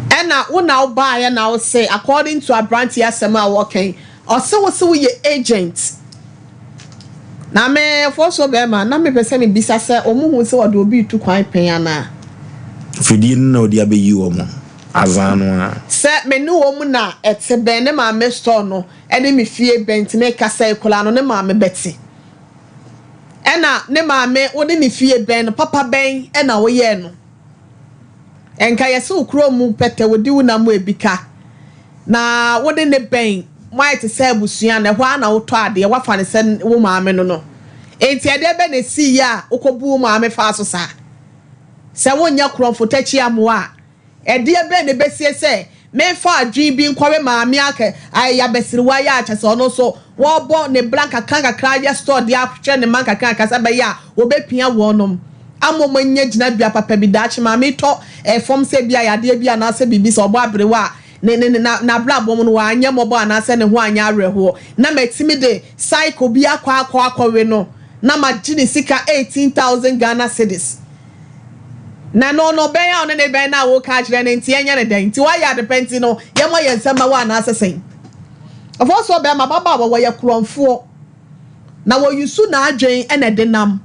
Ɛna wo na wobaeɛ na wo se, according to aberanteɛ asɛm a wɔka yi, ɔse wo se woyɛ agent. Na me foɔ bɛrima, na mepɛ sɛ mebisa sɛ wɔn hu sɛ wɔde obi retu kwan pɛn anaa? Fidie no na ɔde abɛyi wɔn azan no a. Sɛ me ne wɔn na ɛte bɛn ne maame store no ne me fie bɛn nti meka sɛ akwadaa no ne maame bɛte. Ɛna ne maame wo ne ne fie bɛn no papa bɛn na woyɛɛ no? Nka yɛse wo kuro mu pɛtɛ wodi wo nam ebi ka na wo ne ne bɛn moayɛ te sɛ abusua na ɛhɔ ara na wotɔ adeɛ woafa no sɛ wo maame no no. Enti ɛdeɛ bɛn na ɛsiiɛ a wokɔbu wo maame faa so saa? Sɛ wonyɛ korɔmfo takyi amoa a, ɛdeɛ bɛn na ɛbɛsie sɛ memfa adwene bi nkɔwe maame akɛ ayɛ abasiriwa yi a kyerɛ sɛ ɔno nso wɔrebɔ ne bra nkakrankakra ayɛ store de ahwɛ ne mma nkakrankakra sɛ ɛbɛyɛ a wɔbɛpia wɔnom ama wɔanya gyinabea papa bi daakye. Maame yi tɔ fam sɛ ebia yadeɛ bi anaasɛ biribi sɛ ɔbɔ aberewa a ne ne ne n'abrabɔ mu no wanyɛ mmɔbɔ anaasɛ ne ho anyɛ awerɛhoɔ na matumi de cycle bi akɔ akɔ akɔwe no na magye ne sika 18,000 Ghana cedis. Na no no bɛn a ɔne ne bɛn no a woka akyerɛ no nti ɛnyɛ no dɛn nti woayɛ ade pa nti no yɛmmɔ yɛn nsam ma wo anaasɛ sɛn? Ɔfɔsoɔ bɛrima ababaawa wɔyɛ korɔmfoɔ na wɔyusu n'adwen na ɛde nam.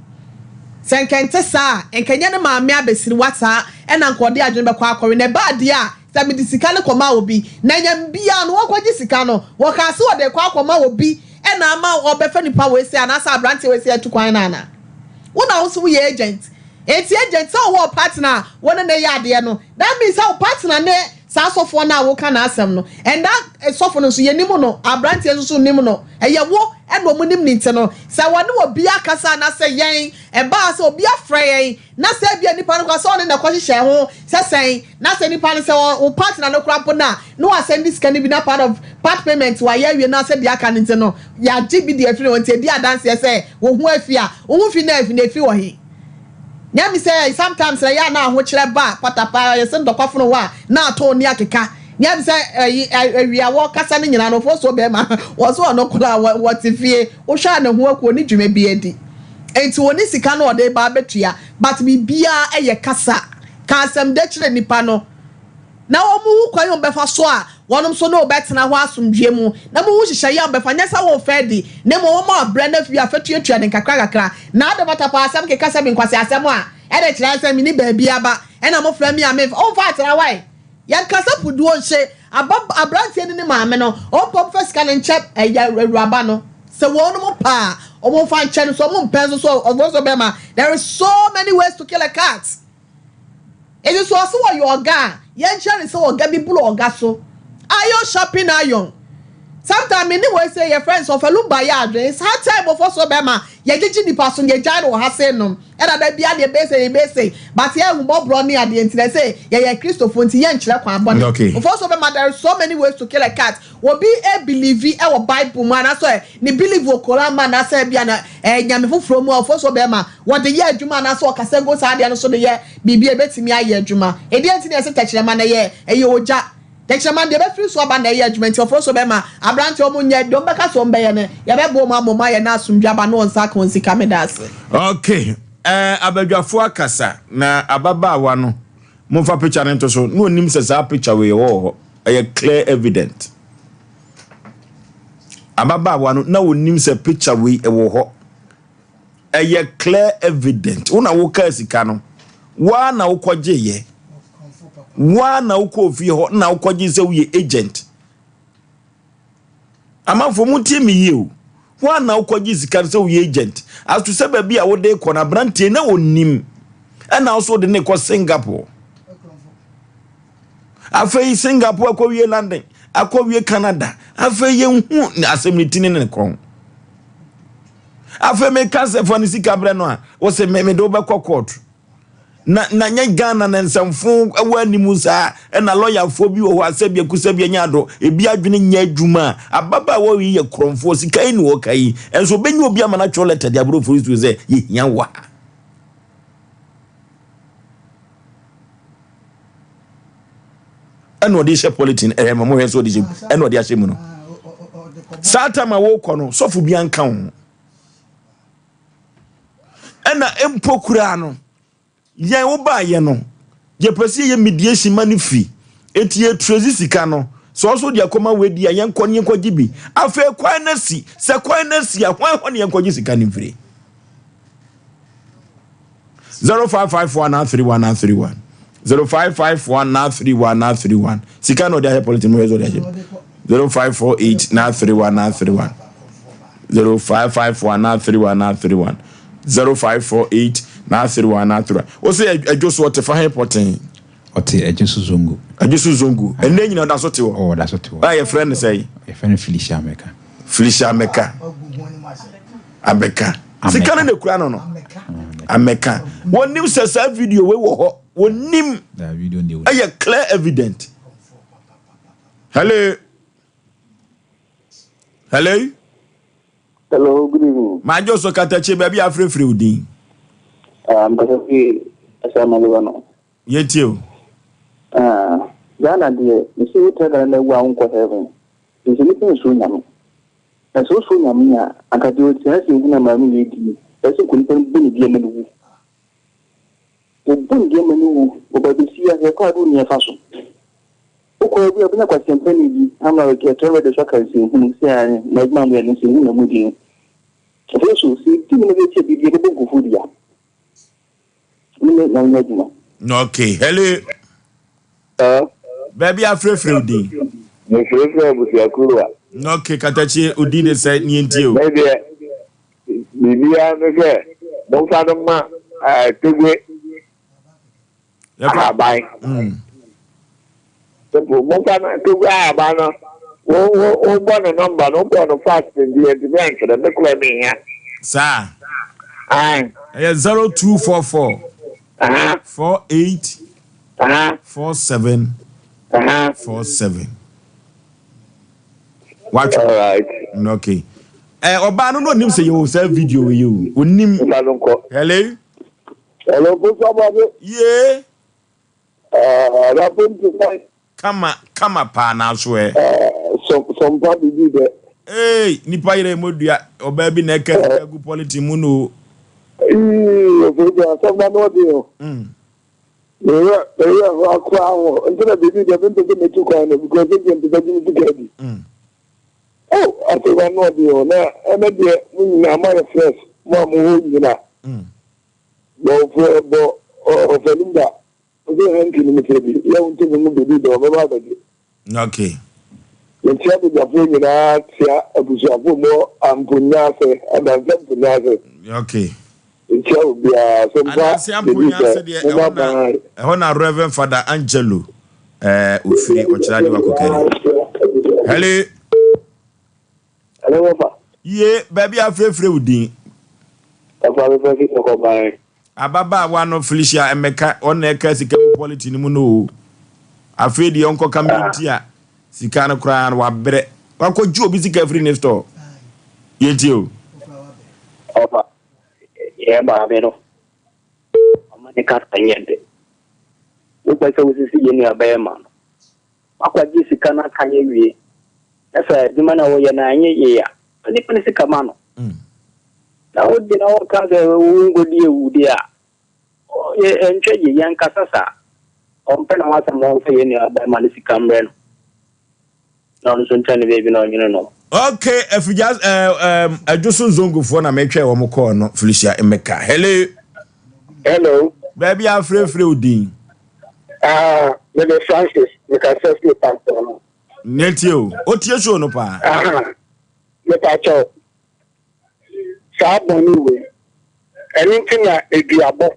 Sɛ nka ɛnte saa a nka ɛnyɛ ne maame abasiriwa saa ɛna nka ɔde adwene bɛkɔ akɔwe na ɛbaa deɛ a sɛ mede sika no kɔmaa obi na nyɛ biara no wɔkɔgye sika no wɔkaa sɛ wɔde rekɔ akɔma obi ɛna ama ɔbɛfa nipa wei sɛ anaasɛ aberanteɛ wei sɛ atu kwan no anaa? Wo na wo nso woyɛ agent. Enti agent sɛ wowɔ partner a wo ne no yɛ adeɛ no, that means sɛ wo partner ne saa sɔfoɔ no a woka n'asɛm no. And that sɔfo no nso yɛnim no, aberanteɛ nso so nim no. Ɛyɛ wo ɛna wɔn nim no nti no, sɛ wɔne obi akasa anaasɛ yɛn, ɛbaa sɛ obi afrɛ yɛn na sɛ ebia nipa no koraa sɛ ɔne na ɛkɔhyehyɛ ho sɛ sɛn, na sɛ nipa no sɛ wo partner no koraa mpo no a, na wasɛnde sika no bi na part of part payment wayɛ awie na sɛ deɛ aka no nti no, yɛagye bi de afiri ne hɔ nti ɛdi adanseɛ sɛ wo ho afi a, wo ho fi no afi no ɛfiri wɔ he? Nyɛ me sɛ sometimes na ɛyɛ a na ahokyerɛ ba patapaa yɛsɛ ntɔkwa fono hɔ a na atɔ ne akeka. Nyɛ me sɛ ɛyi awia wɔkasa no nyinaa no ɔfɔ so bɛrima wɔ so ɔno koraa wɔte fie wohwɛ a ne ho akuo ne dwuma bi adi. Nti wɔne sika no ɔde ba abɛtua but biribiara ɛyɛ kasa ka asɛm dɛ kyerɛ nipa no. Na wɔn kwan a wɔbɛfa so a wɔn nso ne wo bɛtena hɔ asomdwoeɛ mu, na mo ho nhyehyɛeɛ a wɔbɛfa, nyɛ sɛ worefa adi, na mmom wɔma ɔbrɛ no afiri afatuatua no nkakrankakra. Na ade patapaa asɛm keka sɛ me nkwaseasɛm a, ɛde kyerɛ sɛ menni baabi aba, ɛna mofrɛ me a memfa, womfa atra hɔ ɛ? Yɛnka sɛ puduo nhye aba, aberanteɛ no ne maame no, wɔmpɛ wɔmfa sika no nkyɛ ɛyɛ awuraba no, sɛ wɔnom pɛ a, wɔmfa nkyɛ no, sɛ wɔmpɛ nso so, ɔfoɔ nso bɛma, there is so many ways to kill a cat. Enti sɛ ɔse ɔyɛ ɔga a, yɛnkyerɛ no sɛ ɔga bi boro ɔga so. Iron sharpen iron. Sometimes me ne wei sɛ yɛ friends ɔfa lumba yɛ adwene. It's high time ɔfɔ so bɛma yɛgyegye nipa so no yɛgyae no wɔ ha sei nom. Ɛna da biara deɛ ɛbɛyɛ sei yɛbɛyɛ sei. But yɛ ahummɔborɔ ne adeɛ nti na ɛsɛ yɛyɛ Kristofo nti yɛnkyerɛ kwan bɔne. Okay. Ɔfɔ so bɛma there is so many ways to kill a cat. Obi believe wɔ bible mu anaasɛ ne believe wɔ Koran mu anaasɛ ebia na ɛyɛ nyame foforɔ mu a ɔfo so bɛrima wɔde yɛ adwuma anaasɛ ɔkasa gu saa adeɛ no so de yɛ biribi a ebetumi ayɛ adwuma. Ɛdeɛn nti na yɛse tɛkyerɛma no ɛyɛ ɛyɛ ogya? Tɛkyerɛma no deɛ ɛbɛfiri so aba na ɛyɛ adwuma nti ɔfo so bɛrima aberanteɛ wɔn nyɛ deɛ wɔn bɛka sɛ wɔn bɛyɛ no yɛbɛboa wɔn ama wɔn ayɛ na asomdwe aba na wɔn nsa aka wɔn sika. Meda ase. Okay, eh, abadwafoɔ akasa na ababaawa no momfa picture no nto so na ɔnim sɛ saa picture wei ɛwɔ hɔ. Ɛyɛ clear evident. Ababaawa no na onim sɛ picture wei ɛwɔ hɔ. Ɛyɛ clear evident. Wo na wokaa sika no. Woa na wokɔgyeeɛ. Woa na wokɔɔ fie hɔ na wokɔgye sɛ woyɛ agent. Amanfoɔ montie me yie o. Woa na wokɔgye sika no sɛ woyɛ agent. As to sɛ baabi a wode kɔ no aberanteɛ na onim. Ɛna wo so wode ne kɔ Singapore. Afei Singapore akɔwie London. akɔwie Canada. Afei yɛnhu asɛm ne ti ne ne kɔn. Afei meka sɛ fa ne sika brɛ no a, wo se mede wobɛkɔ court. Na na nyɛ Ghana na nsɛmfo wɔ anim saa ɛna lɔyafoɔ bi wɔ hɔ a sɛbi aku sɛbi anya ado ebi adwene nyɛ adwuma a ababaawa yi yɛ korɔmfoɔ sika yi na ɔka yi ɛnso ɔbɛnya obi ama no atwerɛ lɛtɛ de abrɛ ofori so sɛ yɛhia wo ha. Ɛna ɔde hyɛ polythene ɛhɛ ma mohwɛ sɛ ɔde hyɛ mu ɛna ɔde ahyɛ mu no saa tam a wɔrekɔ no sɔfo bi anka ho ɛna mpo koraa no yɛn wobaayɛ no yɛpɛ sɛ yɛyɛ mediation ma no fi eti yɛtrezi sika no sɛ ɔso de akɔma wadi a yɛnkɔ ne yɛnkɔgye bi afei kwan no asi sɛ kwan no asi a hwan hɔ ne yɛnkɔgye sika no mfiri 0554 931 931 0554 931 931 sika na ɔde ahyɛ politics mu hwɛ sɛ ɔde ahyɛ 0548 931 931 0554 931 931 0548 931 931 wo sɛ adwo so ɔte fa he pɔten Ɔte Adwo so Zongo. Adwo so Zongo. Ɛnɛ nyina ɔda so te hɔ. Ɔwɔ da so te hɔ. A yɛfrɛ no sɛn? Yɛfrɛ no Felicia Amɛka. Felicia Amɛka. Amɛka. Sika no na ekura no no. Amɛka. Wɔnim sɛ saa video wei wɔ hɔ. Wɔnim. Ɛyɛ clear evident. Hello. Hello. Hello, good evening. Majo so katakye baabi afrɛfrɛ wo din. Ah, mpɛsɛ fi ɛsɛ no. Yɛtie o. Ah, Ghana deɛ, mese wo tra Ghana na awu a wonkɔ heaven. Ɛfiri sɛ nnipa nsuro Nyame. Na sɛ wosuro Nyame a, anka deɛ ɔte ase hu na maame wei di yi, ɛsɛ sɛ nka onipa no bɔ ne dua ma no wu. Wɔbɔ ne dua ma no wu, wɔba bɛsi a, hwɛ kwan a wode wo nua fa so. Wokɔ a bi a wobɛnya kwasiampani bi ama ɛtra radio so aka nsɛnhunu sɛ ae, m'adwuma a moyɛ no nsɛnhunu na modi no. Afei nso, sɛ yɛdi nneɛma bi akyi a, biribi a ɛbɛbɔ nkurɔfoɔ dua. Me ne na wonya adwuma. Okay, hello. Baabi afrɛfrɛ wo din. Mefrɛfrɛ abusuakuo a. Okay, katakyie wo din de sɛ nie ntie o. Me deɛ, biribiara ne sɛ momfa no ma Tegwe ahaban. Simple, momfa no Tegwe ahaban no, wo wo wobɔ ne nɔmba no, wobɔ no fast nti yɛntumi antwerɛ, me koraa menhia. Saa. Ae. Ɛyɛ 0244 48 47 47. Watwe. Alright. Okay. Eh, ɔbaa no na onim sɛ yɛwɔ saa video yi o. Onim. Hello. Hello, Bosa Bade. Yeah. Awurade nti sɛn? Kama kama paa nanso ɛ. Sɔmpa bibi dɛ. Eei nipa yerɛ modua ɔbaa bi na ɛka sika gu polythene mu no o. Eii ofori deɛ asɛm no ano ɔden o. Me werɛ me werɛ ho akora ho nti na bibi deɛ mempɛ sɛ metu kwan no because agent bɛgye me sika adi. Oh asɛm no ano ɔden o na ɛnɛ deɛ mo nyinaa moayɛ fresh mo a mo hɔ nyina. Bɔ ɔfrɛ bɔ ɔfɛnumba ɔsɛ hanky no mepɛ bi yɛ wo ntumi mu biribi dɛ ɔbɛba abɛgye. Okay. Mekyia badwafoɔ nyinaa tia abusuafoɔ mu amponnya ase adanse amponnya ase. Okay. Mekyia obiara so mfa Adanse biribi amponnya sɛ ase deɛ moma ɛhɔ na ban. ɛhɔ na Reverend Father Angelo ɛɛ ofiri ɔkyerɛ adeɛ wakɔ kari. Hello. Hello, Papa. Yie, baabi a afrɛfrɛ wo din. Papa, mefrɛ fi Kɔkɔban. Ababaawa no Felicia Emeka, ɔno na ɛka sika gu polythene mu no o. Afei deɛ ɔnkɔka me nti a, sika no koraa no wabrɛ. Wakɔgye obi sika afiri ne store. Yɛntie o. Papa, yɛn maame no, ɔma ne kasa nyɛ dɛ. Wopɛ sɛ wosisi yɛn nuabarima no. Woakɔgye sika no aka awie, na sɛ adwuma no a woyɛ no anyɛ yie a, fa nipa no sika ma no. Na wode na woka sɛ wonkɔdi awu deɛ a, ɛntwa yie, yɛnkasa saa. Ɔmpɛ ne ho asɛm, ɔmfa yɛn nua barima no sika mmrɛ no, na ɔno nso ntwa ne baabi na ɔnwene no. Okay, afigya ɛɛ ɛɛ adwoso nzongofoɔ na metwɛn wɔn kɔɔ no Felicia Emeka. Hello. Hello. Baabi afrɛfrɛ wo din. Ah, me de Francis, me kasa firi Pampɔn no. Netie o, otie show no paa. Aha, me pa kyɛw. Saa bɔne wei, ɛno nti na aduabɔ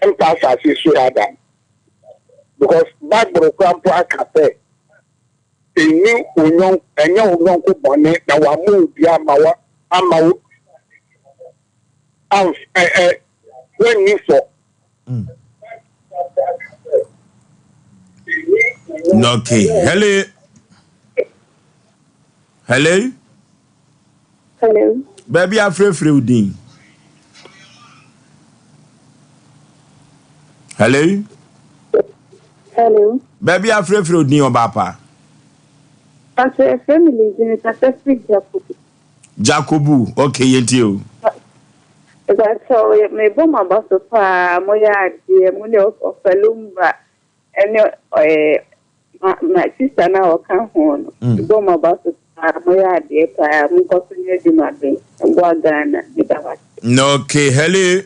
mpa asase so ha da. Because Bible kora mpo aka sɛ, Nni wo yɔn ɛnyɛ wo yɔnko bɔne na wammɔ wo dua amma wo amma wo amf ɛ ɛ woanni fɔ. Okay. Hello. Hello. Hello. Baabi afrɛfrɛ wo din. Hello. Hello. Baabi afrɛfrɛ wo din ɔbaa pa. Pastor ɛfrɛ mi Lizzy mi kasa firi Jacobu. Jacobu okay yɛn ti o. Ìbàtọ̀ mebɔ mo aba so paa mo yɛ adeɛ mo ne ɔfɛlumba ɛne ɛɛ Ma ma sista no a ɔka ho no, mebɔ mo aba so paa, moyɛ adeɛ paa, monkɔ so nyɛ adwumaden, mboa Ghana, meda mo ase. Okay, hello.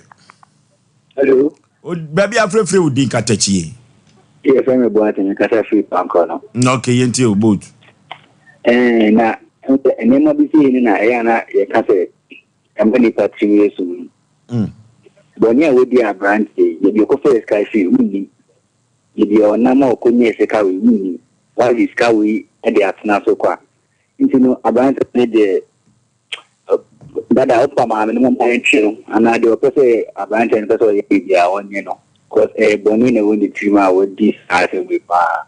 Hello. Baabi afrɛfrɛ wo din katakyie. Yɛfrɛ me Boate, mekasa firi Pankɔ no. Okay, yɛntie o, boat. Eh, na nneɛma bi sei no na ɛyɛ a na yɛka sɛ ɛma nipa tirim yɛ sum no. Bɔne a wadi aberanteɛ yi, baabi ɔkɔfaa sika firi, wonnim. Baabi a ɔnam a ɔkɔnyaa sika wei, wonnim. Wagye sika wei de atena so kwa. Nti no, aberanteɛ no deɛ, dada wopa maame no momma yɛntwe no anaa deɛ ɔpɛ sɛ aberanteɛ no pɛ sɛ ɔyɛ biara ɔnyɛ no. Because ɛyɛ bɔne na ɛwɔ ne tirim a wadi saa asɛm wei paa.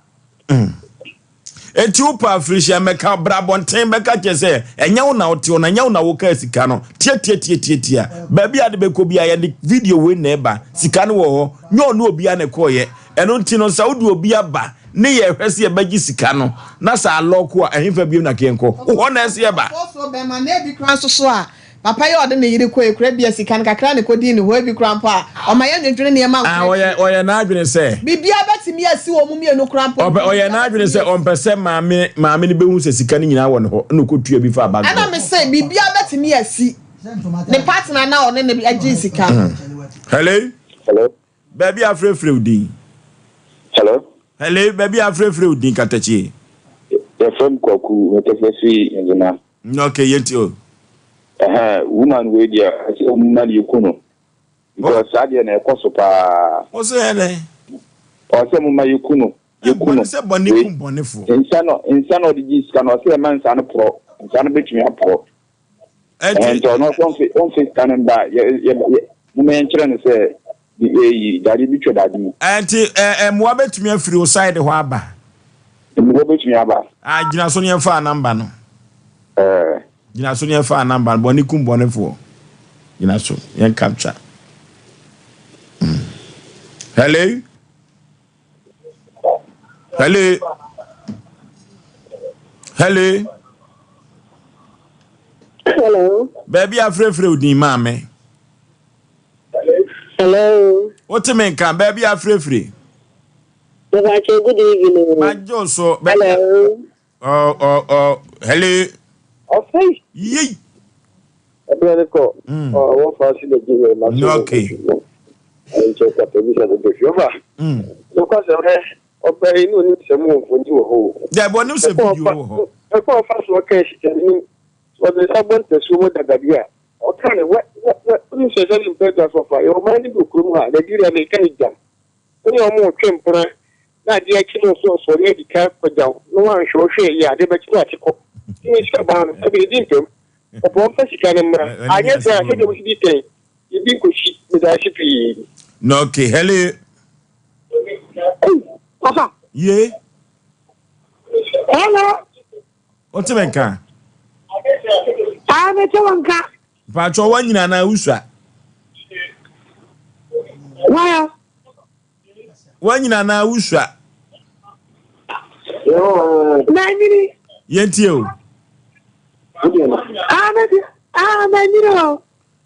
Enti wopɛ afirihyia mmɛka bra abɔnten bɛka kyerɛ sɛ ɛnyɛ wo na wote hɔ na ɛnyɛ wo na wokaa sika no tiatiatiatiatia baabi a de bɛkɔ biara yɛde video wei na ɛba sika no wɔ hɔ nyɛ ɔne obiara na ɛkɔɔyɛ ɛno nti no sɛ wode obi aba ne yɛhwɛ sɛ yɛbɛgye sika no na sɛ alɔko a ɛhefa bio na keɛnkɔ wo hɔ na ɛsɛ yɛba. Ɔfoforɔ bɛma na ebi koraa nso so a Papa yi a ɔde ne yere kɔe koraa ebia sika no kakra na ekodii ne hɔ, ebi koraa mpo a, ɔma yɛnnwedwene nneɛma nkɔ Ah, ɔyɛ, akyiri. ɔyɛ n'adwene sɛ. Biribiara bɛtumi asi wɔn mmienu koraa mpo. Ɔpɛ, ɔyɛ Biribiara n'adwene bɛtumi sɛ asi. ɔmpɛ sɛ maame, maame no behu sɛ sika no nyinaa wɔ ne hɔ, ɛna okotua bi faa bag Ɛna hɔ. mese, biribiara bɛtumi asi. Ne partner no a ɔne no gyee sika no. Hello? Hello? Baabi a afrɛfrɛ wo din. Hello? Hello, baabi a afrɛfrɛ wo din, Katakyie. Yɛfrɛ me Kwaku, mekasa firi Nzema. Okay, yɛnti o. Ɛhɛn, woman wei deɛ ɛsɛ ɔmo ma no yɛku no because saa deɛ na ɛkɔ so paa. Wo so yɛ dɛn? Ɔsɛ mo ma yɛku no, yɛku no. Bɔne sɛ bɔne Wei kum bɔnefoɔ. nsa no nsa na ɔde gye sika no ɔsɛ ɛma nsa no porɔ, nsa no bɛtumi aporɔ. Ɛnti. Ɛhɛn nti ɔno ɔsɛ ɔmfe ɔmfe sika no mba yɛ yɛ yɛ moma yɛnkyerɛ no sɛ eyi dade bi twa dade mu. Ɛnti ɛ mmoa bɛtumi afiri wo side hɔ aba? Mmoa bɛtumi aba. Ah gyina so ne yɛmfa number no. Ɛɛ. Gyina so ne yɛmfa number no. Bɔne kum bɔnefoɔ. Gyina so yɛn capture. Mm. Hello? Hello? Hello? Hello. Baabi afrɛfrɛ wo din maame. Hello. Wote me nka baabi afrɛfrɛ. Mepakyɛ good evening. Magye wo so. Hello. Oh, oh, oh. Hello. Ɔsɛe. Yei. Ɛberɛ no kɔ. Wɔn fa si na gye yɛn ma so. Okay. Nkyɛn kata bi sɛ bɛbɛ fi ɔfa. Nokwasɛm hɛ ɔbaa yi ne onim sɛ mo wɔ mfoni wɔ hɔ o. Dɛbi onim sɛ video wɔ hɔ. Ɛkɔ ɔfa so ɔka ɛhyɛ nim ɔde nsa bɔ ntasuo mu dadabi a ɔka ne wɛ wɛ wɛ onim sɛ sɛ ne mpɛ dwa so ɔfa yɛ ɔman no bi wɔ kurom ha Nigeria ne nka ne gyam. Wo ne wɔn retwe mpena na adeɛ akye no nso ɔsɔre adi kan kɔgya wo na wanhwɛ wo hwee yie a, adeɛ bɛkye no ate kɔ. Nti me sika baa no, ɛbi ɛdi mpam. Ɔpɛ ɔmfa sika no mmra. Anyɛ saa a, sɛdeɛ wosi di tɛn, yɛbi nkɔsi. Meda ase pii. Na okay, hello. Ei, papa. Ye. Hello. Wote me nka? Ah, mete wo nka. Mpatsɔ wanyini anaa wusua? Waya. Wanyini anaa wusua? Manyini. Yɛntie o. Ah, medi, ah, manyini o.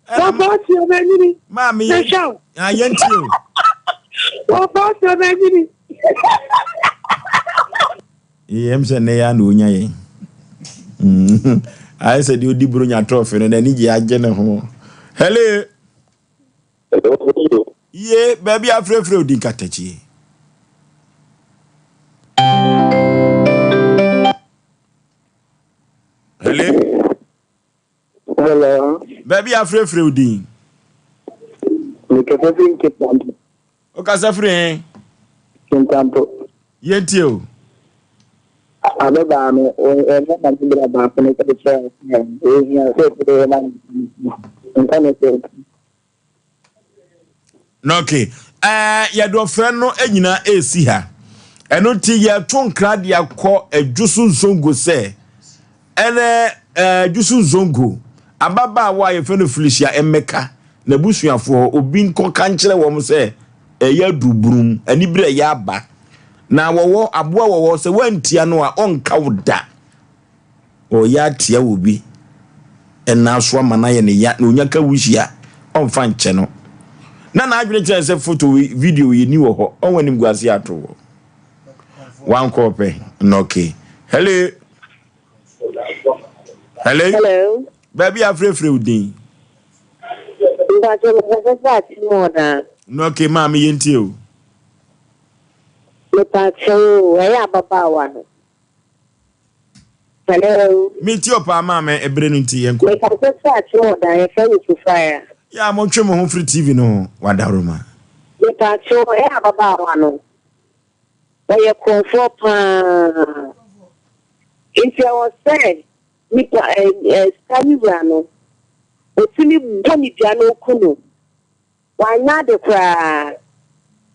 Wɔbɔ ɔsi o manyini. Maame yɛn, ah, yɛntie o. Wɔbɔ ɔsi o manyini. Yɛm sɛ nnɛ yi ara na ɔnya yɛn. Mm. Ayɛ sɛ deɛ ɔdi buronya trɔfe no, n'ani gye agye ne ho. Hello. Ye, baabi afrɛfrɛ odi nkatakyie. Hello. Hello. Baabi afrɛfrɛ odi. Mekasa firi Nketampo. Wokasa firi he? Kintampo. Yɛntie o. Ababaa no, ɔnyɛ ma ne bra baako no sɛ kyerɛ sɛ ohia sɛ ɔbɛyɛ ma no nka ne sɛ. Na okay. Ɛɛ yɛde ɔfrɛ no nyinaa ɛresi ha. Ɛno nti yɛto nkra de akɔ Adwoso Nzongo sɛ ɛnɛ ɛɛ Adwoso Nzongo ababaawa a yɛfrɛ no Felicia Emeka n'abusuafoɔ hɔ obi nkɔka nkyerɛ wɔn sɛ ɛyɛ aduburum anibere ɛyɛ aba na wɔwɔ aboa wɔwɔ sɛ wɔantia no a ɔnka wo da. Ɔreyɛ atia obi nan so ama no ayɛ ne ya na onya ka wusi a, ɔmfa nkyɛ no. Na n'adwene kyerɛ sɛ foto wei, video yi ni wɔ hɔ, ɔho animguase ato hɔ. Wankɔ pɛ, na okay. Hello. Hello. Hello. Baabi a afrɛfrɛ wo din. Mpakyɛ mekasa firi Akyem Na okay, maame yɛntie o. Mepakyɛ o, ɛyɛ ababaawa no. Hello. Me ti ɔpaa maame ebere no nti yɛn kɔ. Me ka sɛ sɛ akyem ɔdan yɛ fɛ me sufaya. Yɛ a mo twe mo ho firi TV no ho wadaworoma. Me pa kyew ɛyɛ ababaawa no ɔyɛ korɔmfoɔ paa nti ɛwɔ sɛ nipa ɛ ɛ sika no wura no otumi bɔ ne dua na oku no. Wanyɛ ade koraa.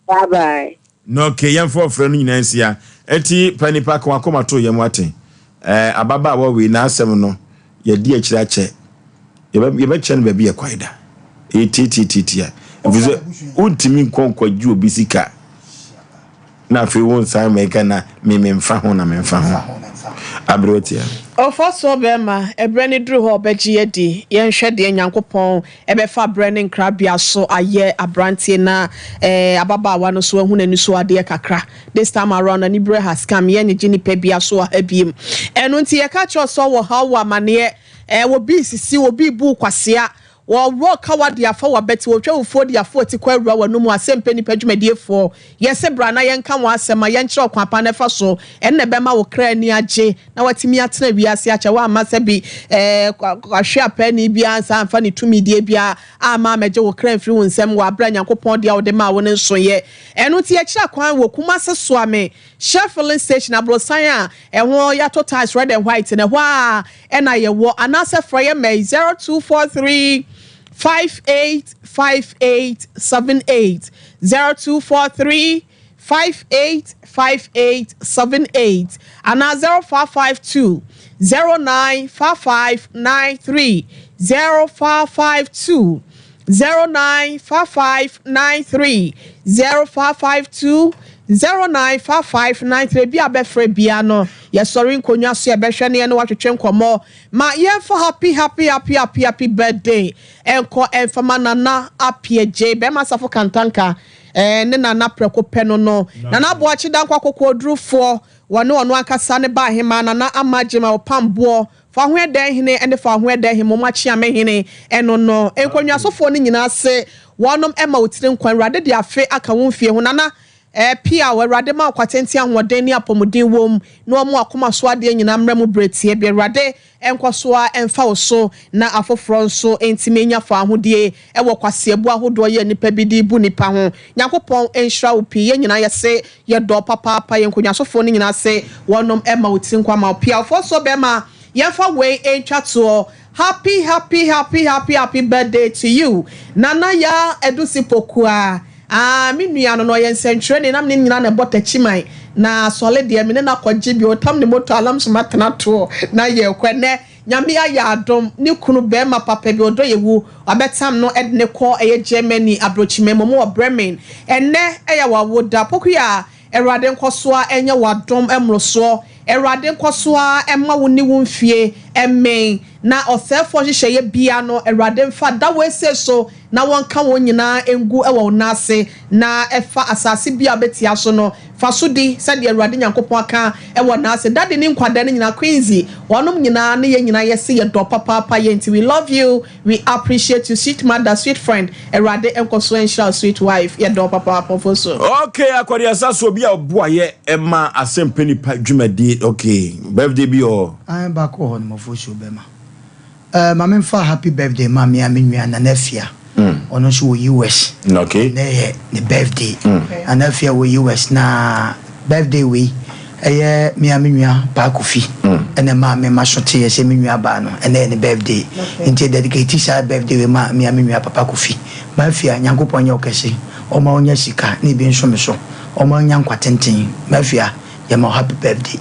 Bye bye. No okay yɛmfa ɔfrɛ no nyinaa nsia enti pa nipa ka wakoma to yam wate eh, ababaawa wei n'asɛm no yɛdi akyire akyɛ yɛbɛ yɛbɛkyerɛ no baabi yɛ kwae da ɛyɛ tiatiatiatia ɛfiri sɛ wontumi nkɔ nkɔgye obi sika Na afei wo nsan mɛka na me memfa ho na memfa ho. Aberewa tia. Ɔfɔsoɔ bɛɛma, ɛberɛ no duru hɔ a ɔbɛgye adi. Yɛnhwɛ deɛ Nyankopɔn bɛfa berɛ ne nkrabea so ayɛ abranteɛ na eh, ababaawa no nso ahu n'ani so adeɛ kakra. This time around aniberɛ has come, yɛnnyegye nipa biara so wɔ ha biem. Ɛno nti yɛka kyerɛ wo sɛ ɔwɔ haw wɔ amaneɛ, eh, obi resisi, obi rebu wo kwasea, Wɔworɔ kawa de afa w'abati, wɔtwa wo fuo de afa w'atikɔ awura w'anomu, asɛmpɛ nnipa dwumadiefoɔ, yɛse bra na yɛnka wɔn asɛm ma yɛnkyerɛ wo kwan pa no ɛfa so, ɛno na ɛbɛma wo kra ani agye na watumi atena wiase akyɛ, woamma sɛbi ɛɛ kwahwe apaani biara ansa amfa ne tumidie biara amma ammɛgye wo kra amfiri wo nsam wɔ aberɛ a Nyankopɔn deɛ a wode maa wo no nsoeɛ. Ɛno nti yɛkyerɛ kwan wɔ Kumase Soame Shell filling station aborosan a ɛho yɛato tiles red and white no, ɛhɔ ara na yɛwɔ anaasɛ frɛ yɛn ma yi 0243 585878, 0243 585878 anaa 0552 095593, 0552 095593, 0552 095593 Ebi a bɛfrɛ biara no yɛsɔre nkonnwa so yɛbɛhwɛ na yɛne wo atwetwe nkɔmmɔ Ma yɛmfa happy happy happy happy happy birthday nkɔ mfa ma Nana Appiah Gyei Bɛrima Asafo Kantanka eh, ne Nana Prɛko Pɛ no no Nana Aboakye Dankwa Kokoɔdurufoɔ wɔne ɔno ankasa ne ba ahemaa Nana Ama Agyemang Ɔpamboɔ Fahoɛdɛn hene ne Fahoɛdɛn hene mom akyeame hene ɛno no nkonnwasofoɔ no nyinaa se wɔnom ɛma wo tiri nkwa Awurade de afe aka wo mfie ho Nana eh Piaw Awurade ma wo kwatenten ahoɔden ne apɔmuden wom na ɔmo akoma so adeɛ nyinaa mmra mu berɛ tie bi Awurade nkɔ so ara mfa wo so na afoforɔ nso ntumi nya faahodie wɔ kwaseɛbu ahodoɔ yi a nnipa bi de bu nnipa ho. Nyankopɔn nhyira wo pii. Yɛn nyinaa yɛse yɛdɔ wo papaapa. Yɛn nkonnwasofoɔ no nyinaa se wɔnom ma wo tiri nkwa ma wo. Piawfoɔ so bɛma yɛmfa wei ntwa toɔ. Happy happy happy happy happy birthday to you Nana Yaa Adusi Pokuaa. Ah me nua no na ɔyɛ nsɛntwerɛni na me ne no nyinaa na ɛbɔ takyiman na sɔle deɛ me ne no akɔgye bi ɔtam ne moto a na me nso matena toɔ na yɛrekɔ ɛnɛ Nyame ayɛ adom ne kunu bɛɛma papa bi ɔdɔ yɛwu wabɛtam no de no kɔ ɛyɛ Germany abrokyiman mu ɔmo wɔ Bremen ɛnɛ ɛyɛ wawoda Pokuya Awurade nkɔsoa nyɛ wadom mmorosoɔ Awurade nkɔsoa mma wo ne wo mfie mmen na ɔsɛefoɔ nhyehyɛeɛ biara no Awurade mfa da wesee so na wɔnka wɔn nyinaa ngu wɔ wo nan ase, na fa asase biara a wobɛtia so no, fa so di, sɛdeɛ Awurade Nyankopɔn aka wɔ n'ase. Daddy ne nkwadaa no nyinaa, Quincy, wɔnom nyinaa ne yɛn nyinaa yɛse yɛdɔ wo papaapa, yɛn nti we love you, we appreciate you, sweet mother, sweet friend, Awurade nkɔso nhyira wo sweet wife, yɛdɔ wo papaapa, Ofosu. Okay akɔdeasa so obi a ɔboa yɛ ma asɛmpɛ nipa dwumadie okay birthday bi ɔɔ. Ae baako wɔ hɔ nom Ofosuo bɛma. Eh ma me nfa happy birthday ma me a me nua Nana Afia ɔno nso wɔ US Okay. ɛnɛ yɛ ne birthday Nana Afia wɔ US na birthday wei Ɛyɛ me a me nua Paa Kofi ɛna ɛmaa me maso teeɛ sɛ me nua baa no ɛnɛ yɛ ne birthday nti yɛ dedicate saa birthday wei ma me a me nua Papa Kofi. Mafia Nyankopɔn nyɛ wo kɛse, ɔma wo nya sika na ebi nso me so, ɔma wo nya nkwa tenten. Mafia yɛma wo happy birthday.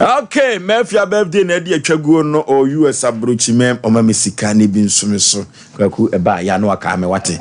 Okay, Mafia birthday na ɛde atwa guo no ɔ US abrokyi mɛm ɔma me sika na ebi nso me so. Kwaku ɛba a ya no akaa me wate.